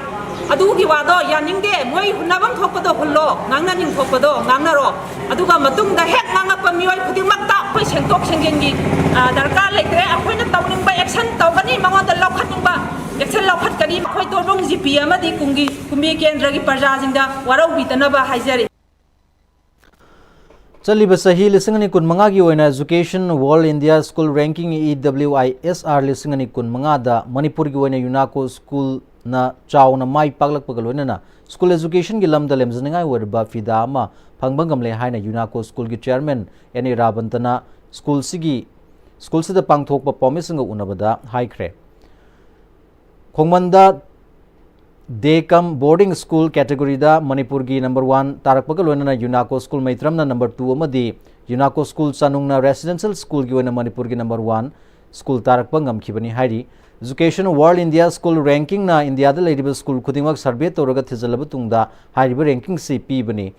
ꯑꯗꯨꯒꯤ ꯋꯥꯗꯣ ꯌꯥꯅꯤꯡꯗꯦ꯫ ꯃꯣꯏ ꯍꯨꯟꯅꯐꯝ ꯊꯣꯛꯄꯗꯣ ꯍꯨꯜꯂꯣ, ꯉꯥꯡꯅꯅꯤꯡ ꯊꯣꯛꯄꯗꯣ ꯉꯥꯡꯅꯔꯣ꯫ ꯑꯗꯨꯒ ꯃꯇꯨꯡꯗ ꯍꯦꯛ ꯉꯥꯡꯉꯛꯄ ꯃꯤꯑꯣꯏ ꯈꯨꯗꯤꯡꯃꯛꯇ ꯑꯩꯈꯣꯏ ꯁꯦꯡꯗꯣꯛ ꯁꯦꯡꯖꯤꯟꯒꯤ, ꯑ, ꯗꯔꯀꯥꯔ ꯂꯩꯇ꯭ꯔꯦ꯫ ꯑꯩꯈꯣꯏꯅ ꯇꯧꯅꯤꯡꯕ action ꯇꯧꯒꯅꯤ, ꯃꯉꯣꯟꯗ ꯂꯧꯈꯠꯅꯤꯡꯕ action ꯂꯧꯈꯠꯀꯅꯤ꯫ ꯑꯩꯈꯣꯏ ꯇꯣꯔꯕꯨꯡ ꯖꯤ ꯄꯤ ꯑꯃꯗꯤ ꯀꯨꯝꯒꯤ, ꯀꯨꯝꯕꯤ ꯀꯦꯟꯗ꯭ꯔꯒꯤ ꯄ꯭ꯔꯖꯥꯁꯤꯡꯗ ꯋꯥꯔꯧꯕꯤꯗꯅꯕ ꯍꯥꯏꯖꯔꯤ꯫ ꯆꯠꯂꯤꯕ ꯆꯍꯤ ꯂꯤꯁꯤꯡ ꯑꯅꯤ ꯀꯨꯟꯃꯉꯥꯒꯤ ꯑꯣꯏꯅ Education World India School Ranking, E W I S R, ꯂꯤꯁꯤꯡ ꯑꯅꯤ ꯀꯨꯟꯃꯉꯥꯗ ꯃꯅꯤꯄꯨꯔꯒꯤ ꯑꯣꯏꯅ ꯌꯨꯅꯥꯀꯣ ꯁ꯭ꯀꯨꯜꯅ ꯆꯥꯎꯅ ꯃꯥꯏ ꯄꯥꯛꯂꯛꯄꯒ ꯂꯣꯏꯅꯅ ꯁ꯭ꯀꯨꯜ ꯑꯦꯖꯨꯀꯦꯁꯟꯒꯤ ꯂꯝꯗ ꯂꯦꯝꯖꯅꯤꯡꯉꯥꯏ ꯑꯣꯏꯔꯕ ꯐꯤꯗꯥ ꯑꯃ ꯐꯪꯕ ꯉꯝꯂꯦ ꯍꯥꯏꯅ ꯌꯨꯅꯥꯀꯣ ꯁ꯭ꯀꯨꯜꯒꯤ ꯆꯤꯌꯔꯃꯦꯟ ꯑꯦꯟ ꯑꯦ ꯔꯥꯕꯟꯇꯅ ꯁ꯭ꯀꯨꯜꯁꯤꯒꯤ, ꯁ꯭ꯀꯨꯜꯁꯤꯗ ꯄꯥꯡꯊꯣꯛꯄ ꯄꯥꯎꯃꯤꯁꯤꯡꯒ ꯎꯅꯕꯗ ꯍꯥꯏꯈ꯭ꯔꯦ꯫ ꯈꯣꯡꯃꯟꯗ ꯗꯦ ꯀꯝ ꯕꯣꯔꯗꯤꯡ ꯁ꯭ꯀꯨꯜ ꯀꯦꯇꯦꯒꯣꯔꯤꯗ ꯃꯅꯤꯄꯨꯔꯒꯤ number one ꯇꯥꯔꯛꯄꯒ ꯂꯣꯏꯅꯅ ꯌꯨꯅꯥꯀꯣ ꯁ꯭ꯀꯨꯜ ꯃꯩꯇ꯭ꯔꯝꯅ number two ꯑꯃꯗꯤ ꯌꯨꯅꯥꯀꯣ ꯁ꯭ꯀꯨꯜ ꯆꯥꯅꯨꯡꯅ ꯔꯦꯁꯤꯗꯦꯟꯁꯤꯌꯦꯜ ꯁ꯭ꯀꯨꯜꯒꯤ ꯑꯣꯏꯅ ꯃꯅꯤꯄꯨꯔꯒꯤ number one, ꯁ꯭ꯀꯨꯜ ꯇꯥꯔꯛꯄ ꯉꯝꯈꯤꯕꯅꯤ ꯍꯥꯏꯔꯤ꯫ Education World India School Rankingꯅ ꯏꯟꯗꯤꯌꯥꯗ ꯂꯩꯔꯤꯕ ꯁ꯭ꯀꯨꯜ ꯈꯨꯗꯤꯡꯃꯛ ꯁꯔꯚꯦ ꯇꯧꯔꯒ ꯊꯤꯖꯤꯜꯂꯕ ꯇꯨꯡꯗ ꯍꯥꯏꯔꯤꯕ ꯔꯦꯡꯀꯤꯡꯁꯤ ꯄꯤꯕꯅꯤ꯫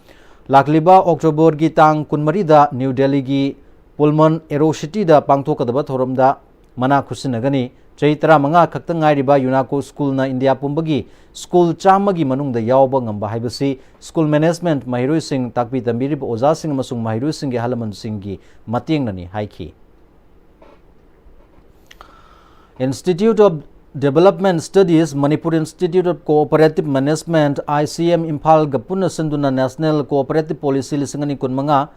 ꯂꯥꯛꯂꯤꯕ ꯑꯣꯛꯇꯣꯕꯔꯒꯤ ꯇꯥꯡ ꯀꯨꯟꯃꯔꯤꯗ ꯅ꯭ꯌꯨ ꯗꯦꯜꯂꯤꯒꯤ ꯄꯨꯜꯃꯟ ꯑꯦꯔꯣ ꯁꯤꯇꯤꯗ ꯄꯥꯡꯊꯣꯛꯀꯗꯕ ꯊꯧꯔꯝꯗ ꯃꯅꯥ ꯈꯨꯠꯁꯤꯟꯅꯒꯅꯤ꯫ ꯆꯍꯤ ꯇꯔꯥꯃꯉꯥ ꯈꯛꯇ ꯉꯥꯏꯔꯤꯕ ꯌꯨꯅꯥꯀꯣ ꯁ꯭ꯀꯨꯜꯅ ꯏꯟꯗꯤꯌꯥ ꯄꯨꯝꯕꯒꯤ ꯁ꯭ꯀꯨꯜ ꯆꯥꯝꯃꯒꯤ ꯃꯅꯨꯡꯗ ꯌꯥꯎꯕ ꯉꯝꯕ ꯍꯥꯏꯕꯁꯤ ꯁ꯭ꯀꯨꯜ ꯃꯦꯅꯦꯖꯃꯦꯟꯠ, ꯃꯍꯩꯔꯣꯏꯁꯤꯡ, ꯇꯥꯛꯄꯤ ꯇꯝꯕꯤꯔꯤꯕ ꯑꯣꯖꯥꯁꯤꯡ ꯑꯃꯁꯨꯡ ꯃꯍꯩꯔꯣꯏꯁꯤꯡꯒꯤ ꯑꯍꯜ ꯂꯃꯟꯁꯤꯡꯒꯤ ꯃꯇꯦꯡꯅꯅꯤ ꯍꯥꯏꯈꯤ꯫ Institute of Development Studies, Manipur Institute of Cooperative Management, I C M, ꯏꯝꯐꯥꯜꯒ ꯄꯨꯟꯅ ꯁꯤꯟꯗꯨꯅ National Cooperative Policy ꯂꯤꯁꯤꯡ ꯑꯅꯤ ꯀꯨꯟꯃꯉꯥ,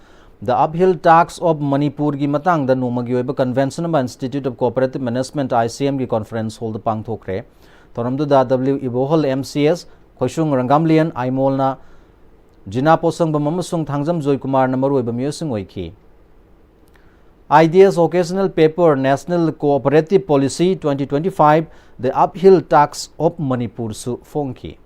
The Uphill Task of Manipurꯒꯤ ꯃꯇꯥꯡꯗ ꯅꯣꯡꯃꯒꯤ ꯑꯣꯏꯕ convention ꯑꯃ Institute of Cooperative Management, I C Mꯒꯤ conference hallꯗ ꯄꯥꯡꯊꯣꯛꯈ꯭ꯔꯦ꯫ ꯊꯧꯔꯝꯗꯨꯗ W ꯏꯕꯣꯍꯜ, M C S, ꯈꯣꯏꯁꯨꯡ ꯔꯪꯒꯥꯝꯂꯤꯌꯟ ꯑꯥꯏꯃꯣꯜꯅ, ꯖꯤꯅꯥ ꯄꯣꯠꯁꯪꯕꯝ ꯑꯃꯁꯨꯡ ꯊꯥꯡꯖꯝ ꯖꯣꯏꯀꯨꯃꯥꯔꯅ ꯃꯔꯨꯑꯣꯏꯕ ꯃꯤꯑꯣꯏꯁꯤꯡ ꯑꯣꯏꯈꯤ꯫ I D S Occasional Paper, National Cooperative Policy twenty twenty-five, The Uphill Task of Manipurꯁꯨ ꯐꯣꯡꯈꯤ꯫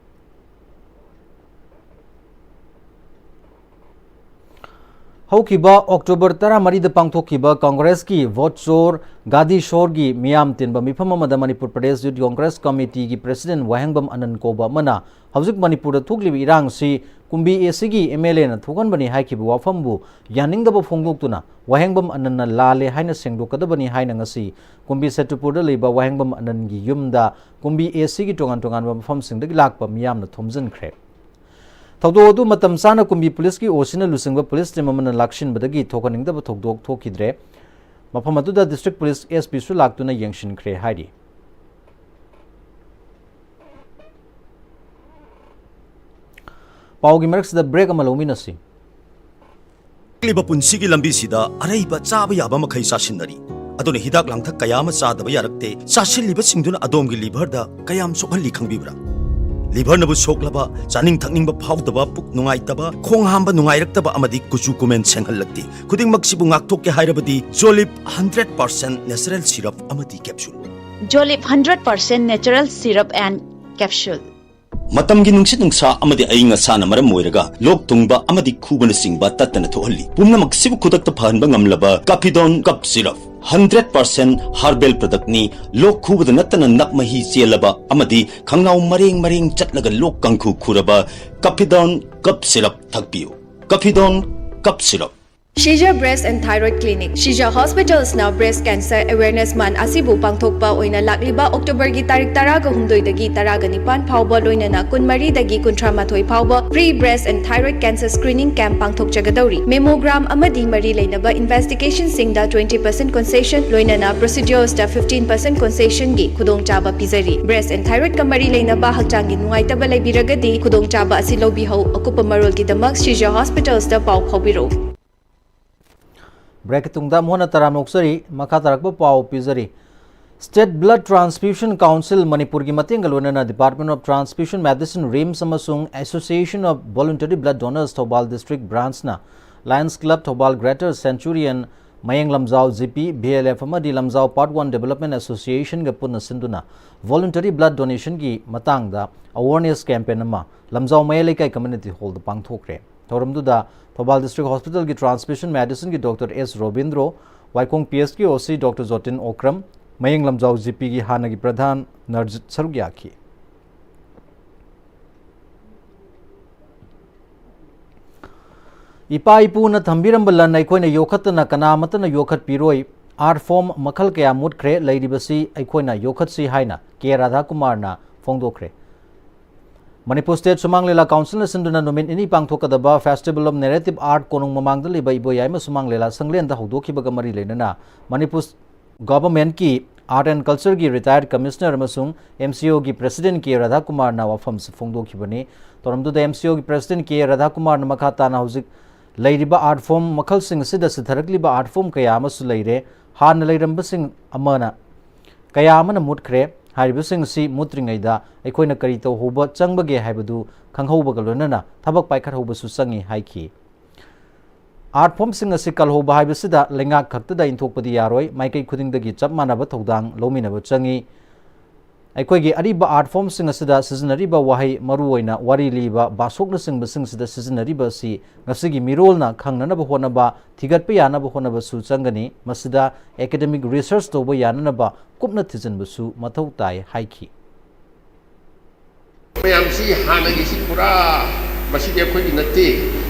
ꯍꯧꯈꯤꯕ ꯑꯣꯛꯇꯣꯕꯔ ꯇꯔꯥꯃꯔꯤꯗ ꯄꯥꯡꯊꯣꯛꯈꯤꯕ ꯀꯪꯒ꯭ꯔꯦꯁꯀꯤ ꯚꯣꯠ ꯆꯣꯔ ꯒꯥꯗꯤ ꯁꯣꯔꯒꯤ ꯃꯤꯌꯥꯝ ꯇꯤꯟꯕ ꯃꯤꯐꯝ ꯑꯃꯗ ꯃꯅꯤꯄꯨꯔ ꯄ꯭ꯔꯗꯦꯁ ꯌꯨꯠ ꯀꯪꯒ꯭ꯔꯦꯁ ꯀꯃꯤꯇꯤꯒꯤ ꯄ꯭ꯔꯦꯁꯤꯗꯦꯟꯠ ꯋꯥꯍꯦꯡꯕꯝ ꯑꯅꯟ ꯀꯧꯕ ꯑꯃꯅ ꯍꯧꯖꯤꯛ ꯃꯅꯤꯄꯨꯔꯗ ꯊꯣꯛꯂꯤꯕ ꯏꯔꯥꯡꯁꯤ ꯀꯨꯝꯕꯤ ꯑꯦ ꯁꯤꯒꯤ M L Aꯅ ꯊꯣꯛꯍꯟꯕꯅꯤ ꯍꯥꯏꯈꯤꯕ ꯋꯥꯐꯝꯕꯨ ꯌꯥꯅꯤꯡꯗꯕ ꯐꯣꯡꯗꯣꯛꯇꯨꯅ ꯋꯥꯍꯦꯡꯕꯝ ꯑꯅꯟꯅ ꯂꯥꯜꯂꯦ ꯍꯥꯏꯅ ꯁꯦꯡꯗꯣꯛꯀꯗꯕꯅꯤ ꯍꯥꯏꯅ ꯉꯁꯤ ꯀꯨꯝꯕꯤ ꯁꯦꯇꯨꯄꯨꯔꯗ ꯂꯩꯕ ꯋꯥꯍꯦꯡꯕꯝ ꯑꯅꯟꯒꯤ ꯌꯨꯝꯗ ꯀꯨꯝꯕꯤ ꯑꯦ ꯁꯤꯒꯤ ꯇꯣꯉꯥꯟ ꯇꯣꯉꯥꯟꯕ ꯃꯐꯝꯁꯤꯡꯗꯒꯤ ꯂꯥꯛꯄ ꯃꯤꯌꯥꯝꯅ ꯊꯣꯝꯖꯤꯟꯈ꯭ꯔꯦ꯫ ꯊꯧꯗꯣꯛ ꯑꯗꯨ ꯃꯇꯝ ꯆꯥꯅ ꯀꯨꯝꯕꯤ ꯄꯨꯂꯤꯁꯀꯤ ꯑꯣ ꯁꯤꯅ ꯂꯨꯆꯤꯡꯕ ꯄꯨꯂꯤꯁ ꯇꯤꯝ ꯑꯃꯅ ꯂꯥꯛꯁꯤꯟꯕꯗꯒꯤ ꯊꯣꯛꯍꯟꯅꯤꯡꯗꯕ ꯊꯧꯗꯣꯛ ꯊꯣꯛꯈꯤꯗ꯭ꯔꯦ꯫ ꯃꯐꯝ ꯑꯗꯨꯗ ꯗꯤꯁꯇ꯭ꯔꯤꯛ ꯄꯨꯂꯤꯁ S Pꯁꯨ ꯂꯥꯛꯇꯨꯅ ꯌꯦꯡꯁꯤꯟꯈ꯭ꯔꯦ ꯍꯥꯏꯔꯤ꯫ ꯄꯥꯎꯒꯤ ꯃꯔꯛꯁꯤꯗ ꯕ꯭ꯔꯦꯛ ꯑꯃ ꯂꯧꯃꯤꯟꯅꯁꯤ꯫ ꯍꯤꯡꯂꯤꯕ ꯄꯨꯟꯁꯤꯒꯤ ꯂꯝꯕꯤꯁꯤꯗ ꯑꯔꯩꯕ ꯆꯥꯕ ꯌꯥꯕ ꯃꯈꯩ ꯆꯥꯁꯤꯟꯅꯔꯤ꯫ ꯑꯗꯨꯅ ꯍꯤꯗꯥꯛ ꯂꯥꯡꯊꯛ ꯀꯌꯥ ꯑꯃ ꯆꯥꯗꯕ ꯌꯥꯔꯛꯇꯦ꯫ ꯆꯥꯁꯤꯜꯂꯤꯕꯁꯤꯡꯗꯨꯅ ꯑꯗꯣꯝꯒꯤ ꯂꯤꯚꯔꯗ ꯀꯌꯥꯝ ꯁꯣꯛꯍꯜꯂꯤ ꯈꯪꯕꯤꯕ꯭ꯔꯥ? ꯂꯤꯚꯔꯅꯕꯨ ꯁꯣꯛꯂꯕ, ꯆꯥꯅꯤꯡ ꯊꯛꯅꯤꯡꯕ ꯐꯥꯎꯗꯕ, ꯄꯨꯛ ꯅꯨꯡꯉꯥꯏꯇꯕ, ꯈꯣꯡ ꯍꯥꯝꯕ ꯅꯨꯡꯉꯥꯏꯔꯛꯇꯕ ꯑꯃꯗꯤ ꯀꯨꯆꯨ ꯀꯨꯃꯦꯟ ꯁꯦꯡꯍꯜꯂꯛꯇꯦ꯫ ꯈꯨꯗꯤꯡꯃꯛꯁꯤꯕꯨ ꯉꯥꯛꯊꯣꯛꯀꯦ ꯍꯥꯏꯔꯕꯗꯤ Jolip hundred percent natural syrup ꯑꯃꯗꯤ capsule꯫ Jolip hundred percent natural syrup and capsule꯫ ꯃꯇꯝꯒꯤ ꯅꯨꯡꯁꯤꯠ ꯅꯨꯡꯁꯥ ꯑꯃꯗꯤ ꯑꯏꯪ ꯑꯁꯥꯅ ꯃꯔꯝ ꯑꯣꯏꯔꯒ ꯂꯣꯛ ꯊꯨꯡꯕ ꯑꯃꯗꯤ ꯈꯨꯕꯅꯆꯤꯡꯕ ꯇꯠꯇꯅ ꯊꯣꯛꯍꯜꯂꯤ꯫ ꯄꯨꯝꯅꯃꯛꯁꯤꯕꯨ ꯈꯨꯗꯛꯇ ꯐꯍꯟꯕ ꯉꯝꯂꯕ Capidon Cough Syrup꯫ Hundred percent herbal ꯄ꯭ꯔꯗꯛꯅꯤ꯫ ꯂꯣꯛ ꯈꯨꯕꯗ ꯅꯠꯇꯅ ꯅꯞ ꯃꯍꯤ ꯆꯦꯜꯂꯕ ꯑꯃꯗꯤ ꯈꯪꯅꯥꯎ ꯃꯔꯦꯡ ꯃꯔꯦꯡ ꯆꯠꯂꯒ ꯂꯣꯛ ꯀꯥꯡꯈꯨ ꯈꯨꯔꯕ ꯀꯐꯤꯗꯣꯟ ꯀꯞ ꯁꯤꯔꯞ ꯊꯛꯄꯤꯌꯨ꯫ Capidon cough syrup. Shija Breast and Thyroid Clinic, Shija Hospitals ꯅ breast cancer awareness month ꯑꯁꯤꯕꯨ ꯄꯥꯡꯊꯣꯛꯄ ꯑꯣꯏꯅ ꯂꯥꯛꯂꯤꯕ October ꯒꯤ ꯇꯥꯔꯤꯛ ꯇꯔꯥꯒ ꯍꯨꯝꯗꯣꯏꯗꯒꯤ ꯇꯔꯥꯒ ꯅꯤꯄꯥꯟ ꯐꯥꯎꯕ, ꯂꯣꯏꯅꯅ ꯀꯨꯟꯃꯔꯤꯗꯒꯤ ꯀꯨꯟꯊ꯭ꯔꯥ ꯃꯥꯊꯣꯏ ꯐꯥꯎꯕ free breast and thyroid cancer screening camp ꯄꯥꯡꯊꯣꯛꯆꯒꯗꯧꯔꯤ꯫ Mammogram ꯑꯃꯗꯤ ꯃꯔꯤ ꯂꯩꯅꯕ investigation ꯁꯤꯡꯗ twenty percent concession, ꯂꯣꯏꯅꯅ procedures ꯇ fifteen percent concession ꯒꯤ ꯈꯨꯗꯣꯡꯆꯥꯕ ꯄꯤꯖꯔꯤ꯫ Breast and thyroid ꯀ ꯃꯔꯤ ꯂꯩꯅꯕ ꯍꯛꯆꯥꯡꯒꯤ ꯅꯨꯡꯉꯥꯏꯇꯕ ꯂꯩꯕꯤꯔꯒꯗꯤ ꯈꯨꯗꯣꯡꯆꯥꯕ ꯑꯁꯤ ꯂꯧꯕꯤꯍꯧ꯫ ꯑꯀꯨꯞꯄ ꯃꯔꯣꯜꯒꯤꯗꯃꯛ Shija Hospitals ꯇ ꯄꯥꯎ ꯐꯥꯎꯕꯤꯔꯛꯎ꯫ Break ꯀꯤ ꯇꯨꯡꯗ ꯑꯃꯨꯛ ꯍꯟꯅ ꯇꯔꯥꯝꯅ ꯑꯣꯛꯆꯔꯤ꯫ ꯃꯈꯥ ꯇꯥꯔꯛꯄ ꯄꯥꯎ ꯄꯤꯖꯔꯤ꯫ State Blood Transfusion Council ꯃꯅꯤꯄꯨꯔꯒꯤ ꯃꯇꯦꯡꯒ ꯂꯣꯏꯅꯅ Department of Transfusion Medicine, RIMS, ꯑꯃꯁꯨꯡ Association of Voluntary Blood Donors Thoubal District Branch ꯅ Lions Club Thoubal Greater Centurion, ꯃꯌꯦꯡ ꯂꯝꯖꯥꯎ GP, VLF ꯑꯃꯗꯤ ꯂꯝꯖꯥꯎ Part One Development Association ꯒ ꯄꯨꯟꯅ ꯁꯤꯟꯗꯨꯅ voluntary blood donation ꯒꯤ ꯃꯇꯥꯡꯗ awareness campaign ꯑꯃ ꯂꯝꯖꯥꯎ ꯃꯌꯥꯏ ꯂꯩꯀꯥꯏ community hall ꯗ ꯄꯥꯡꯊꯣꯛꯈ꯭ꯔꯦ꯫ ꯊꯧꯔꯝꯗꯨꯗ ꯊꯧꯕꯥꯜ District Hospital ꯒꯤ Transfusion Medicine ꯒꯤ Doctor S ꯔꯣꯕꯤꯟꯗ꯭ꯔꯣ, ꯋꯥꯏꯈꯣꯡ PS ꯀꯤ OC Doctor ꯖꯣꯇꯤꯟ ꯑꯣꯀ꯭ꯔꯝ, ꯃꯌꯦꯡ ꯂꯝꯖꯥꯎ GP ꯒꯤ ꯍꯥꯟꯅꯒꯤ ꯄ꯭ꯔꯙꯥꯟ ꯅꯔꯖꯤꯠ ꯁꯔꯨꯛ ꯌꯥꯈꯤ꯫ ꯏꯄꯥ ꯏꯄꯨꯅ ꯊꯝꯕꯤꯔꯝꯕ ꯂꯟ ꯑꯩꯈꯣꯏꯅ ꯌꯣꯛꯈꯠꯇꯅ ꯀꯅꯥ ꯑꯃꯠꯇꯅ ꯌꯣꯛꯈꯠꯄꯤꯔꯣꯏ꯫ Art form ꯃꯈꯜ ꯀꯌꯥ ꯃꯨꯠꯈ꯭ꯔꯦ, ꯂꯩꯔꯤꯕꯁꯤ ꯑꯩꯈꯣꯏꯅ ꯌꯣꯛꯈꯠꯁꯤ ꯍꯥꯏꯅ ꯀꯦ ꯔꯥꯙꯥꯀꯨꯃꯥꯔꯅ ꯐꯣꯡꯗꯣꯛꯈ꯭ꯔꯦ꯫ ꯃꯅꯤꯄꯨꯔ State ꯁꯨꯃꯥꯡ ꯂꯤꯂꯥ Council ꯅ ꯁꯤꯟꯗꯨꯅ ꯅꯨꯃꯤꯠ ꯅꯤꯅꯤ ꯄꯥꯡꯊꯣꯛꯀꯗꯕ Festival of Narrative Art ꯀꯣꯅꯨꯡ ꯃꯃꯥꯡꯗ ꯂꯩꯕ ꯏꯕꯣꯌꯥꯏꯃ ꯁꯨꯃꯥꯡ ꯂꯤꯂꯥ ꯁꯪꯂꯦꯟꯗ ꯍꯧꯗꯣꯛꯈꯤꯕꯒ ꯃꯔꯤ ꯂꯩꯅꯅ ꯃꯅꯤꯄꯨꯔ Government ꯀꯤ Art and Culture ꯒꯤ retired Commissioner ꯑꯃꯁꯨꯡ MCO ꯒꯤ President ꯀꯦ ꯔꯥꯙꯥꯀꯨꯃꯥꯔꯅ ꯋꯥꯐꯝꯁꯤ ꯐꯣꯡꯗꯣꯛꯈꯤꯕꯅꯤ꯫ ꯊꯧꯔꯝꯗꯨꯗ MCO ꯒꯤ President ꯀꯦ ꯔꯥꯙꯥꯀꯨꯃꯥꯔꯅ ꯃꯈꯥ ꯇꯥꯅ ꯍꯧꯖꯤꯛ ꯂꯩꯔꯤꯕ art form ꯃꯈꯜꯁꯤꯡ ꯑꯁꯤꯗ ꯁꯤꯊꯔꯛꯂꯤꯕ art form ꯀꯌꯥ ꯑꯃꯁꯨ ꯂꯩꯔꯦ꯫ ꯍꯥꯟꯅ ꯂꯩꯔꯝꯕꯁꯤꯡ ꯑꯃꯅ, ꯀꯌꯥ ꯑꯃꯅ ꯃꯨꯠꯈ꯭ꯔꯦ꯫ ꯍꯥꯏꯔꯤꯕꯁꯤꯡ ꯑꯁꯤ ꯃꯨꯠꯇ꯭ꯔꯤꯉꯩꯗ ꯑꯩꯈꯣꯏꯅ ꯀꯔꯤ ꯇꯧꯍꯧꯕ ꯆꯪꯕꯒꯦ ꯍꯥꯏꯕꯗꯨ ꯈꯪꯍꯧꯕꯒ ꯂꯣꯏꯅꯅ ꯊꯕꯛ ꯄꯥꯏꯈꯠꯍꯧꯕꯁꯨ ꯆꯪꯏ ꯍꯥꯏꯈꯤ꯫ Art form ꯁꯤꯡ ꯑꯁꯤ ꯀꯜꯍꯧꯕ ꯍꯥꯏꯕꯁꯤꯗ ꯂꯩꯉꯥꯛ ꯈꯛꯇꯗ ꯏꯟꯊꯣꯛꯄꯗꯤ ꯌꯥꯔꯣꯏ, ꯃꯥꯏꯀꯩ ꯈꯨꯗꯤꯡꯗꯒꯤ ꯆꯞ ꯃꯥꯟꯅꯕ ꯊꯧꯗꯥꯡ ꯂꯧꯃꯤꯟꯅꯕ ꯆꯪꯏ꯫ ꯑꯩꯈꯣꯏꯒꯤ ꯑꯔꯤꯕ art formꯁꯤꯡ ꯑꯁꯤꯗ ꯁꯤꯖꯤꯟꯅꯔꯤꯕ ꯋꯥꯍꯩ, ꯃꯔꯨꯑꯣꯏꯅ ꯋꯥꯔꯤ ꯂꯤꯕ, ꯚꯥꯁꯣꯛꯅꯆꯤꯡꯕꯁꯤꯡꯁꯤꯗ ꯁꯤꯖꯤꯟꯅꯔꯤꯕ ꯑꯁꯤ ꯉꯁꯤꯒꯤ ꯃꯤꯔꯣꯜꯅ ꯈꯪꯅꯅꯕ ꯍꯣꯠꯅꯕ, ꯊꯤꯒꯠꯄ ꯌꯥꯅꯕ ꯍꯣꯠꯅꯕꯁꯨ ꯆꯪꯒꯅꯤ꯫ ꯃꯁꯤꯗ academic research ꯇꯧꯕ ꯌꯥꯅꯅꯕ ꯀꯨꯞꯅ ꯊꯤꯖꯤꯟꯕꯁꯨ ꯃꯊꯧ ꯇꯥꯏ ꯍꯥꯏꯈꯤ꯫ ꯃꯌꯥꯝꯁꯤ ꯍꯥꯟꯅꯒꯤꯁꯤ ꯄꯨꯔꯥ ꯃꯁꯤꯗꯤ ꯑꯩꯈꯣꯏꯒꯤ ꯅꯠꯇꯦ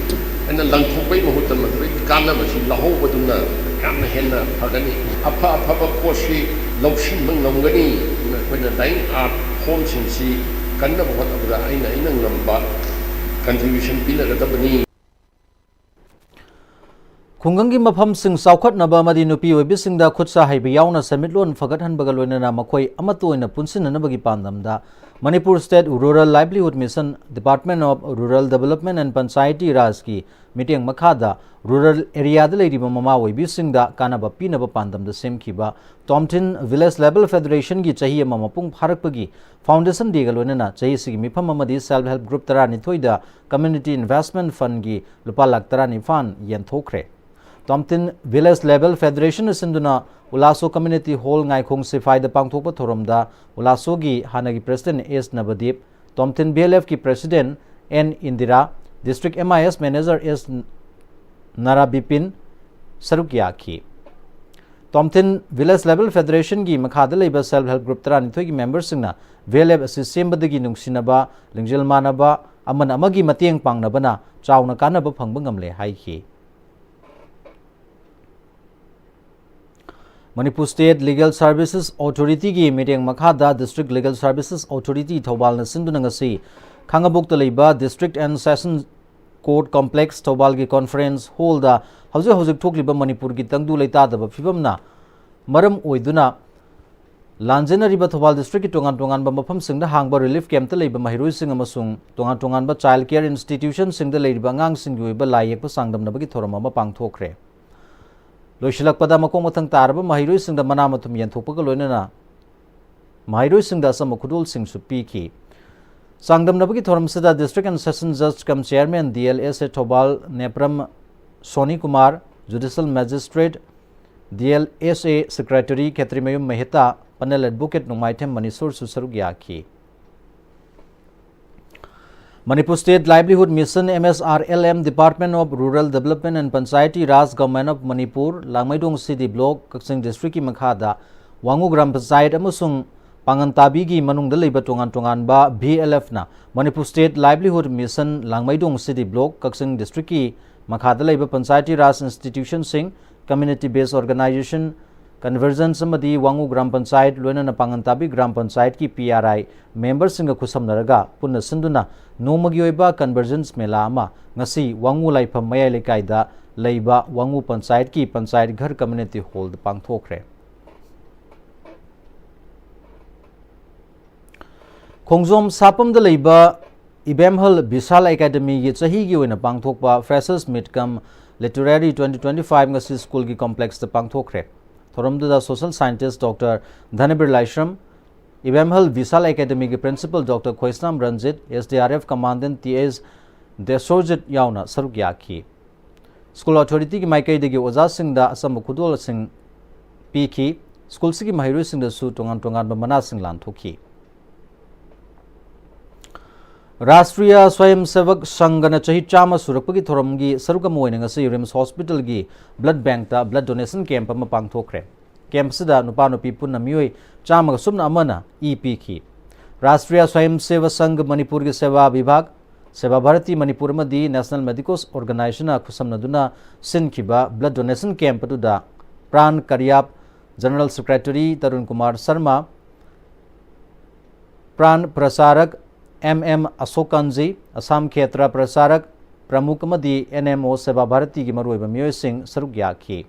ꯍꯥꯏꯅ ꯂꯪꯊꯣꯛꯄꯒꯤ ꯃꯍꯨꯠꯇ ꯃꯗꯨꯒꯤ ꯀꯥꯟꯅꯕꯁꯤ ꯂꯧꯍꯧꯕꯗꯨꯅ ꯌꯥꯝꯅ ꯍꯦꯟꯅ ꯐꯒꯅꯤ꯫ ꯑꯐ ꯑꯐꯕ ꯄꯣꯠꯁꯤ ꯂꯧꯁꯤꯟꯕ ꯉꯝꯒꯅꯤ꯫ ꯑꯗꯨꯅ ꯑꯩꯈꯣꯏꯅ dying art formꯁꯤꯡꯁꯤ ꯀꯟꯅꯕ ꯍꯣꯠꯅꯕꯗ ꯑꯩꯅ ꯑꯩꯅ ꯉꯝꯕ contribution ꯄꯤꯅꯒꯗꯕꯅꯤ꯫ ꯈꯨꯡꯒꯪꯒꯤ ꯃꯐꯝꯁꯤꯡ ꯆꯥꯎꯈꯠꯅꯕ ꯑꯃꯗꯤ ꯅꯨꯄꯤ ꯑꯣꯏꯕꯤꯁꯤꯡꯗ ꯈꯨꯠꯁꯥ ꯍꯩꯕ ꯌꯥꯎꯅ ꯁꯦꯟꯃꯤꯠꯂꯣꯟ ꯐꯒꯠꯍꯟꯕꯒ ꯂꯣꯏꯅꯅ ꯃꯈꯣꯏ ꯑꯃꯠꯇ ꯑꯣꯏꯅ ꯄꯨꯟꯁꯤꯟꯅꯅꯕꯒꯤ ꯄꯥꯟꯗꯝꯗ Manipur State Rural Livelihood Mission, Department of Rural Development and Panchayati Rajꯀꯤ ꯃꯤꯠꯌꯦꯡ ꯃꯈꯥꯗ rural areaꯗ ꯂꯩꯔꯤꯕ ꯃꯃꯥ ꯑꯣꯏꯕꯤꯁꯤꯡꯗ ꯀꯥꯟꯅꯕ ꯄꯤꯅꯕ ꯄꯥꯟꯗꯝꯗ ꯁꯦꯝꯈꯤꯕ Tomtin Village Level Federationꯒꯤ ꯆꯍꯤ ꯑꯃ ꯃꯄꯨꯡ ꯐꯥꯔꯛꯄꯒꯤ Foundation Dayꯒ ꯂꯣꯏꯅꯅ ꯆꯍꯤꯁꯤꯒꯤ ꯃꯤꯐꯝ ꯑꯃꯗꯤ Self Help Group ꯇꯔꯥꯅꯤꯊꯣꯏꯗ Community Investment Fundꯒꯤ ꯂꯨꯄꯥ ꯂꯥꯈ ꯇꯔꯥꯅꯤꯄꯥꯟ ꯌꯦꯟꯊꯣꯛꯈ꯭ꯔꯦ꯫ Tomtin Village Level Federationꯅ ꯁꯤꯟꯗꯨꯅ ꯎꯂꯥꯁꯣ Community Hall ꯉꯥꯏꯈꯣꯡ ꯁꯤꯐꯥꯏꯗ ꯄꯥꯡꯊꯣꯛꯄ ꯊꯧꯔꯝꯗ ꯎꯂꯥꯁꯣꯒꯤ ꯍꯥꯟꯅꯒꯤ President S Nabadip, Tomtin V L ꯑꯦꯐꯀꯤ President N Indira, District M I S Manager S Nara Bipin ꯁꯔꯨꯛ ꯌꯥꯈꯤ꯫ Tomtin Village Level Federationꯒꯤ ꯃꯈꯥꯗ ꯂꯩꯕ Self Help Group ꯇꯔꯥꯅꯤꯊꯣꯏꯒꯤ memberꯁꯤꯡꯅ ꯚꯤ ꯑꯦꯜ ꯑꯦꯐ ꯑꯁꯤ ꯁꯦꯝꯕꯗꯒꯤ ꯅꯨꯡꯁꯤꯅꯕ, ꯂꯤꯡꯖꯦꯜ ꯃꯥꯟꯅꯕ, ꯑꯃꯅ ꯑꯃꯒꯤ ꯃꯇꯦꯡ ꯄꯥꯡꯅꯕꯅ ꯆꯥꯎꯅ ꯀꯥꯟꯅꯕ ꯐꯪꯕ ꯉꯝꯂꯦ ꯍꯥꯏꯈꯤ꯫ Manipur State Legal Services Authorityꯒꯤ ꯃꯤꯠꯌꯦꯡ ꯃꯈꯥꯗ District Legal Services Authority ꯊꯧꯕꯥꯜꯅ ꯁꯤꯟꯗꯨꯅ ꯉꯁꯤ ꯈꯥꯡꯉꯕꯣꯛꯇ ꯂꯩꯕ District and Session Court Complex ꯊꯧꯕꯥꯜꯒꯤ Conference Hallꯗ ꯍꯧꯖꯤꯛ ꯍꯧꯖꯤꯛ ꯊꯣꯛꯂꯤꯕ ꯃꯅꯤꯄꯨꯔꯒꯤ ꯇꯪꯗꯨ ꯂꯩꯇꯥꯗꯕ ꯐꯤꯕꯝꯅ ꯃꯔꯝ ꯑꯣꯏꯗꯨꯅ ꯂꯥꯟꯖꯦꯟꯅꯔꯤꯕ ꯊꯧꯕꯥꯜ districtꯀꯤ ꯇꯣꯉꯥꯟ ꯇꯣꯉꯥꯟꯕ ꯃꯐꯝꯁꯤꯡꯗ ꯍꯥꯡꯕ relief campꯇ ꯂꯩꯕ ꯃꯍꯩꯔꯣꯏꯁꯤꯡ ꯑꯃꯁꯨꯡ ꯇꯣꯉꯥꯟ ꯇꯣꯉꯥꯟꯕ child care institutionꯁꯤꯡꯗ ꯂꯩꯔꯤꯕ ꯑꯉꯥꯡꯁꯤꯡꯒꯤ ꯑꯣꯏꯕ ꯂꯥꯏ ꯌꯦꯛꯄ ꯆꯥꯡꯗꯝꯅꯕꯒꯤ ꯊꯧꯔꯝ ꯑꯃ ꯄꯥꯡꯊꯣꯛꯈ꯭ꯔꯦ꯫ ꯂꯣꯏꯁꯤꯜꯂꯛꯄꯗ ꯃꯈꯣꯡ ꯃꯊꯪ ꯇꯥꯔꯕ ꯃꯍꯩꯔꯣꯏꯁꯤꯡꯗ ꯃꯅꯥ ꯃꯊꯨꯝ ꯌꯦꯟꯊꯣꯛꯄꯒ ꯂꯣꯏꯅꯅ ꯃꯍꯩꯔꯣꯏꯁꯤꯡꯗ ꯑꯆꯝꯕ ꯈꯨꯗꯣꯜꯁꯤꯡꯁꯨ ꯄꯤꯈꯤ꯫ ꯆꯥꯡꯗꯝꯅꯕꯒꯤ ꯊꯧꯔꯝꯁꯤꯗ District and Session Judge cum Chairman D L S A ꯊꯧꯕꯥꯜ Nepram Soni Kumar, Judicial Magistrate D L S A Secretary Khetrimayum Mehta, Panel Advocate Nongmaithem ꯃꯅꯤꯁꯣꯔꯁꯨ ꯁꯔꯨꯛ ꯌꯥꯈꯤ꯫ Manipur State Livelihood Mission, M S R L M, Department of Rural Development and Panchayati Raj, Government of Manipur, ꯂꯥꯡꯃꯩꯗꯣꯡ C D Block, Kakching District ꯀꯤ ꯃꯈꯥꯗ ꯋꯥꯉꯨ gram panchayat ꯑꯃꯁꯨꯡ ꯄꯥꯡꯒꯟꯇꯥꯕꯤꯒꯤ ꯃꯅꯨꯡꯗ ꯂꯩꯕ ꯇꯣꯉꯥꯟ ꯇꯣꯉꯥꯟꯕ B L F ꯅ Manipur State Livelihood Mission, ꯂꯥꯡꯃꯩꯗꯣꯡ C D Block, ꯀꯛꯆꯤꯡ District ꯀꯤ ꯃꯈꯥꯗ ꯂꯩꯕ Panchayati Raj institution ꯁꯤꯡ, Community Based Organisation, Convergence ꯑꯃꯗꯤ ꯋꯥꯉꯨ ꯒ꯭ꯔꯥꯝ ꯄꯟꯆꯥꯌꯠ, ꯂꯣꯏꯅꯅ ꯄꯥꯡꯒꯟꯇꯥꯕꯤ ꯒ꯭ꯔꯥꯝ ꯄꯟꯆꯥꯌꯠꯀꯤ P R I member ꯁꯤꯡꯒ ꯈꯨꯠꯁꯝꯅꯔꯒ ꯄꯨꯟꯅ ꯁꯤꯟꯗꯨꯅ ꯅꯣꯡꯃꯒꯤ ꯑꯣꯏꯕ Convergence ꯃꯦꯂꯥ ꯑꯃ ꯉꯁꯤ ꯋꯥꯉꯨ ꯂꯥꯏꯐꯝ ꯃꯌꯥꯏ ꯂꯩꯀꯥꯏꯗ ꯂꯩꯕ ꯋꯥꯉꯨ ꯄꯟꯆꯥꯌꯠꯀꯤ ꯄꯟꯆꯥꯌꯠ ꯘꯔ Community Hall ꯗ ꯄꯥꯡꯊꯣꯛꯈ꯭ꯔꯦ꯫ ꯈꯣꯡꯖꯣꯝ ꯁꯥꯄꯝꯗ ꯂꯩꯕ ꯏꯕꯦꯝꯍꯜ ꯕꯤꯁꯥꯜ Academy ꯒꯤ ꯆꯍꯤꯒꯤ ꯑꯣꯏꯅ ꯄꯥꯡꯊꯣꯛꯄ Freshers Meet cum Literary twenty twenty-five ꯉꯁꯤ ꯁ꯭ꯀꯨꯜꯒꯤ complex ꯇ ꯄꯥꯡꯊꯣꯛꯈ꯭ꯔꯦ꯫ ꯊꯧꯔꯝꯗꯨꯗ social scientist Doctor ꯙꯅꯕꯤꯔ ꯂꯥꯏꯁ꯭ꯔꯝ, ꯏꯕꯦꯝꯍꯜ ꯕꯤꯁꯥꯜ Academy ꯒꯤ Principal Doctor ꯈꯣꯏꯁꯅꯥꯝ Ranjit, S D R F Commandant T S ꯗꯦꯁꯣꯔꯖꯤꯠ ꯌꯥꯎꯅ ꯁꯔꯨꯛ ꯌꯥꯈꯤ꯫ ꯁ꯭ꯀꯨꯜ ꯑꯣꯊꯣꯔꯤꯇꯤꯒꯤ ꯃꯥꯏꯀꯩꯗꯒꯤ ꯑꯣꯖꯥꯁꯤꯡꯗ ꯑꯆꯝꯕ ꯈꯨꯗꯣꯜꯁꯤꯡ ꯄꯤꯈꯤ꯫ ꯁ꯭ꯀꯨꯜꯁꯤꯒꯤ ꯃꯍꯩꯔꯣꯏꯁꯤꯡꯗꯁꯨ ꯇꯣꯉꯥꯟ ꯇꯣꯉꯥꯟꯕ ꯃꯅꯥꯁꯤꯡ ꯂꯥꯟꯊꯣꯛꯈꯤ꯫ ꯔꯥꯁꯇ꯭ꯔꯤꯌꯥ ꯁ꯭ꯋꯌꯝ ꯁꯦꯚꯛ ꯁꯪꯘꯅ ꯆꯍꯤ ꯆꯥꯝꯃ ꯁꯨꯔꯛꯄꯒꯤ ꯊꯧꯔꯝꯒꯤ ꯁꯔꯨꯛ ꯑꯃ ꯑꯣꯏꯅ ꯉꯁꯤ RIMS Hospital ꯒꯤ blood bank ꯇ blood donation camp ꯑꯃ ꯄꯥꯡꯊꯣꯛꯈ꯭ꯔꯦ꯫ Camp ꯑꯁꯤꯗ ꯅꯨꯄꯥ ꯅꯨꯄꯤ ꯄꯨꯟꯅ ꯃꯤꯑꯣꯏ ꯆꯥꯝꯃꯒ ꯁꯨꯞꯅ ꯑꯃꯅ ꯏ ꯄꯤꯈꯤ꯫ ꯔꯥꯁꯇ꯭ꯔꯤꯌꯥ ꯁ꯭ꯋꯌꯝ ꯁꯦꯚꯛ ꯁꯪꯘ ꯃꯅꯤꯄꯨꯔꯒꯤ ꯁꯦꯕꯥ ꯚꯤꯚꯥꯒ, ꯁꯦꯕꯥ ꯚꯥꯔꯇꯤ ꯃꯅꯤꯄꯨꯔ ꯑꯃꯗꯤ National Medicos Organisation ꯅ ꯈꯨꯠꯁꯝꯅꯗꯨꯅ ꯁꯤꯟꯈꯤꯕ blood donation camp ꯑꯗꯨꯗ ꯄ꯭ꯔꯥꯟ ꯀꯔꯤꯌꯥꯞ, General Secretary ꯇꯔꯨꯟ ꯀꯨꯃꯥꯔ ꯁꯔꯃ, ꯄ꯭ꯔꯥꯟ ꯄ꯭ꯔꯆꯥꯔꯛ M M ꯑꯁꯣꯀꯥꯟꯖꯤ, ꯑꯁꯥꯝ ꯈꯦꯇ꯭ꯔ ꯄ꯭ꯔꯆꯥꯔꯛ ꯄ꯭ꯔꯃꯨꯈ ꯑꯃꯗꯤ N M O ꯁꯦꯕꯥ ꯚꯥꯔꯇꯤꯒꯤ ꯃꯔꯨꯑꯣꯏꯕ ꯃꯤꯑꯣꯏꯁꯤꯡ ꯁꯔꯨꯛ ꯌꯥꯈꯤ꯫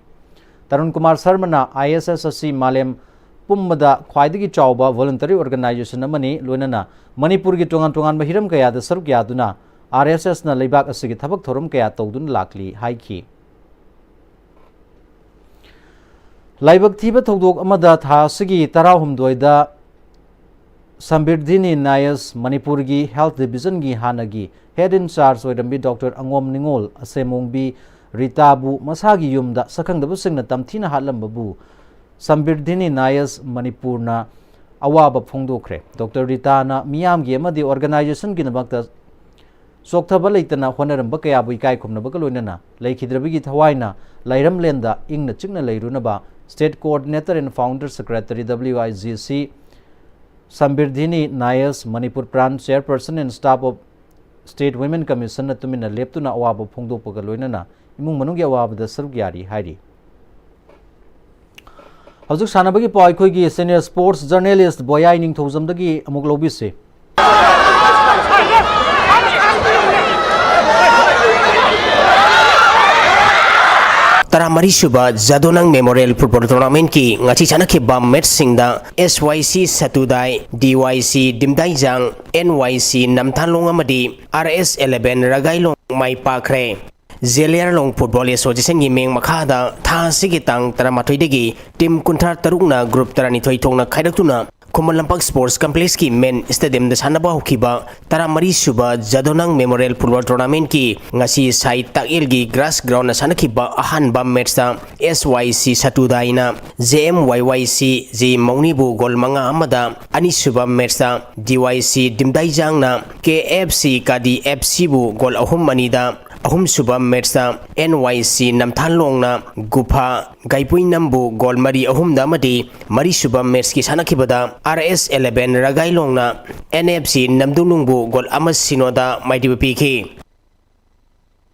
Tarun Kumar ꯁꯔꯃꯅ I S S ꯑꯁꯤ ꯃꯥꯂꯦꯝ ꯄꯨꯝꯕꯗ ꯈ꯭ꯋꯥꯏꯗꯒꯤ ꯆꯥꯎꯕ voluntary organisation ꯑꯃꯅꯤ, ꯂꯣꯏꯅꯅ ꯃꯅꯤꯄꯨꯔꯒꯤ ꯇꯣꯉꯥꯟ ꯇꯣꯉꯥꯟꯕ ꯍꯤꯔꯝ ꯀꯌꯥꯗ ꯁꯔꯨꯛ ꯌꯥꯗꯨꯅ R S S ꯅ ꯂꯩꯕꯥꯛ ꯑꯁꯤꯒꯤ ꯊꯕꯛ ꯊꯧꯔꯝ ꯀꯌꯥ ꯇꯧꯗꯨꯅ ꯂꯥꯛꯂꯤ ꯍꯥꯏꯈꯤ꯫ ꯂꯥꯏꯕꯛ ꯊꯤꯕ ꯊꯧꯗꯣꯛ ꯑꯃꯗ ꯊꯥ ꯑꯁꯤꯒꯤ ꯇꯔꯥꯍꯨꯝꯗꯣꯏꯗ ꯁꯝꯕꯤꯔꯙꯤꯅꯤ ꯅꯥꯌꯁ, ꯃꯅꯤꯄꯨꯔꯒꯤ Health Division ꯒꯤ ꯍꯥꯟꯅꯒꯤ head in charge ꯑꯣꯏꯔꯝꯕꯤ Doctor ꯑꯉꯣꯝ ꯅꯤꯉꯣꯜ ꯑꯁꯦꯃꯣꯡꯕꯤ ꯔꯤꯇꯥꯕꯨ ꯃꯁꯥꯒꯤ ꯌꯨꯝꯗ ꯁꯛꯈꯪꯗꯕꯁꯤꯡꯅ ꯇꯝꯊꯤꯅ ꯍꯥꯠꯂꯝꯕꯕꯨ ꯁꯝꯕꯤꯔꯙꯤꯅꯤ ꯅꯥꯌꯁ ꯃꯅꯤꯄꯨꯔꯅ ꯑꯋꯥꯕ ꯐꯣꯡꯗꯣꯛꯈ꯭ꯔꯦ꯫ ꯗꯣꯛꯇꯔ ꯔꯤꯇꯥꯅ ꯃꯤꯌꯥꯝꯒꯤ ꯑꯃꯗꯤ organization ꯒꯤꯗꯃꯛꯇ ꯆꯣꯛꯊꯕ ꯂꯩꯇꯅ ꯍꯣꯠꯅꯔꯝꯕ ꯀꯌꯥꯕꯨ ꯏꯀꯥꯏ ꯈꯨꯝꯅꯕꯒ ꯂꯣꯏꯅꯅ ꯂꯩꯈꯤꯗ꯭ꯔꯕꯒꯤ ꯊꯋꯥꯏꯅ ꯂꯥꯏꯔꯝꯂꯦꯟꯗ ꯏꯪꯅ ꯆꯤꯛꯅ ꯂꯩꯔꯨꯅꯕ State Coordinator and Founder Secretary W I G C ꯁꯝꯕꯤꯔꯙꯤꯅꯤ ꯅꯥꯌꯁ, Manipur Branch Chairperson and Staff of State Women Commission ꯅ ꯇꯨꯃꯤꯟꯅ ꯂꯦꯞꯇꯨꯅ ꯑꯋꯥꯕ ꯐꯣꯡꯗꯣꯛꯄꯒ ꯂꯣꯏꯅꯅ ꯏꯃꯨꯡ ꯃꯅꯨꯡꯒꯤ ꯑꯋꯥꯕꯗ ꯁꯔꯨꯛ ꯌꯥꯔꯤ ꯍꯥꯏꯔꯤ꯫ ꯍꯧꯖꯤꯛ ꯁꯥꯟꯅꯕꯒꯤ ꯄꯥꯎ ꯑꯩꯈꯣꯏꯒꯤ senior sports journalist ꯕꯣꯌꯥꯏ ꯅꯤꯡꯊꯧꯖꯝꯗꯒꯤ ꯑꯃꯨꯛ ꯂꯧꯕꯤꯁꯤ꯫ ꯇꯔꯥꯃꯔꯤ ꯁꯨꯕ ꯖꯥꯗꯣꯅꯪ ꯃꯦꯃꯣꯔꯤꯌꯦꯜ ꯐꯨꯠꯕꯣꯜ ꯇꯣꯔꯅꯥꯃꯦꯟꯠꯀꯤ ꯉꯁꯤ ꯁꯥꯟꯅꯈꯤꯕ ꯃꯦꯠꯆꯁꯤꯡꯗ S Y C ꯁꯇꯨꯗꯥꯏ, D Y C ꯗꯤꯝꯗꯥꯏꯖꯥꯡ, N Y C ꯅꯝꯊꯥꯟꯂꯣꯡ ꯑꯃꯗꯤ R S eleven ꯔꯒꯥꯏꯂꯣꯡ ꯃꯥꯏ ꯄꯥꯛꯈ꯭ꯔꯦ꯫ ꯖꯦꯂꯤꯌꯥꯔꯂꯣꯡ ꯐꯨꯠꯕꯣꯜ ꯑꯦꯁꯣꯁꯤꯌꯦꯁꯟꯒꯤ ꯃꯤꯡ ꯃꯈꯥꯗ ꯊꯥ ꯑꯁꯤꯒꯤ ꯇꯥꯡ ꯇꯔꯥꯃꯥꯊꯣꯏꯗꯒꯤ ꯇꯤꯝ ꯀꯨꯟꯊ꯭ꯔꯥ ꯇꯔꯨꯛꯅ ꯒ꯭ꯔꯨꯞ ꯇꯔꯥꯅꯤꯊꯣꯏ ꯊꯣꯛꯅ ꯈꯥꯏꯗꯣꯛꯇꯨꯅ ꯈꯨꯃꯟ ꯂꯝꯄꯥꯛ ꯁ꯭ꯄꯣꯔꯠꯁ ꯀꯝꯄ꯭ꯂꯦꯛꯁꯀꯤ ꯃꯦꯟ ꯁ꯭ꯇꯦꯗꯤꯌꯝꯗ ꯁꯥꯟꯅꯕ ꯍꯧꯈꯤꯕ ꯇꯔꯥꯃꯔꯤ ꯁꯨꯕ ꯖꯥꯗꯣꯅꯥꯡ ꯃꯦꯃꯣꯔꯤꯌꯦꯜ ꯐꯨꯠꯕꯣꯜ ꯇꯣꯔꯅꯥꯃꯦꯟꯠꯀꯤ ꯉꯁꯤ ꯁꯥꯏ ꯇꯥꯛꯌꯦꯜꯒꯤ ꯒ꯭ꯔꯥꯁ ꯒ꯭ꯔꯥꯎꯟꯗ ꯁꯥꯟꯅꯈꯤꯕ ꯑꯍꯥꯟꯕ ꯃꯦꯠꯆꯇ S Y C ꯁꯇꯨꯗꯥꯏꯅ J M Y Y C ꯖꯤ ꯃꯧꯅꯤꯕꯨ ꯒꯣꯜ ꯃꯉꯥ ꯑꯃꯗ, ꯑꯅꯤꯁꯨꯕ ꯃꯦꯠꯆꯇ D Y C ꯗꯤꯝꯗꯥꯏꯖꯥꯡꯅ K F C ꯀꯥꯗꯤ F C ꯕꯨ ꯒꯣꯜ ꯑꯍꯨꯝ ꯑꯅꯤꯗ, ꯑꯍꯨꯝꯁꯨꯕ ꯃꯦꯠꯆꯇ N Y C ꯅꯝꯊꯥꯟꯂꯣꯡꯅ ꯒꯨꯐꯥ ꯒꯥꯏꯄꯨꯏꯅꯝꯕꯨ ꯒꯣꯜ ꯃꯔꯤ ꯑꯍꯨꯝꯗ ꯑꯃꯗꯤ ꯃꯔꯤꯁꯨꯕ ꯃꯦꯠꯆꯀꯤ ꯁꯥꯟꯅꯈꯤꯕꯗ R S eleven ꯔꯒꯥꯏꯂꯣꯡꯅ N F C ꯅꯝꯗꯨꯂꯨꯡꯕꯨ ꯒꯣꯜ ꯑꯃ ꯁꯤꯅꯣꯗ ꯃꯥꯏꯊꯤꯕ ꯄꯤꯈꯤ꯫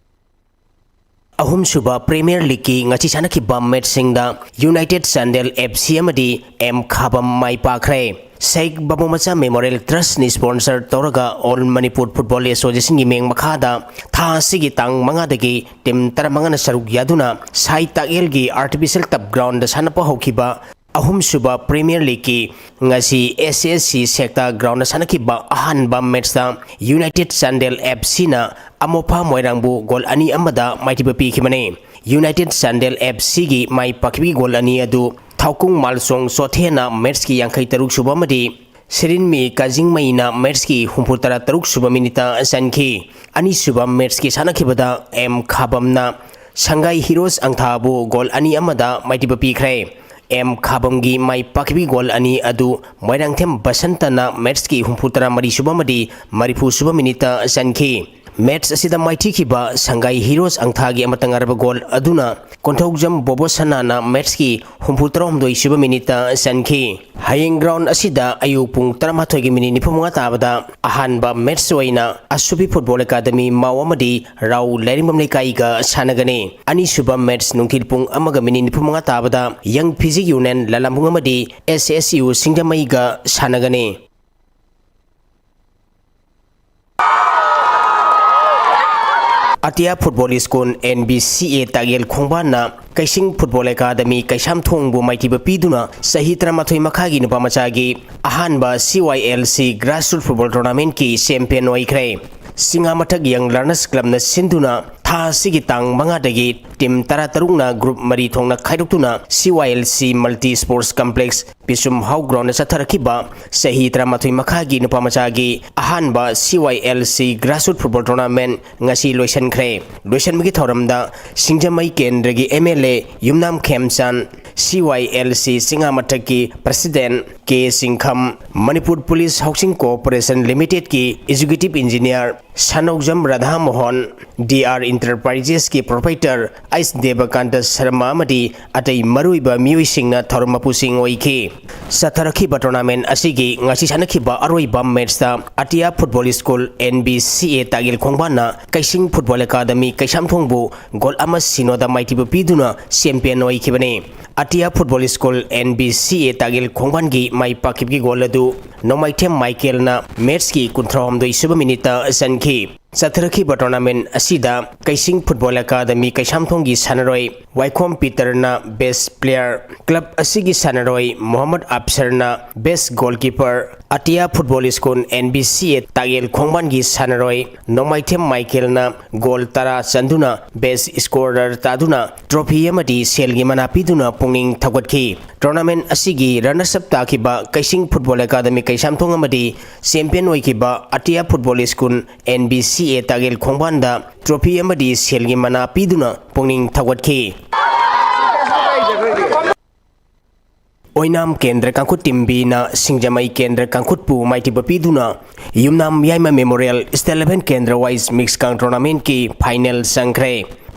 ꯑꯍꯨꯝꯁꯨꯕ ꯄ꯭ꯔꯤꯃꯤꯌꯔ ꯂꯤꯒꯀꯤ ꯉꯁꯤ ꯁꯥꯟꯅꯈꯤꯕ ꯃꯦꯠꯆꯁꯤꯡꯗ ꯌꯨꯅꯥꯏꯇꯦꯗ ꯆꯥꯟꯗꯦꯜ F C ꯑꯃꯗꯤ M ꯈꯥꯕꯝ ꯃꯥꯏ ꯄꯥꯛꯈ꯭ꯔꯦ꯫ ꯁꯦꯈ ꯕꯥꯕꯨꯃꯆꯥ ꯃꯦꯃꯣꯔꯤꯌꯦꯜ ꯇ꯭ꯔꯁꯠꯅ ꯁ꯭ꯄꯣꯟꯁꯔ ꯇꯧꯔꯒ ꯑꯣꯜ ꯃꯅꯤꯄꯨꯔ ꯐꯨꯠꯕꯣꯜ ꯑꯦꯁꯣꯁꯤꯌꯦꯁꯟꯒꯤ ꯃꯤꯡ ꯃꯈꯥꯗ ꯊꯥ ꯑꯁꯤꯒꯤ ꯇꯥꯡ ꯃꯉꯥꯗꯒꯤ ꯇꯤꯝ ꯇꯔꯥꯃꯉꯥꯅ ꯁꯔꯨꯛ ꯌꯥꯗꯨꯅ ꯁꯥꯏ ꯇꯥꯛꯌꯦꯜꯒꯤ ꯑꯥꯔꯇꯤꯐꯤꯁꯤꯌꯦꯜ ꯇꯔꯐ ꯒ꯭ꯔꯥꯎꯟꯗ ꯁꯥꯟꯅꯕ ꯍꯧꯈꯤꯕ ꯑꯍꯨꯝꯁꯨꯕ ꯄ꯭ꯔꯤꯃꯤꯌꯔ ꯂꯤꯒꯀꯤ ꯉꯁꯤ S S C ꯁꯦꯈꯇ ꯒ꯭ꯔꯥꯎꯟꯗ ꯁꯥꯟꯅꯈꯤꯕ ꯑꯍꯥꯟꯕ ꯃꯦꯠꯆꯇ ꯌꯨꯅꯥꯏꯇꯦꯗ ꯆꯥꯟꯗꯦꯜ F C ꯅ ꯑꯃꯣꯐꯥ ꯃꯣꯏꯔꯥꯡꯕꯨ ꯒꯣꯜ ꯑꯅꯤ ꯑꯃꯗ ꯃꯥꯏꯊꯤꯕ ꯄꯤꯈꯤꯕꯅꯤ꯫ ꯌꯨꯅꯥꯏꯇꯦꯗ ꯆꯥꯟꯗꯦꯜ F C ꯒꯤ ꯃꯥꯏ ꯄꯥꯛꯈꯤꯕꯒꯤ ꯒꯣꯜ ꯑꯅꯤ ꯑꯗꯨ ꯊꯥꯎꯀꯨꯡ ꯃꯥꯜꯁꯣꯡ ꯆꯣꯊꯦꯅ ꯃꯦꯠꯆꯀꯤ ꯌꯥꯡꯈꯩ ꯇꯔꯨꯛ ꯁꯨꯕ ꯑꯃꯗꯤ ꯁꯤꯔꯤꯟꯃꯤ ꯀꯥꯖꯤꯡꯃꯩꯅ ꯃꯦꯠꯆꯀꯤ ꯍꯨꯝꯐꯨ ꯇꯔꯥ ꯇꯔꯨꯛ ꯁꯨꯕ ꯃꯤꯅꯤꯠꯇ ꯆꯟꯈꯤ꯫ ꯑꯅꯤꯁꯨꯕ ꯃꯦꯠꯆꯀꯤ ꯁꯥꯟꯅꯈꯤꯕꯗ M ꯈꯥꯕꯝꯅ ꯁꯪꯒꯥꯏ ꯍꯤꯔꯣꯁ ꯑꯪꯊꯥꯕꯨ ꯒꯣꯜ ꯑꯅꯤ ꯑꯃꯗ ꯃꯥꯏꯊꯤꯕ ꯄꯤꯈ꯭ꯔꯦ꯫ ꯑꯦꯝ ꯈꯥꯕꯝꯒꯤ ꯃꯥꯏ ꯄꯥꯛꯈꯤꯕꯒꯤ ꯒꯣꯜ ꯑꯅꯤ ꯑꯗꯨ ꯃꯣꯏꯔꯥꯡꯊꯦꯝ ꯕꯁꯟꯇꯅ ꯃꯦꯠꯁꯀꯤ ꯍꯨꯝꯐꯨ ꯇꯔꯥ ꯃꯔꯤ ꯁꯨꯕ ꯑꯃꯗꯤ ꯃꯔꯤꯐꯨ ꯁꯨꯕ ꯃꯤꯅꯤꯠꯇ ꯆꯟꯈꯤ꯫ ꯃꯦꯠꯁ ꯑꯁꯤꯗ ꯃꯥꯏꯊꯤꯈꯤꯕ ꯁꯪꯒꯥꯏ ꯍꯤꯔꯣꯁ ꯑꯪꯊꯥꯒꯤ ꯑꯃꯠꯇ ꯉꯥꯏꯔꯕ ꯒꯣꯜ ꯑꯗꯨꯅ ꯀꯣꯟꯊꯧꯖꯝ ꯕꯣꯕꯣ ꯁꯅꯥꯅ ꯃꯦꯠꯁꯀꯤ ꯍꯨꯝꯐꯨ ꯇꯔꯥꯍꯨꯝꯗꯣꯏ ꯁꯨꯕ ꯃꯤꯅꯤꯠꯇ ꯆꯟꯈꯤ꯫ ꯍꯌꯦꯡ ꯒ꯭ꯔꯥꯎꯟ ꯑꯁꯤꯗ ꯑꯌꯨꯛ ꯄꯨꯡ ꯇꯔꯥꯃꯥꯊꯣꯏꯒꯤ ꯃꯤꯅꯤꯠ ꯅꯤꯐꯨ ꯃꯉꯥ ꯇꯥꯕꯗ ꯑꯍꯥꯟꯕ ꯃꯦꯠꯁ ꯑꯣꯏꯅ ꯑꯁꯨꯕꯤ ꯐꯨꯠꯕꯣꯜ ꯑꯦꯀꯥꯗꯃꯤ ꯃꯥꯎ ꯑꯃꯗꯤ ꯔꯥꯎ ꯂꯥꯏꯔꯤꯡꯕꯝ ꯂꯩꯀꯥꯏꯒ ꯁꯥꯟꯅꯒꯅꯤ꯫ ꯑꯅꯤꯁꯨꯕ ꯃꯦꯠꯁ ꯅꯨꯡꯊꯤꯜ ꯄꯨꯡ ꯑꯃꯒ ꯃꯤꯅꯤꯠ ꯅꯤꯐꯨ ꯃꯉꯥ ꯇꯥꯕꯗ ꯌꯪ ꯐꯤꯖꯤ ꯌꯨꯅꯤꯌꯟ ꯂꯂꯥꯝꯕꯨꯡ ꯑꯃꯗꯤ ꯑꯦꯁ ꯑꯦꯁ ꯌꯨ ꯁꯤꯡꯖꯃꯩꯒ ꯁꯥꯟꯅꯒꯅꯤ꯫ ꯑꯇꯤꯌꯥ football school, N B C A, Takyel ꯈꯣꯡꯕꯥꯟꯅ ꯀꯩꯁꯤꯡ ꯐꯨꯠꯕꯣꯜ ꯑꯦꯀꯥꯗꯃꯤ ꯀꯩꯁꯥꯝꯊꯣꯡꯕꯨ ꯃꯥꯏꯊꯤꯕ ꯄꯤꯗꯨꯅ ꯆꯍꯤ ꯇꯔꯥꯃꯥꯊꯣꯏ ꯃꯈꯥꯒꯤ ꯅꯨꯄꯥ ꯃꯆꯥꯒꯤ ꯑꯍꯥꯟꯕ C Y L C grassroot football ꯇꯣꯔꯅꯥꯃꯦꯟꯠꯀꯤ ꯆꯦꯝꯄꯤꯌꯟ ꯑꯣꯏꯈ꯭ꯔꯦ꯫ ꯁꯤꯡꯉꯥꯃꯊꯛ ꯌꯪ ꯂꯔꯅꯔꯁ ꯀ꯭ꯂꯕꯅ ꯁꯤꯟꯗꯨꯅ ꯊꯥ ꯑꯁꯤꯒꯤ ꯇꯥꯡ ꯃꯉꯥꯗꯒꯤ ꯇꯤꯝ ꯇꯔꯥꯇꯔꯨꯛꯅ ꯒ꯭ꯔꯨꯞ ꯃꯔꯤ ꯊꯣꯛꯅ ꯈꯥꯏꯗꯣꯛꯇꯨꯅ C Y L C multi sports complex Pishum Hao ground ꯆꯠꯊꯔꯛꯈꯤꯕ ꯆꯍꯤ ꯇꯔꯥꯃꯥꯊꯣꯏ ꯃꯈꯥꯒꯤ ꯅꯨꯄꯥ ꯃꯆꯥꯒꯤ ꯑꯍꯥꯟꯕ C Y L C grassroot football tournament ꯉꯁꯤ ꯂꯣꯏꯁꯤꯟꯈ꯭ꯔꯦ꯫ ꯂꯣꯏꯁꯤꯟꯕꯒꯤ ꯊꯧꯔꯝꯗ ꯁꯤꯡꯖꯃꯩ ꯀꯦꯟꯗ꯭ꯔꯒꯤ ꯑꯦꯝ ꯑꯦꯜ ꯑꯦ ꯌꯨꯝꯅꯥꯝ ꯈꯦꯝꯆꯥꯟ, ꯁꯤ ꯋꯥꯏ ꯑꯦꯜ ꯁꯤ ꯆꯤꯡꯉꯥꯃꯊꯛꯀꯤ president K Singkham, Manipur police housing cooperation ꯂꯤꯃꯤꯇꯦꯗꯀꯤ executive engineer Sanaoujam Radha Mohan, D R ꯏꯟꯇꯔꯄ꯭ꯔꯥꯏꯖꯦꯁꯀꯤ ꯄ꯭ꯔꯣꯄ꯭ꯔꯥꯏꯇꯔ ꯑꯩꯆ ꯗꯦꯕꯀꯥꯟꯇ ꯁꯔꯃ ꯑꯃꯗꯤ ꯑꯇꯩ ꯃꯔꯨꯑꯣꯏꯕ ꯃꯤꯑꯣꯏꯁꯤꯡꯅ ꯊꯧꯔꯝ ꯃꯄꯨꯁꯤꯡ ꯑꯣꯏꯈꯤ꯫ ꯆꯠꯊꯔꯛꯈꯤꯕ ꯇꯣꯔꯅꯥꯃꯦꯟꯠ ꯑꯁꯤꯒꯤ ꯉꯁꯤ ꯁꯥꯟꯅꯈꯤꯕ ꯑꯔꯣꯏꯕ ꯃꯦꯠꯁꯇ ꯑꯇꯤꯌꯥ football school, N B C A, Takyel ꯈꯣꯡꯕꯥꯟꯅ ꯀꯩꯁꯤꯡ ꯐꯨꯠꯕꯣꯜ ꯑꯦꯀꯥꯗꯃꯤ ꯀꯩꯁꯥꯝꯊꯣꯡꯕꯨ ꯒꯣꯜ ꯑꯃ ꯁꯤꯅꯣꯗ ꯃꯥꯏꯊꯤꯕ ꯄꯤꯗꯨꯅ ꯆꯦꯝꯄꯤꯌꯟ ꯑꯣꯏꯈꯤꯕꯅꯤ꯫ ꯑꯇꯤꯌꯥ football school, N B C A, Takyel ꯈꯣꯡꯕꯥꯟꯒꯤ my ꯄꯥꯛꯈꯤꯕꯒꯤ goal ꯑꯗꯨ ꯅꯣꯡꯃꯥꯏꯊꯦꯝ ꯃꯥꯏꯀꯦꯜꯅ ꯃꯦꯠꯁꯀꯤ ꯀꯨꯟꯊ꯭ꯔꯥꯍꯨꯝꯗꯣꯏ ꯁꯨꯕ ꯃꯤꯅꯤꯠꯇ ꯆꯟꯈꯤ꯫ ꯆꯠꯊꯔꯛꯈꯤꯕ ꯇꯣꯔꯅꯥꯃꯦꯟꯠ ꯑꯁꯤꯗ ꯀꯩꯁꯤꯡ ꯐꯨꯠꯕꯣꯜ ꯑꯦꯀꯥꯗꯃꯤ ꯀꯩꯁꯥꯝꯊꯣꯡꯒꯤ ꯁꯥꯟꯅꯔꯣꯏ ꯋꯥꯏꯈꯣꯝ ꯄꯤꯇꯔꯅ ꯕꯦꯁ ꯄ꯭ꯂꯦꯌꯔ, ꯀ꯭ꯂꯕ ꯑꯁꯤꯒꯤ ꯁꯥꯟꯅꯔꯣꯏ ꯃꯣꯍꯝꯃꯗ ꯑꯞꯁꯔꯅ ꯕꯦꯁ ꯒꯣꯜꯀꯤꯄꯔ, ꯑꯇꯤꯌꯥ football school, N B C A, ꯇꯥꯛꯌꯦꯜ ꯈꯣꯡꯕꯥꯟꯒꯤ ꯁꯥꯟꯅꯔꯣꯏ ꯅꯣꯡꯃꯥꯏꯊꯦꯝ ꯃꯥꯏꯀꯦꯜꯅ ꯒꯣꯜ ꯇꯔꯥ ꯆꯟꯗꯨꯅ ꯕꯦꯁ ꯁ꯭ꯀꯣꯔꯔ ꯇꯥꯗꯨꯅ ꯇ꯭ꯔꯣꯐꯤ ꯑꯃꯗꯤ ꯁꯦꯜꯒꯤ ꯃꯅꯥ ꯄꯤꯗꯨꯅ ꯄꯨꯛꯅꯤꯡ ꯊꯧꯒꯠꯈꯤ꯫ ꯇꯣꯔꯅꯥꯃꯦꯟꯠ ꯑꯁꯤꯒꯤ ꯔꯟꯅꯔꯁ ꯑꯞ ꯇꯥꯈꯤꯕ ꯀꯩꯁꯤꯡ ꯐꯨꯠꯕꯣꯜ ꯑꯦꯀꯥꯗꯃꯤ ꯀꯩꯁꯥꯝꯊꯣꯡ ꯑꯃꯗꯤ ꯆꯦꯝꯄꯤꯌꯟ ꯑꯣꯏꯈꯤꯕ ꯑꯇꯤꯌꯥ football school, N B C A, Takyel ꯈꯣꯡꯕꯥꯟꯗ trophy ꯑꯃꯗꯤ ꯁꯦꯜꯒꯤ ꯃꯅꯥ ꯄꯤꯗꯨꯅ ꯄꯨꯛꯅꯤꯡ ꯊꯧꯒꯠꯈꯤ꯫ ꯑꯣꯏꯅꯥꯝ ꯀꯦꯟꯗ꯭ꯔ ꯀꯥꯡꯈꯨꯠ ꯇꯤꯝ ꯕꯤꯅ ꯁꯤꯡꯖꯃꯩ ꯀꯦꯟꯗ꯭ꯔ ꯀꯥꯡꯈꯨꯠꯄꯨ ꯃꯥꯏꯊꯤꯕ ꯄꯤꯗꯨꯅ ꯌꯨꯝꯅꯥꯝ ꯌꯥꯏꯃ ꯃꯦꯃꯣꯔꯤꯌꯦꯜ ꯁ꯭ꯇꯦꯠ ꯏꯂꯦꯚꯦꯟ ꯀꯦꯟꯗ꯭ꯔ ꯋꯥꯏꯁ ꯃꯤꯛꯁ ꯀꯥꯡ ꯇꯣꯔꯅꯥꯃꯦꯟꯠꯀꯤ ꯐꯥꯏꯅꯦꯜ ꯆꯪꯈ꯭ꯔꯦ꯫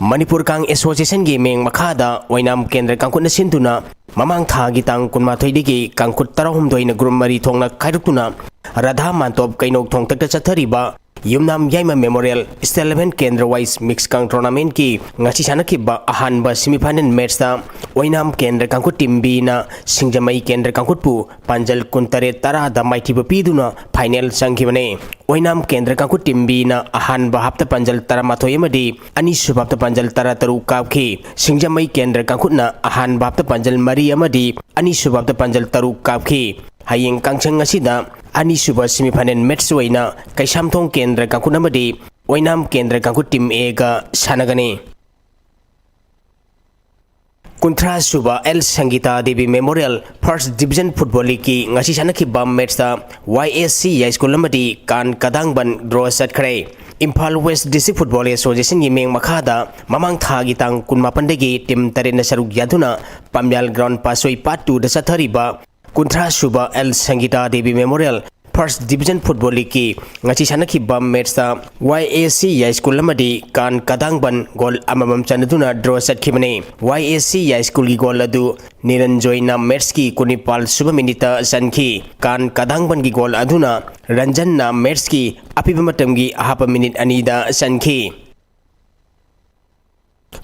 ꯃꯅꯤꯄꯨꯔ ꯀꯥꯡ ꯑꯦꯁꯣꯁꯤꯌꯦꯁꯟꯒꯤ ꯃꯤꯡ ꯃꯈꯥꯗ ꯑꯣꯏꯅꯥꯝ ꯀꯦꯟꯗ꯭ꯔ ꯀꯥꯡꯈꯨꯠꯅ ꯁꯤꯟꯗꯨꯅ ꯃꯃꯥꯡ ꯊꯥꯒꯤ ꯇꯥꯡ ꯀꯨꯟꯃꯥꯊꯣꯏꯗꯒꯤ ꯀꯥꯡꯈꯨꯠ ꯇꯔꯥꯍꯨꯝꯗꯣꯏꯅ ꯒ꯭ꯔꯨꯞ ꯃꯔꯤ ꯊꯣꯛꯅ ꯈꯥꯏꯗꯣꯛꯇꯨꯅ ꯔꯥꯙꯥ ꯃꯥꯟꯇꯣꯞ ꯀꯩꯅꯧ ꯊꯣꯡꯇꯛꯇ ꯆꯠꯊꯔꯤꯕ ꯌꯨꯝꯅꯥꯝ ꯌꯥꯏꯃ ꯃꯦꯃꯣꯔꯤꯌꯦꯜ ꯁ꯭ꯇꯦꯠ ꯏꯂꯦꯚꯦꯟ ꯀꯦꯟꯗ꯭ꯔ ꯋꯥꯏꯁ ꯃꯤꯛꯁ ꯀꯥꯡ ꯇꯣꯔꯅꯥꯃꯦꯟꯠꯀꯤ ꯉꯁꯤ ꯁꯥꯟꯅꯈꯤꯕ ꯑꯍꯥꯟꯕ ꯁꯦꯃꯤꯐꯥꯏꯅꯦꯜ ꯃꯦꯠꯁꯇ ꯑꯣꯏꯅꯥꯝ ꯀꯦꯟꯗ꯭ꯔ ꯀꯥꯡꯈꯨꯠ ꯇꯤꯝ ꯕꯤꯅ ꯁꯤꯡꯖꯃꯩ ꯀꯦꯟꯗ꯭ꯔ ꯀꯥꯡꯈꯨꯠꯄꯨ ꯄꯥꯟꯖꯜ ꯀꯨꯟꯇꯔꯦꯠ ꯇꯔꯥꯗ ꯃꯥꯏꯊꯤꯕ ꯄꯤꯗꯨꯅ ꯐꯥꯏꯅꯦꯜ ꯆꯪꯈꯤꯕꯅꯤ꯫ ꯑꯣꯏꯅꯥꯝ ꯀꯦꯟꯗ꯭ꯔ ꯀꯥꯡꯈꯨꯠ ꯇꯤꯝ ꯕꯤꯅ ꯑꯍꯥꯟꯕ ꯍꯥꯞꯇ ꯄꯥꯟꯖꯜ ꯇꯔꯥꯃꯥꯊꯣꯏ ꯑꯃꯗꯤ ꯑꯅꯤꯁꯨꯕ ꯍꯥꯞꯇ ꯄꯥꯟꯖꯜ ꯇꯔꯥꯇꯔꯨꯛ ꯀꯥꯞꯈꯤ꯫ ꯁꯤꯡꯖꯃꯩ ꯀꯦꯟꯗ꯭ꯔ ꯀꯥꯡꯈꯨꯠꯅ ꯑꯍꯥꯟꯕ ꯍꯥꯞꯇ ꯄꯥꯟꯖꯜ ꯃꯔꯤ ꯑꯃꯗꯤ ꯑꯅꯤꯁꯨꯕ ꯍꯥꯞꯇ ꯄꯥꯟꯖꯜ ꯇꯔꯨꯛ ꯀꯥꯞꯈꯤ꯫ ꯍꯌꯦꯡ ꯀꯥꯡꯁꯪ ꯑꯁꯤꯗ ꯑꯅꯤꯁꯨꯕ ꯁꯦꯃꯤꯐꯥꯏꯅꯦꯜ ꯃꯦꯠꯁ ꯑꯣꯏꯅ ꯀꯩꯁꯥꯝꯊꯣꯡ ꯀꯦꯟꯗ꯭ꯔ ꯀꯥꯡꯈꯨꯠ ꯑꯃꯗꯤ ꯑꯣꯏꯅꯥꯝ ꯀꯦꯟꯗ꯭ꯔ ꯀꯥꯡꯈꯨꯠ ꯇꯤꯝ ꯑꯦꯒ ꯁꯥꯟꯅꯒꯅꯤ꯫ ꯀꯨꯟꯊ꯭ꯔꯥ ꯁꯨꯕ L Sangita Devi memorial first division football ꯂꯤꯒꯀꯤ ꯉꯁꯤ ꯁꯥꯟꯅꯈꯤꯕ ꯃꯦꯠꯁꯇ ꯋꯥꯏ ꯑꯦꯁ ꯁꯤ ꯌꯥꯏꯁ꯭ꯀꯨꯜ ꯑꯃꯗꯤ ꯀꯥꯟ ꯀꯗꯥꯡꯕꯟ ꯗ꯭ꯔꯣ ꯆꯠꯈ꯭ꯔꯦ꯫ ꯏꯝꯐꯥꯜ ꯋꯦꯁ꯭ꯠ ꯗꯤꯁꯇ꯭ꯔꯤꯛ ꯐꯨꯠꯕꯣꯜ ꯑꯦꯁꯣꯁꯤꯌꯦꯁꯟꯒꯤ ꯃꯤꯡ ꯃꯈꯥꯗ ꯃꯃꯥꯡ ꯊꯥꯒꯤ ꯇꯥꯡ ꯀꯨꯟꯃꯥꯄꯟꯗꯒꯤ ꯇꯤꯝ ꯇꯔꯦꯠꯅ ꯁꯔꯨꯛ ꯌꯥꯗꯨꯅ ꯄꯥꯝꯌꯥꯜ ꯒ꯭ꯔꯥꯎꯟ ꯄꯥꯠꯁꯣꯏ ꯄꯥꯔꯠ ꯇꯨꯗ ꯆꯠꯊꯔꯤꯕ ꯀꯨꯟꯊ꯭ꯔꯥ ꯁꯨꯕ L Sangita Devi memorial first division football ꯂꯤꯒꯀꯤ ꯉꯁꯤ ꯁꯥꯟꯅꯈꯤꯕ ꯃꯦꯠꯁꯇ ꯋꯥꯏ ꯑꯦꯁ ꯁꯤ ꯌꯥꯏꯁ꯭ꯀꯨꯜ ꯑꯃꯗꯤ ꯀꯥꯟ ꯀꯗꯥꯡꯕꯟ ꯒꯣꯜ ꯑꯃꯃꯝ ꯆꯟꯅꯗꯨꯅ ꯗ꯭ꯔꯣ ꯆꯠꯈꯤꯕꯅꯤ꯫ ꯋꯥꯏ ꯑꯦꯁ ꯁꯤ ꯌꯥꯏꯁ꯭ꯀꯨꯜꯒꯤ ꯒꯣꯜ ꯑꯗꯨ ꯅꯤꯔꯟꯖꯣꯏꯅ ꯃꯦꯠꯁꯀꯤ ꯀꯨꯟꯅꯤꯄꯥꯜ ꯁꯨꯕ ꯃꯤꯅꯤꯠꯇ ꯆꯟꯈꯤ꯫ ꯀꯥꯟ ꯀꯗꯥꯡꯕꯟꯒꯤ ꯒꯣꯜ ꯑꯗꯨꯅ ꯔꯟꯖꯟꯅ ꯃꯦꯠꯁꯀꯤ ꯑꯄꯤꯕ ꯃꯇꯝꯒꯤ ꯑꯍꯥꯞꯄ ꯃꯤꯅꯤꯠ ꯑꯅꯤꯗ ꯆꯟꯈꯤ꯫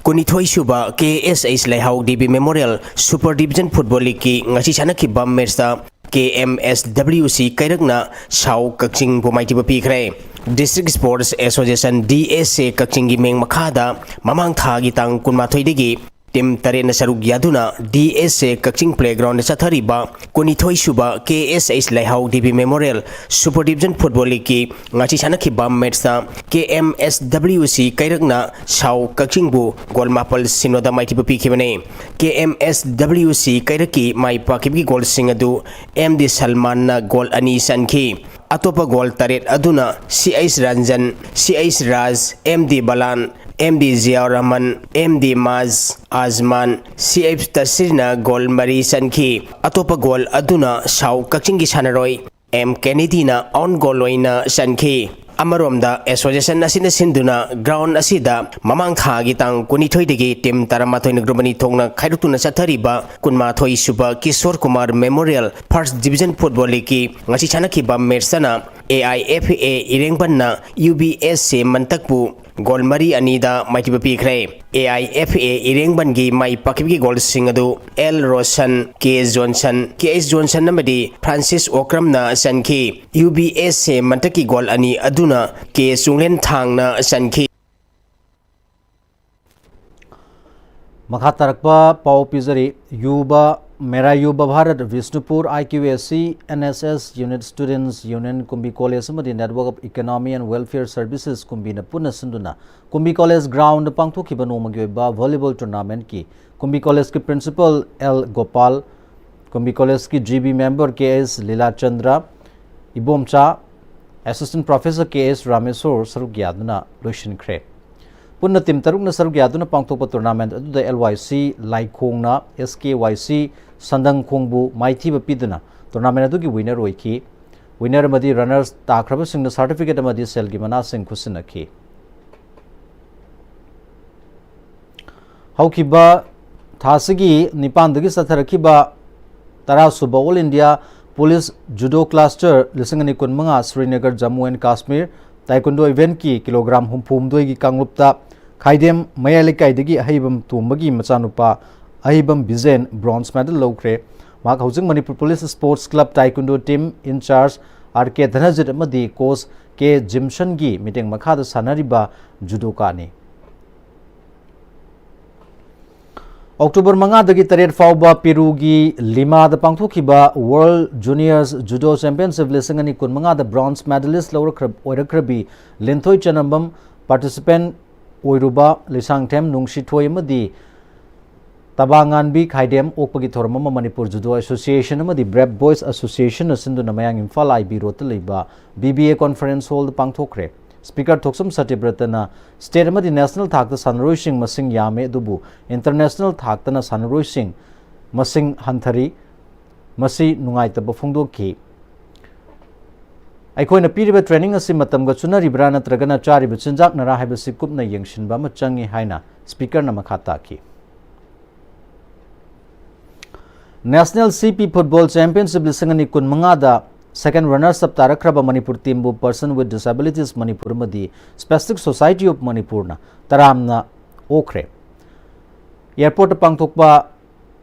ꯀꯨꯟꯅꯤꯊꯣꯏ ꯁꯨꯕ ꯀꯦ S H Leihao Devi memorial super division football ꯂꯤꯒꯀꯤ ꯉꯁꯤ ꯁꯥꯟꯅꯈꯤꯕ ꯃꯦꯠꯁꯇ ꯀꯦ ꯑꯦꯝ ꯑꯦꯁ ꯗꯕ꯭ꯂꯤꯎ ꯁꯤ ꯀꯩꯔꯛꯅ ꯁꯥꯎ ꯀꯛꯆꯤꯡꯕꯨ ꯃꯥꯏꯊꯤꯕ ꯄꯤꯈ꯭ꯔꯦ꯫ District sports association, D S A, ꯀꯛꯆꯤꯡꯒꯤ ꯃꯤꯡ ꯃꯈꯥꯗ ꯃꯃꯥꯡ ꯊꯥꯒꯤ ꯇꯥꯡ ꯀꯨꯟꯃꯥꯊꯣꯏꯗꯒꯤ ꯇꯤꯝ ꯇꯔꯦꯠꯅ ꯁꯔꯨꯛ ꯌꯥꯗꯨꯅ ꯗꯤ ꯑꯦꯁ ꯑꯦ ꯀꯛꯆꯤꯡ ꯄ꯭ꯂꯦꯒ꯭ꯔꯥꯎꯟꯗ ꯆꯠꯊꯔꯤꯕ ꯀꯨꯟꯅꯤꯊꯣꯏ ꯁꯨꯕ ꯀꯦ S H Leihao Devi memorial super division football ꯂꯤꯒꯀꯤ ꯉꯁꯤ ꯁꯥꯟꯅꯈꯤꯕ ꯃꯦꯠꯁꯇ ꯀꯦ ꯑꯦꯝ ꯑꯦꯁ ꯗꯕ꯭ꯂꯤꯎ ꯁꯤ ꯀꯩꯔꯛꯅ ꯁꯥꯎ ꯀꯛꯆꯤꯡꯕꯨ ꯒꯣꯜ ꯃꯥꯄꯜ ꯁꯤꯅꯣꯗ ꯃꯥꯏꯊꯤꯕ ꯄꯤꯈꯤꯕꯅꯤ꯫ ꯀꯦ ꯑꯦꯝ ꯑꯦꯁ ꯗꯕ꯭ꯂꯤꯎ ꯁꯤ ꯀꯩꯔꯛꯀꯤ ꯃꯥꯏ ꯄꯥꯛꯈꯤꯕꯒꯤ ꯒꯣꯜꯁꯤꯡ ꯑꯗꯨ ꯑꯦꯝ ꯗꯤ ꯁꯜꯃꯥꯟꯅ ꯒꯣꯜ ꯑꯅꯤ ꯆꯟꯈꯤ꯫ ꯑꯇꯣꯞꯄ ꯒꯣꯜ ꯇꯔꯦꯠ ꯑꯗꯨꯅ ꯁꯤ H Ranjan, C H Raj, M D Balan, M D Jiyaur Rahman, M D Maj Ajman, C F ꯇꯁꯤꯔꯅ goal ꯃꯔꯤ ꯆꯟꯈꯤ꯫ ꯑꯇꯣꯞꯄ ꯒꯣꯜ ꯑꯗꯨꯅ ꯁꯥꯎ ꯀꯛꯆꯤꯡꯒꯤ ꯁꯥꯟꯅꯔꯣꯏ ꯑꯦꯝ ꯀꯦꯅꯦꯗꯤꯅ ꯑꯣꯟ ꯒꯣꯜ ꯑꯣꯏꯅ ꯆꯟꯈꯤ꯫ ꯑꯃꯔꯣꯝꯗ, ꯑꯦꯁꯣꯁꯤꯌꯦꯁꯟ ꯑꯁꯤꯅ ꯁꯤꯟꯗꯨꯅ ꯒ꯭ꯔꯥꯎꯟ ꯑꯁꯤꯗ ꯃꯃꯥꯡ ꯊꯥꯒꯤ ꯇꯥꯡ ꯀꯨꯟꯅꯤꯊꯣꯏꯗꯒꯤ ꯇꯤꯝ ꯇꯔꯥꯃꯥꯊꯣꯏꯅ ꯒ꯭ꯔꯨꯞ ꯑꯅꯤ ꯊꯣꯛꯅ ꯈꯥꯏꯗꯣꯛꯇꯨꯅ ꯆꯠꯊꯔꯤꯕ ꯀꯨꯟꯃꯥꯊꯣꯏ ꯁꯨꯕ Kishore Kumar memorial first division football ꯂꯤꯒꯀꯤ ꯉꯁꯤ ꯁꯥꯟꯅꯈꯤꯕ ꯃꯦꯠꯁꯇꯅ ꯑꯦ ꯑꯥꯏ ꯑꯦꯐ ꯑꯦ ꯏꯔꯦꯡꯕꯟꯅ ꯌꯨ ꯕꯤ ꯑꯦꯁ ꯁꯤ ꯃꯟꯇꯛꯄꯨ ꯒꯣꯜ ꯃꯔꯤ ꯑꯅꯤꯗ ꯃꯥꯏꯊꯤꯕ ꯄꯤꯈ꯭ꯔꯦ꯫ ꯑꯦ ꯑꯥꯏ ꯑꯦꯐ ꯑꯦ ꯏꯔꯦꯡꯕꯟꯒꯤ ꯃꯥꯏ ꯄꯥꯛꯈꯤꯕꯒꯤ ꯒꯣꯜꯁꯤꯡ ꯑꯗꯨ ꯑꯦꯜ ꯔꯣꯁꯟ, ꯀꯦ ꯖꯣꯟꯁꯟ, ꯀꯦ ꯑꯦꯁ ꯖꯣꯟꯁꯟ ꯑꯃꯗꯤ ꯐ꯭ꯔꯥꯟꯁꯤꯁ ꯑꯣꯀ꯭ꯔꯝꯅ ꯆꯟꯈꯤ꯫ ꯌꯨ ꯕꯤ ꯑꯦꯁ ꯑꯦ ꯃꯟꯇꯛꯀꯤ ꯒꯣꯜ ꯑꯅꯤ ꯑꯗꯨꯅ ꯀꯦ ꯆꯨꯡꯂꯦꯟ ꯊꯥꯡꯅ ꯆꯟꯈꯤ꯫ ꯃꯈꯥ ꯇꯥꯔꯛꯄ ꯄꯥꯎ ꯄꯤꯖꯔꯤ꯫ ꯌꯨꯕ, Mera Yuva Bharat Bishnupur, I Q A C, N S S unit, students union, Kumbi college ꯑꯃꯗꯤ network of economy and welfare services ꯀꯨꯝꯕꯤꯅ ꯄꯨꯟꯅ ꯁꯤꯟꯗꯨꯅ ꯀꯨꯝꯕꯤ ꯀꯣꯂꯦꯖ ꯒ꯭ꯔꯥꯎꯟꯗ ꯄꯥꯡꯊꯣꯛꯈꯤꯕ ꯅꯣꯡꯃꯒꯤ ꯑꯣꯏꯕ ꯚꯣꯂꯤꯕꯣꯜ ꯇꯣꯔꯅꯥꯃꯦꯟꯠꯀꯤ ꯀꯨꯝꯕꯤ ꯀꯣꯂꯦꯖꯀꯤ ꯄ꯭ꯔꯤꯟꯁꯤꯄꯥꯜ ꯑꯦꯜ ꯒꯣꯄꯥꯜ, ꯀꯨꯝꯕꯤ ꯀꯣꯂꯦꯖꯀꯤ ꯖꯤ ꯕꯤ ꯃꯦꯝꯕꯔ ꯀꯦ ꯑꯦꯁ ꯂꯤꯂꯥꯆꯟꯗ꯭ꯔ, ꯏꯕꯣꯝꯆꯥ, ꯑꯦꯁꯤꯁꯇꯦꯟꯠ ꯄ꯭ꯔꯣꯐꯦꯁꯔ ꯀꯦ ꯑꯦꯁ ꯔꯥꯃꯦꯁꯣꯔ ꯁꯔꯨꯛ ꯌꯥꯗꯨꯅ ꯂꯣꯏꯁꯤꯟꯈ꯭ꯔꯦ꯫ ꯄꯨꯟꯅ ꯇꯤꯝ ꯇꯔꯨꯛꯅ ꯁꯔꯨꯛ ꯌꯥꯗꯨꯅ ꯄꯥꯡꯊꯣꯛꯄ ꯇꯣꯔꯅꯥꯃꯦꯟꯠ ꯑꯗꯨꯗ ꯑꯦꯜ ꯋꯥꯏ ꯁꯤ ꯂꯥꯏꯈꯣꯡꯅ ꯑꯦꯁ ꯀꯦ ꯋꯥꯏ ꯁꯤ ꯁꯟꯗꯪꯈꯣꯡꯕꯨ ꯃꯥꯏꯊꯤꯕ ꯄꯤꯗꯨꯅ ꯇꯣꯔꯅꯥꯃꯦꯟꯠ ꯑꯗꯨꯒꯤ ꯋꯤꯟꯅꯔ ꯑꯣꯏꯈꯤ꯫ ꯋꯤꯟꯅꯔ ꯑꯃꯗꯤ ꯔꯟꯅꯔꯁ ꯇꯥꯈ꯭ꯔꯕꯁꯤꯡꯅ ꯁꯥꯔꯇꯤꯐꯤꯀꯦꯠ ꯑꯃꯗꯤ ꯁꯦꯜꯒꯤ ꯃꯅꯥꯁꯤꯡ ꯈꯨꯠꯁꯤꯟꯅꯈꯤ꯫ ꯍꯧꯈꯤꯕ ꯊꯥꯁꯤꯒꯤ ꯅꯤꯄꯥꯟꯗꯒꯤ ꯆꯠꯊꯔꯛꯈꯤꯕ ꯇꯔꯥꯁꯨꯕ all India police judo cluster ꯂꯤꯁꯤꯡ ꯑꯅꯤ ꯀꯨꯟꯃꯉꯥ ꯁ꯭ꯔꯤꯅꯒꯔ ꯖꯝꯃꯨ ꯑꯦꯟ ꯀꯥꯁꯃꯤꯔ ꯇꯥꯏꯀꯨꯟꯗꯣ ꯏꯚꯦꯟꯠꯀꯤ ꯀꯤꯂꯣꯒ꯭ꯔꯥꯝ ꯍꯨꯝꯐꯨ ꯍꯨꯝꯗꯣꯏꯒꯤ ꯀꯥꯡꯂꯨꯞꯇ ꯈꯥꯏꯗꯦꯝ ꯃꯌꯥꯏ ꯂꯩꯀꯥꯏꯗꯒꯤ ꯑꯍꯩꯕꯝ ꯇꯣꯝꯕꯒꯤ ꯃꯆꯥꯅꯨꯄꯥ ꯑꯍꯩꯕꯝ ꯕꯤꯖꯦꯟ ꯕ꯭ꯔꯣꯟꯖ ꯃꯦꯗꯜ ꯂꯧꯈ꯭ꯔꯦ꯫ ꯃꯍꯥꯛ ꯍꯧꯖꯤꯛ Manipur police sports club taekwondo team incharge R K Dhanajit ꯑꯃꯗꯤ ꯀꯣꯆ ꯀꯦ ꯖꯤꯝꯁꯟꯒꯤ ꯃꯤꯠꯌꯦꯡ ꯃꯈꯥꯗ ꯁꯥꯟꯅꯔꯤꯕ ꯖꯨꯗꯣꯀꯥꯅꯤ꯫ ꯑꯣꯛꯇꯣꯕꯔ ꯃꯉꯥꯗꯒꯤ ꯇꯔꯦꯠ ꯐꯥꯎꯕ ꯄꯦꯔꯨꯒꯤ ꯂꯤꯃꯥꯗ ꯄꯥꯡꯊꯣꯛꯈꯤꯕ ꯋꯥꯔꯜꯗ ꯖꯨꯅꯤꯌꯔꯁ ꯖꯨꯗꯣ ꯆꯦꯝꯄꯤꯌꯟꯁꯤꯞ ꯂꯤꯁꯤꯡ ꯑꯅꯤ ꯀꯨꯟꯃꯉꯥꯗ ꯕ꯭ꯔꯣꯟꯖ ꯃꯦꯗꯥꯂꯤꯁ ꯂꯧꯔꯛꯈ꯭ꯔ-, ꯑꯣꯏꯔꯛꯈ꯭ꯔꯕꯤ ꯂꯤꯟꯊꯣꯏ ꯆꯅꯝꯕꯝ ꯄꯥꯔꯇꯤꯁꯤꯄꯦꯟꯠ ꯑꯣꯏꯔꯨꯕ ꯂꯤꯁꯥꯡꯊꯦꯝ ꯅꯨꯡꯁꯤꯊꯣꯏ ꯑꯃꯗꯤ ꯇꯕꯥꯉꯥꯟꯕꯤ ꯈꯥꯏꯗꯦꯝ ꯑꯣꯛꯄꯒꯤ ꯊꯧꯔꯝ ꯑꯃ ꯃꯅꯤꯄꯨꯔ ꯖꯨꯗꯣ ꯑꯦꯁꯣꯁꯤꯌꯦꯁꯟ ꯑꯃꯗꯤ ꯕ꯭ꯔꯦꯞ ꯕꯣꯏꯁ ꯑꯦꯁꯣꯁꯤꯌꯦꯁꯟꯅ ꯁꯤꯟꯗꯨꯅ ꯃꯌꯥꯡ ꯏꯝꯐꯥꯜ ꯑꯥꯏ ꯕꯤ ꯔꯣꯗꯇ ꯂꯩꯕ ꯕꯤ ꯕꯤ ꯑꯦ ꯀꯣꯟꯐꯔꯦꯟꯁ ꯍꯣꯜꯗ ꯄꯥꯡꯊꯣꯛꯈ꯭ꯔꯦ꯫ Speaker ꯊꯣꯛꯆꯝ ꯁꯇ꯭ꯌꯕ꯭ꯔꯇꯅ state ꯑꯃꯗꯤ national ꯊꯥꯛꯇ ꯁꯥꯟꯅꯔꯣꯏꯁꯤꯡ ꯃꯁꯤꯡ ꯌꯥꯝꯃꯦ, ꯑꯗꯨꯕꯨ international ꯊꯥꯛꯇꯅ ꯁꯥꯟꯅꯔꯣꯏꯁꯤꯡ ꯃꯁꯤꯡ ꯍꯟꯊꯔꯤ꯫ ꯃꯁꯤ ꯅꯨꯡꯉꯥꯏꯇꯕ ꯐꯣꯡꯗꯣꯛꯈꯤ꯫ ꯑꯩꯈꯣꯏꯅ ꯄꯤꯔꯤꯕ training ꯑꯁꯤ ꯃꯇꯝꯒ ꯆꯨꯅꯔꯤꯕ꯭ꯔꯥ ꯅꯠꯇ꯭ꯔꯒꯅ ꯆꯥꯔꯤꯕ ꯆꯤꯟꯖꯥꯛꯅꯔꯥ ꯍꯥꯏꯕꯁꯤ ꯀꯨꯞꯅ ꯌꯦꯡꯁꯤꯟꯕ ꯑꯃ ꯆꯪꯏ ꯍꯥꯏꯅ speakerꯅ ꯃꯈꯥ ꯇꯥꯈꯤ꯫ National C P Football Championship ꯂꯤꯁꯤꯡ ꯑꯅꯤ ꯀꯨꯟꯃꯉꯥꯗ second runners up ꯇꯥꯔꯛꯈ꯭ꯔꯕ Manipur teamꯕꯨ Person with Disabilities Manipur ꯑꯃꯗꯤ Spastic Society of ꯃꯅꯤꯄꯨꯔꯅ ꯇꯔꯥꯝꯅ ꯑꯣꯛꯈ꯭ꯔꯦ꯫ Airportꯇ ꯄꯥꯡꯊꯣꯛꯄ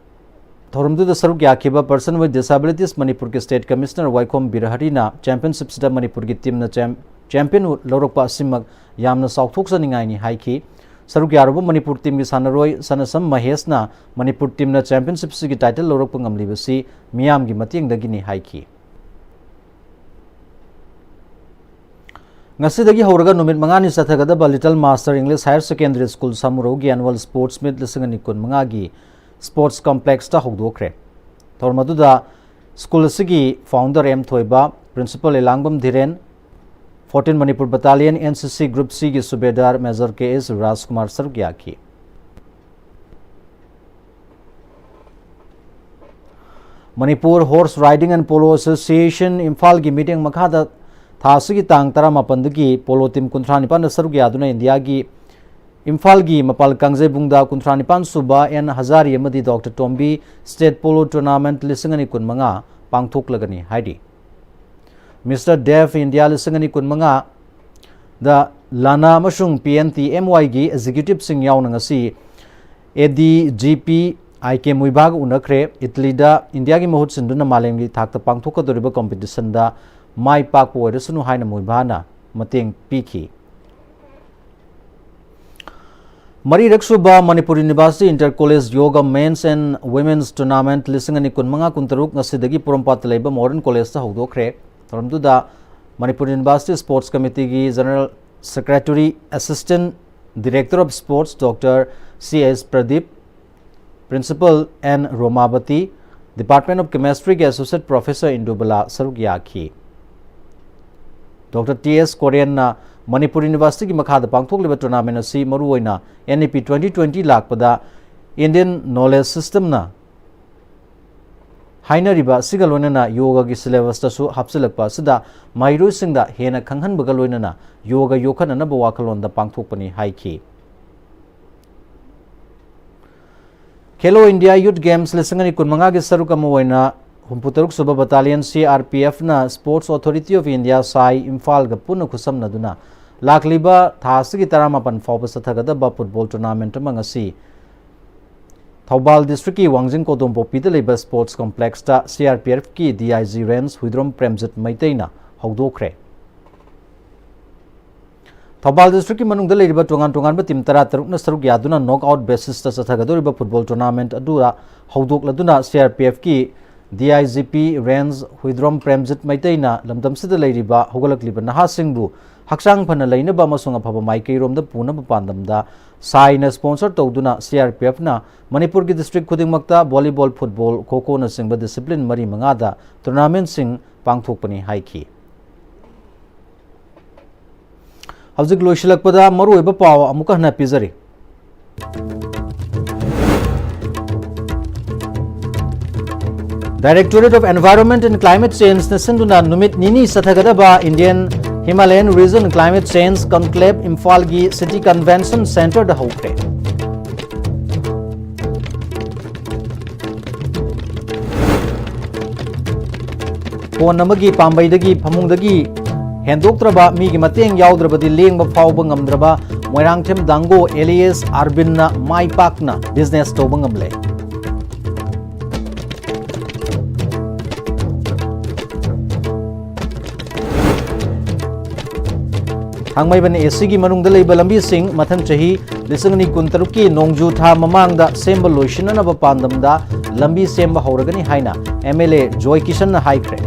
ꯊꯧꯔꯝꯗꯨꯗ ꯁꯔꯨꯛ ꯌꯥꯈꯤꯕ Person with Disabilities ꯃꯅꯤꯄꯨꯔꯒꯤ state commissioner ꯋꯥꯏꯈꯣꯝ ꯕꯤꯔꯍꯔꯤꯅ championshipꯁꯤꯗ ꯃꯅꯤꯄꯨꯔꯒꯤ teamꯅ champ-, champion ꯂꯧꯔꯛꯄ ꯑꯁꯤꯃꯛ ꯌꯥꯝꯅ ꯆꯥꯎꯊꯣꯛꯆꯅꯤꯡꯉꯥꯏꯅꯤ ꯍꯥꯏꯈꯤ꯫ ꯁꯔꯨꯛ ꯌꯥꯔꯨꯕ ꯃꯅꯤꯄꯨꯔ teamꯒꯤ ꯁꯥꯟꯅꯔꯣꯏ ꯁꯅꯁꯝ ꯃꯍꯦꯁꯅ ꯃꯅꯤꯄꯨꯔ teamꯅ championshipꯁꯤꯒꯤ title ꯂꯧꯔꯛꯄ ꯉꯝꯂꯤꯕꯁꯤ ꯃꯤꯌꯥꯝꯒꯤ ꯃꯇꯦꯡꯗꯒꯤꯅꯤ ꯍꯥꯏꯈꯤ꯫ ꯉꯁꯤꯗꯒꯤ ꯍꯧꯔꯒ ꯅꯨꯃꯤꯠ ꯃꯉꯥꯅꯤ ꯆꯠꯊꯒꯗꯕ Little Master English Higher Secondary School ꯁꯥꯃꯨꯔꯧꯒꯤ annual sports meet ꯂꯤꯁꯤꯡ ꯑꯅꯤ ꯀꯨꯟꯃꯉꯥꯒꯤ sports complexꯇ ꯍꯧꯗꯣꯛꯈ꯭ꯔꯦ꯫ ꯊꯧꯔꯝ ꯑꯗꯨꯗ school ꯑꯁꯤꯒꯤ founder M Thoiba, principal Ilangbam Dhiren, fourteen Manipur Battalion N C C Group Cꯒꯤ Subedar Major K S Rajkumar ꯁꯔꯨꯛ ꯌꯥꯈꯤ꯫ Manipur Horse Riding and Polo Association ꯏꯝꯐꯥꯜꯒꯤ ꯃꯤꯠꯌꯦꯡ ꯃꯈꯥꯗ ꯊꯥ ꯑꯁꯤꯒꯤ ꯇꯥꯡ ꯇꯔꯥꯃꯥꯄꯟꯗꯒꯤ polo team ꯀꯨꯟꯊ꯭ꯔꯥ ꯅꯤꯄꯥꯟꯗ ꯁꯔꯨꯛ ꯌꯥꯗꯨꯅ ꯏꯟꯗꯤꯌꯥꯒꯤ ꯏꯝꯐꯥꯜꯒꯤ ꯃꯄꯥꯜ ꯀꯥꯡꯖꯩꯕꯨꯡꯗ ꯀꯨꯟꯊ꯭ꯔꯥ ꯅꯤꯄꯥꯟ ꯁꯨꯕ ꯑꯦꯟ ꯍꯖꯥꯔꯤ ꯑꯃꯗꯤ ꯗꯣꯛꯇꯔ ꯇꯣꯝꯕꯤ state polo tournament ꯂꯤꯁꯤꯡ ꯑꯅꯤ ꯀꯨꯟꯃꯉꯥ ꯄꯥꯡꯊꯣꯛꯂꯒꯅꯤ ꯍꯥꯏꯔꯤ꯫ Mister Deaf India ꯂꯤꯁꯤꯡ ꯑꯅꯤ ꯀꯨꯟꯃꯉꯥꯗ ꯂꯥꯅꯥ ꯑꯃꯁꯨꯡ P N T M Yꯒꯤ executiveꯁꯤꯡ ꯌꯥꯎꯅ ꯉꯁꯤ A D G P I K ꯃꯨꯏꯚꯥꯒ ꯎꯅꯈ꯭ꯔꯦ꯫ ꯏꯇꯂꯤꯗ ꯏꯟꯗꯤꯌꯥꯒꯤ ꯃꯍꯨꯠ ꯁꯤꯟꯗꯨꯅ ꯃꯥꯂꯦꯝꯒꯤ ꯊꯥꯛꯇ ꯄꯥꯡꯊꯣꯛꯀꯗꯧꯔꯤꯕ competitionꯗ ꯃꯥꯏ ꯄꯥꯛꯄ ꯑꯣꯏꯔꯁꯅꯨ ꯍꯥꯏꯅ ꯃꯨꯏꯚꯥꯅ ꯃꯇꯦꯡ ꯄꯤꯈꯤ꯫ ꯃꯔꯤꯔꯛ ꯁꯨꯕ Manipur University Inter College Yoga Men's and Women's Tournament ꯂꯤꯁꯤꯡ ꯑꯅꯤ ꯀꯨꯟꯃꯉꯥ ꯀꯨꯟꯇꯔꯨꯛ ꯉꯁꯤꯗꯒꯤ ꯄꯣꯔꯣꯝꯄꯥꯠꯇ ꯂꯩꯕ Modern Collegeꯇ ꯍꯧꯗꯣꯛꯈ꯭ꯔꯦ꯫ ꯊꯧꯔꯝꯗꯨꯗ Manipur University Sports Committeeꯒꯤ General Secretary, Assistant Director of Sports Doctor C S Pradeep, Principal N Romavati, Department of Chemistryꯒꯤ Associate Professor ꯏꯟꯗꯨꯕꯂꯥ ꯁꯔꯨꯛ ꯌꯥꯈꯤ꯫ ꯗꯣꯛꯇꯔ ꯇꯤ ꯑꯦꯁ ꯀꯣꯔꯦꯟꯅ ꯃꯅꯤꯄꯨꯔ ꯌꯨꯅꯤꯚꯔꯁꯤꯇꯤꯒꯤ ꯃꯈꯥꯗ ꯄꯥꯡꯊꯣꯛꯂꯤꯕ ꯇꯣꯔꯅꯥꯃꯦꯟ ꯑꯁꯤ ꯃꯔꯨꯑꯣꯏꯅ N E P twenty twenty ꯂꯥꯛꯄꯗ Indian Knowledge Systemꯅ ꯍꯥꯏꯅꯔꯤꯕ ꯑꯁꯤꯒ ꯂꯣꯏꯅꯅ ꯌꯣꯒꯒꯤ ꯁꯤꯂꯦꯕꯁꯇꯁꯨ ꯍꯥꯞꯆꯤꯜꯂꯛꯄ ꯑꯁꯤꯗ ꯃꯍꯩꯔꯣꯏꯁꯤꯡꯗ ꯍꯦꯟꯅ ꯈꯪꯍꯟꯕꯒ ꯂꯣꯏꯅꯅ ꯌꯣꯒ ꯌꯣꯛꯈꯠꯅꯅꯕ ꯋꯥꯈꯜꯂꯣꯟꯗ ꯄꯥꯡꯊꯣꯛꯄꯅꯤ ꯍꯥꯏꯈꯤ꯫ ꯈꯦꯂꯣ ꯏꯟꯗꯤꯌꯥ ꯌꯨꯊ ꯒꯦꯝꯁ ꯂꯤꯁꯤꯡ ꯑꯅꯤ ꯀꯨꯟꯃꯉꯥꯒꯤ ꯁꯔꯨꯛ ꯑꯃ ꯑꯣꯏꯅ ꯍꯨꯝꯐꯨꯇꯔꯨꯛ ꯁꯨꯕ ꯕꯇꯥꯂꯤꯌꯟ C R P Fꯅ Sports Authority of India, ꯁꯥꯏ, ꯏꯝꯐꯥꯜꯒ ꯄꯨꯟꯅ ꯈꯨꯠꯁꯝꯅꯗꯨꯅ ꯂꯥꯛꯂꯤꯕ ꯊꯥ ꯑꯁꯤꯒꯤ ꯇꯔꯥꯃꯥꯄꯟ ꯐꯥꯎꯕ ꯆꯠꯊꯒꯗꯕ ꯐꯨꯠꯕꯣꯜ ꯇꯣꯔꯅꯥꯃꯦꯟꯠ ꯑꯃ ꯉꯁꯤ ꯊꯧꯕꯥꯜ ꯗꯤꯁꯇ꯭ꯔꯤꯛꯀꯤ ꯋꯥꯡꯖꯤꯡ ꯀꯣꯗꯣꯝꯄꯣꯛꯄꯤꯗ ꯂꯩꯕ ꯁ꯭ꯄꯣꯔꯠꯁ ꯀꯣꯝꯄ꯭ꯂꯦꯛꯁꯇ C R P Fꯀꯤ D I G range Huidrom Premjit ꯃꯩꯇꯩꯅ ꯍꯧꯗꯣꯛꯈ꯭ꯔꯦ꯫ ꯊꯧꯕꯥꯜ ꯗꯤꯁꯇ꯭ꯔꯤꯛꯀꯤ ꯃꯅꯨꯡꯗ ꯂꯩꯔꯤꯕ ꯇꯣꯉꯥꯟ ꯇꯣꯉꯥꯟꯕ ꯇꯤꯝ ꯇꯔꯥ ꯇꯔꯨꯛꯅ ꯁꯔꯨꯛ ꯌꯥꯗꯨꯅ ꯅꯣꯛ ꯑꯥꯎꯠ ꯕꯦꯁꯤꯁꯇ ꯆꯠꯊꯒꯗꯧꯔꯤꯕ ꯐꯨꯠꯕꯣꯜ ꯇꯣꯔꯅꯥꯃꯦꯟꯠ ꯑꯗꯨꯗ ꯍꯧꯗꯣꯛꯂꯗꯨꯅ C R P Fꯀꯤ D I G P range Huidrom Premjit ꯃꯩꯇꯩꯅ ꯂꯝꯗꯝꯁꯤꯗ ꯂꯩꯔꯤꯕ ꯍꯧꯒꯠꯂꯛꯂꯤꯕ ꯅꯍꯥꯁꯤꯡꯕꯨ ꯍꯛꯆꯥꯡ ꯐꯅ ꯂꯩꯅꯕ ꯑꯃꯁꯨꯡ ꯑꯐꯕ ꯃꯥꯏꯀꯩꯔꯣꯝꯗ ꯄꯨꯅꯕ ꯄꯥꯟꯗꯝꯗ ꯁꯥꯏꯅ ꯁ꯭ꯄꯣꯟꯁꯔ ꯇꯧꯗꯨꯅ C R P Fꯅ ꯃꯅꯤꯄꯨꯔꯒꯤ ꯗꯤꯁꯇ꯭ꯔꯤꯛ ꯈꯨꯗꯤꯡꯃꯛꯇ ꯚꯣꯂꯤꯕꯣꯜ, ꯐꯨꯠꯕꯣꯜ, ꯈꯣ ꯈꯣꯅꯆꯤꯡꯕ ꯗꯤꯁꯤꯄ꯭ꯂꯤꯟ ꯃꯔꯤ ꯃꯉꯥꯗ ꯇꯣꯔꯅꯥꯃꯦꯟꯠꯁꯤꯡ ꯄꯥꯡꯊꯣꯛꯄꯅꯤ ꯍꯥꯏꯈꯤ꯫ ꯍꯧꯖꯤꯛ ꯂꯣꯏꯁꯤꯜꯂꯛꯄꯗ ꯃꯔꯨꯑꯣꯏꯕ ꯄꯥꯎ ꯑꯃꯨꯛꯀ ꯍꯟꯅ ꯄꯤꯖꯔꯤ꯫ Directorate of Environment and Climate Changeꯅ ꯁꯤꯟꯗꯨꯅ ꯅꯨꯃꯤꯠ ꯅꯤꯅꯤ ꯆꯠꯊꯒꯗꯕ Indian Himalayan Region Climate Change Conclave ꯏꯝꯐꯥꯜꯒꯤ City Convention Centreꯗ ꯍꯧꯈ꯭ꯔꯦ꯫ ꯐꯣꯟ ꯑꯃꯒꯤ ꯄꯥꯝꯕꯩꯗꯒꯤ ꯐꯃꯨꯡꯗꯒꯤ ꯍꯦꯟꯗꯣꯛꯇ꯭ꯔꯕ, ꯃꯤꯒꯤ ꯃꯇꯦꯡ ꯌꯥꯎꯗ꯭ꯔꯕꯗꯤ ꯂꯦꯡꯕ ꯐꯥꯎꯕ ꯉꯝꯗ꯭ꯔꯕ ꯃꯣꯏꯔꯥꯡꯊꯦꯝ ꯗꯥꯡꯒꯣ alias ꯑꯥꯔꯕꯤꯟꯅ ꯃꯥꯏ ꯄꯥꯛꯅ ꯕꯤꯖꯤꯅꯦꯁ ꯇꯧꯕ ꯉꯝꯂꯦ꯫ ꯊꯥꯡꯃꯩꯕꯟ ACꯒꯤ ꯃꯅꯨꯡꯗ ꯂꯩꯕ ꯂꯝꯕꯤꯁꯤꯡ ꯃꯊꯪ ꯆꯍꯤ ꯂꯤꯁꯤꯡ ꯑꯅꯤ ꯀꯨꯟꯇꯔꯨꯛꯀꯤ ꯅꯣꯡꯖꯨ ꯊꯥ ꯃꯃꯥꯡꯗ ꯁꯦꯝꯕ ꯂꯣꯏꯁꯤꯟꯅꯅꯕ ꯄꯥꯟꯗꯝꯗ ꯂꯝꯕꯤ ꯁꯦꯝꯕ ꯍꯧꯔꯒꯅꯤ ꯍꯥꯏꯅ MLA ꯖꯣꯏ ꯀꯤꯁꯟꯅ ꯍꯥꯏꯈ꯭ꯔꯦ꯫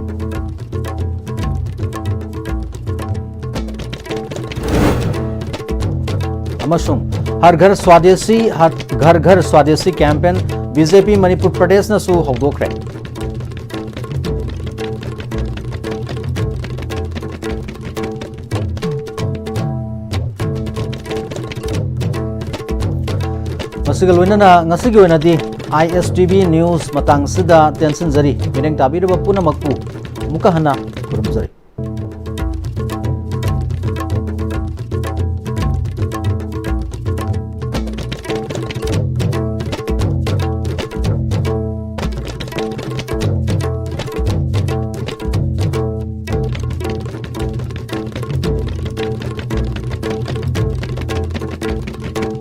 ꯑꯃꯁꯨꯡ ꯍꯔ ꯘꯔ ꯁ꯭ꯋꯥꯗꯦꯁꯤ, ꯍꯔ, ꯘꯔ ꯘꯔ ꯁ꯭ꯋꯥꯗꯦꯁꯤ campaign BJP ꯃꯅꯤꯄꯨꯔ ꯄ꯭ꯔꯗꯦꯁꯅꯁꯨ ꯍꯧꯗꯣꯛꯈ꯭ꯔꯦ꯫ ꯃꯁꯤꯒ ꯂꯣꯏꯅꯅ ꯉꯁꯤꯒꯤ ꯑꯣꯏꯅꯗꯤ ISTV news ꯃꯇꯥꯡꯁꯤꯗ ꯇꯦꯟꯁꯤꯟꯖꯔꯤ꯫ ꯃꯤꯠꯌꯦꯡ ꯇꯥꯕꯤꯔꯤꯕ ꯄꯨꯝꯅꯃꯛꯄꯨ ꯑꯃꯨꯛꯀ ꯍꯟꯅ ꯈꯨꯔꯨꯝꯖꯔꯤ꯫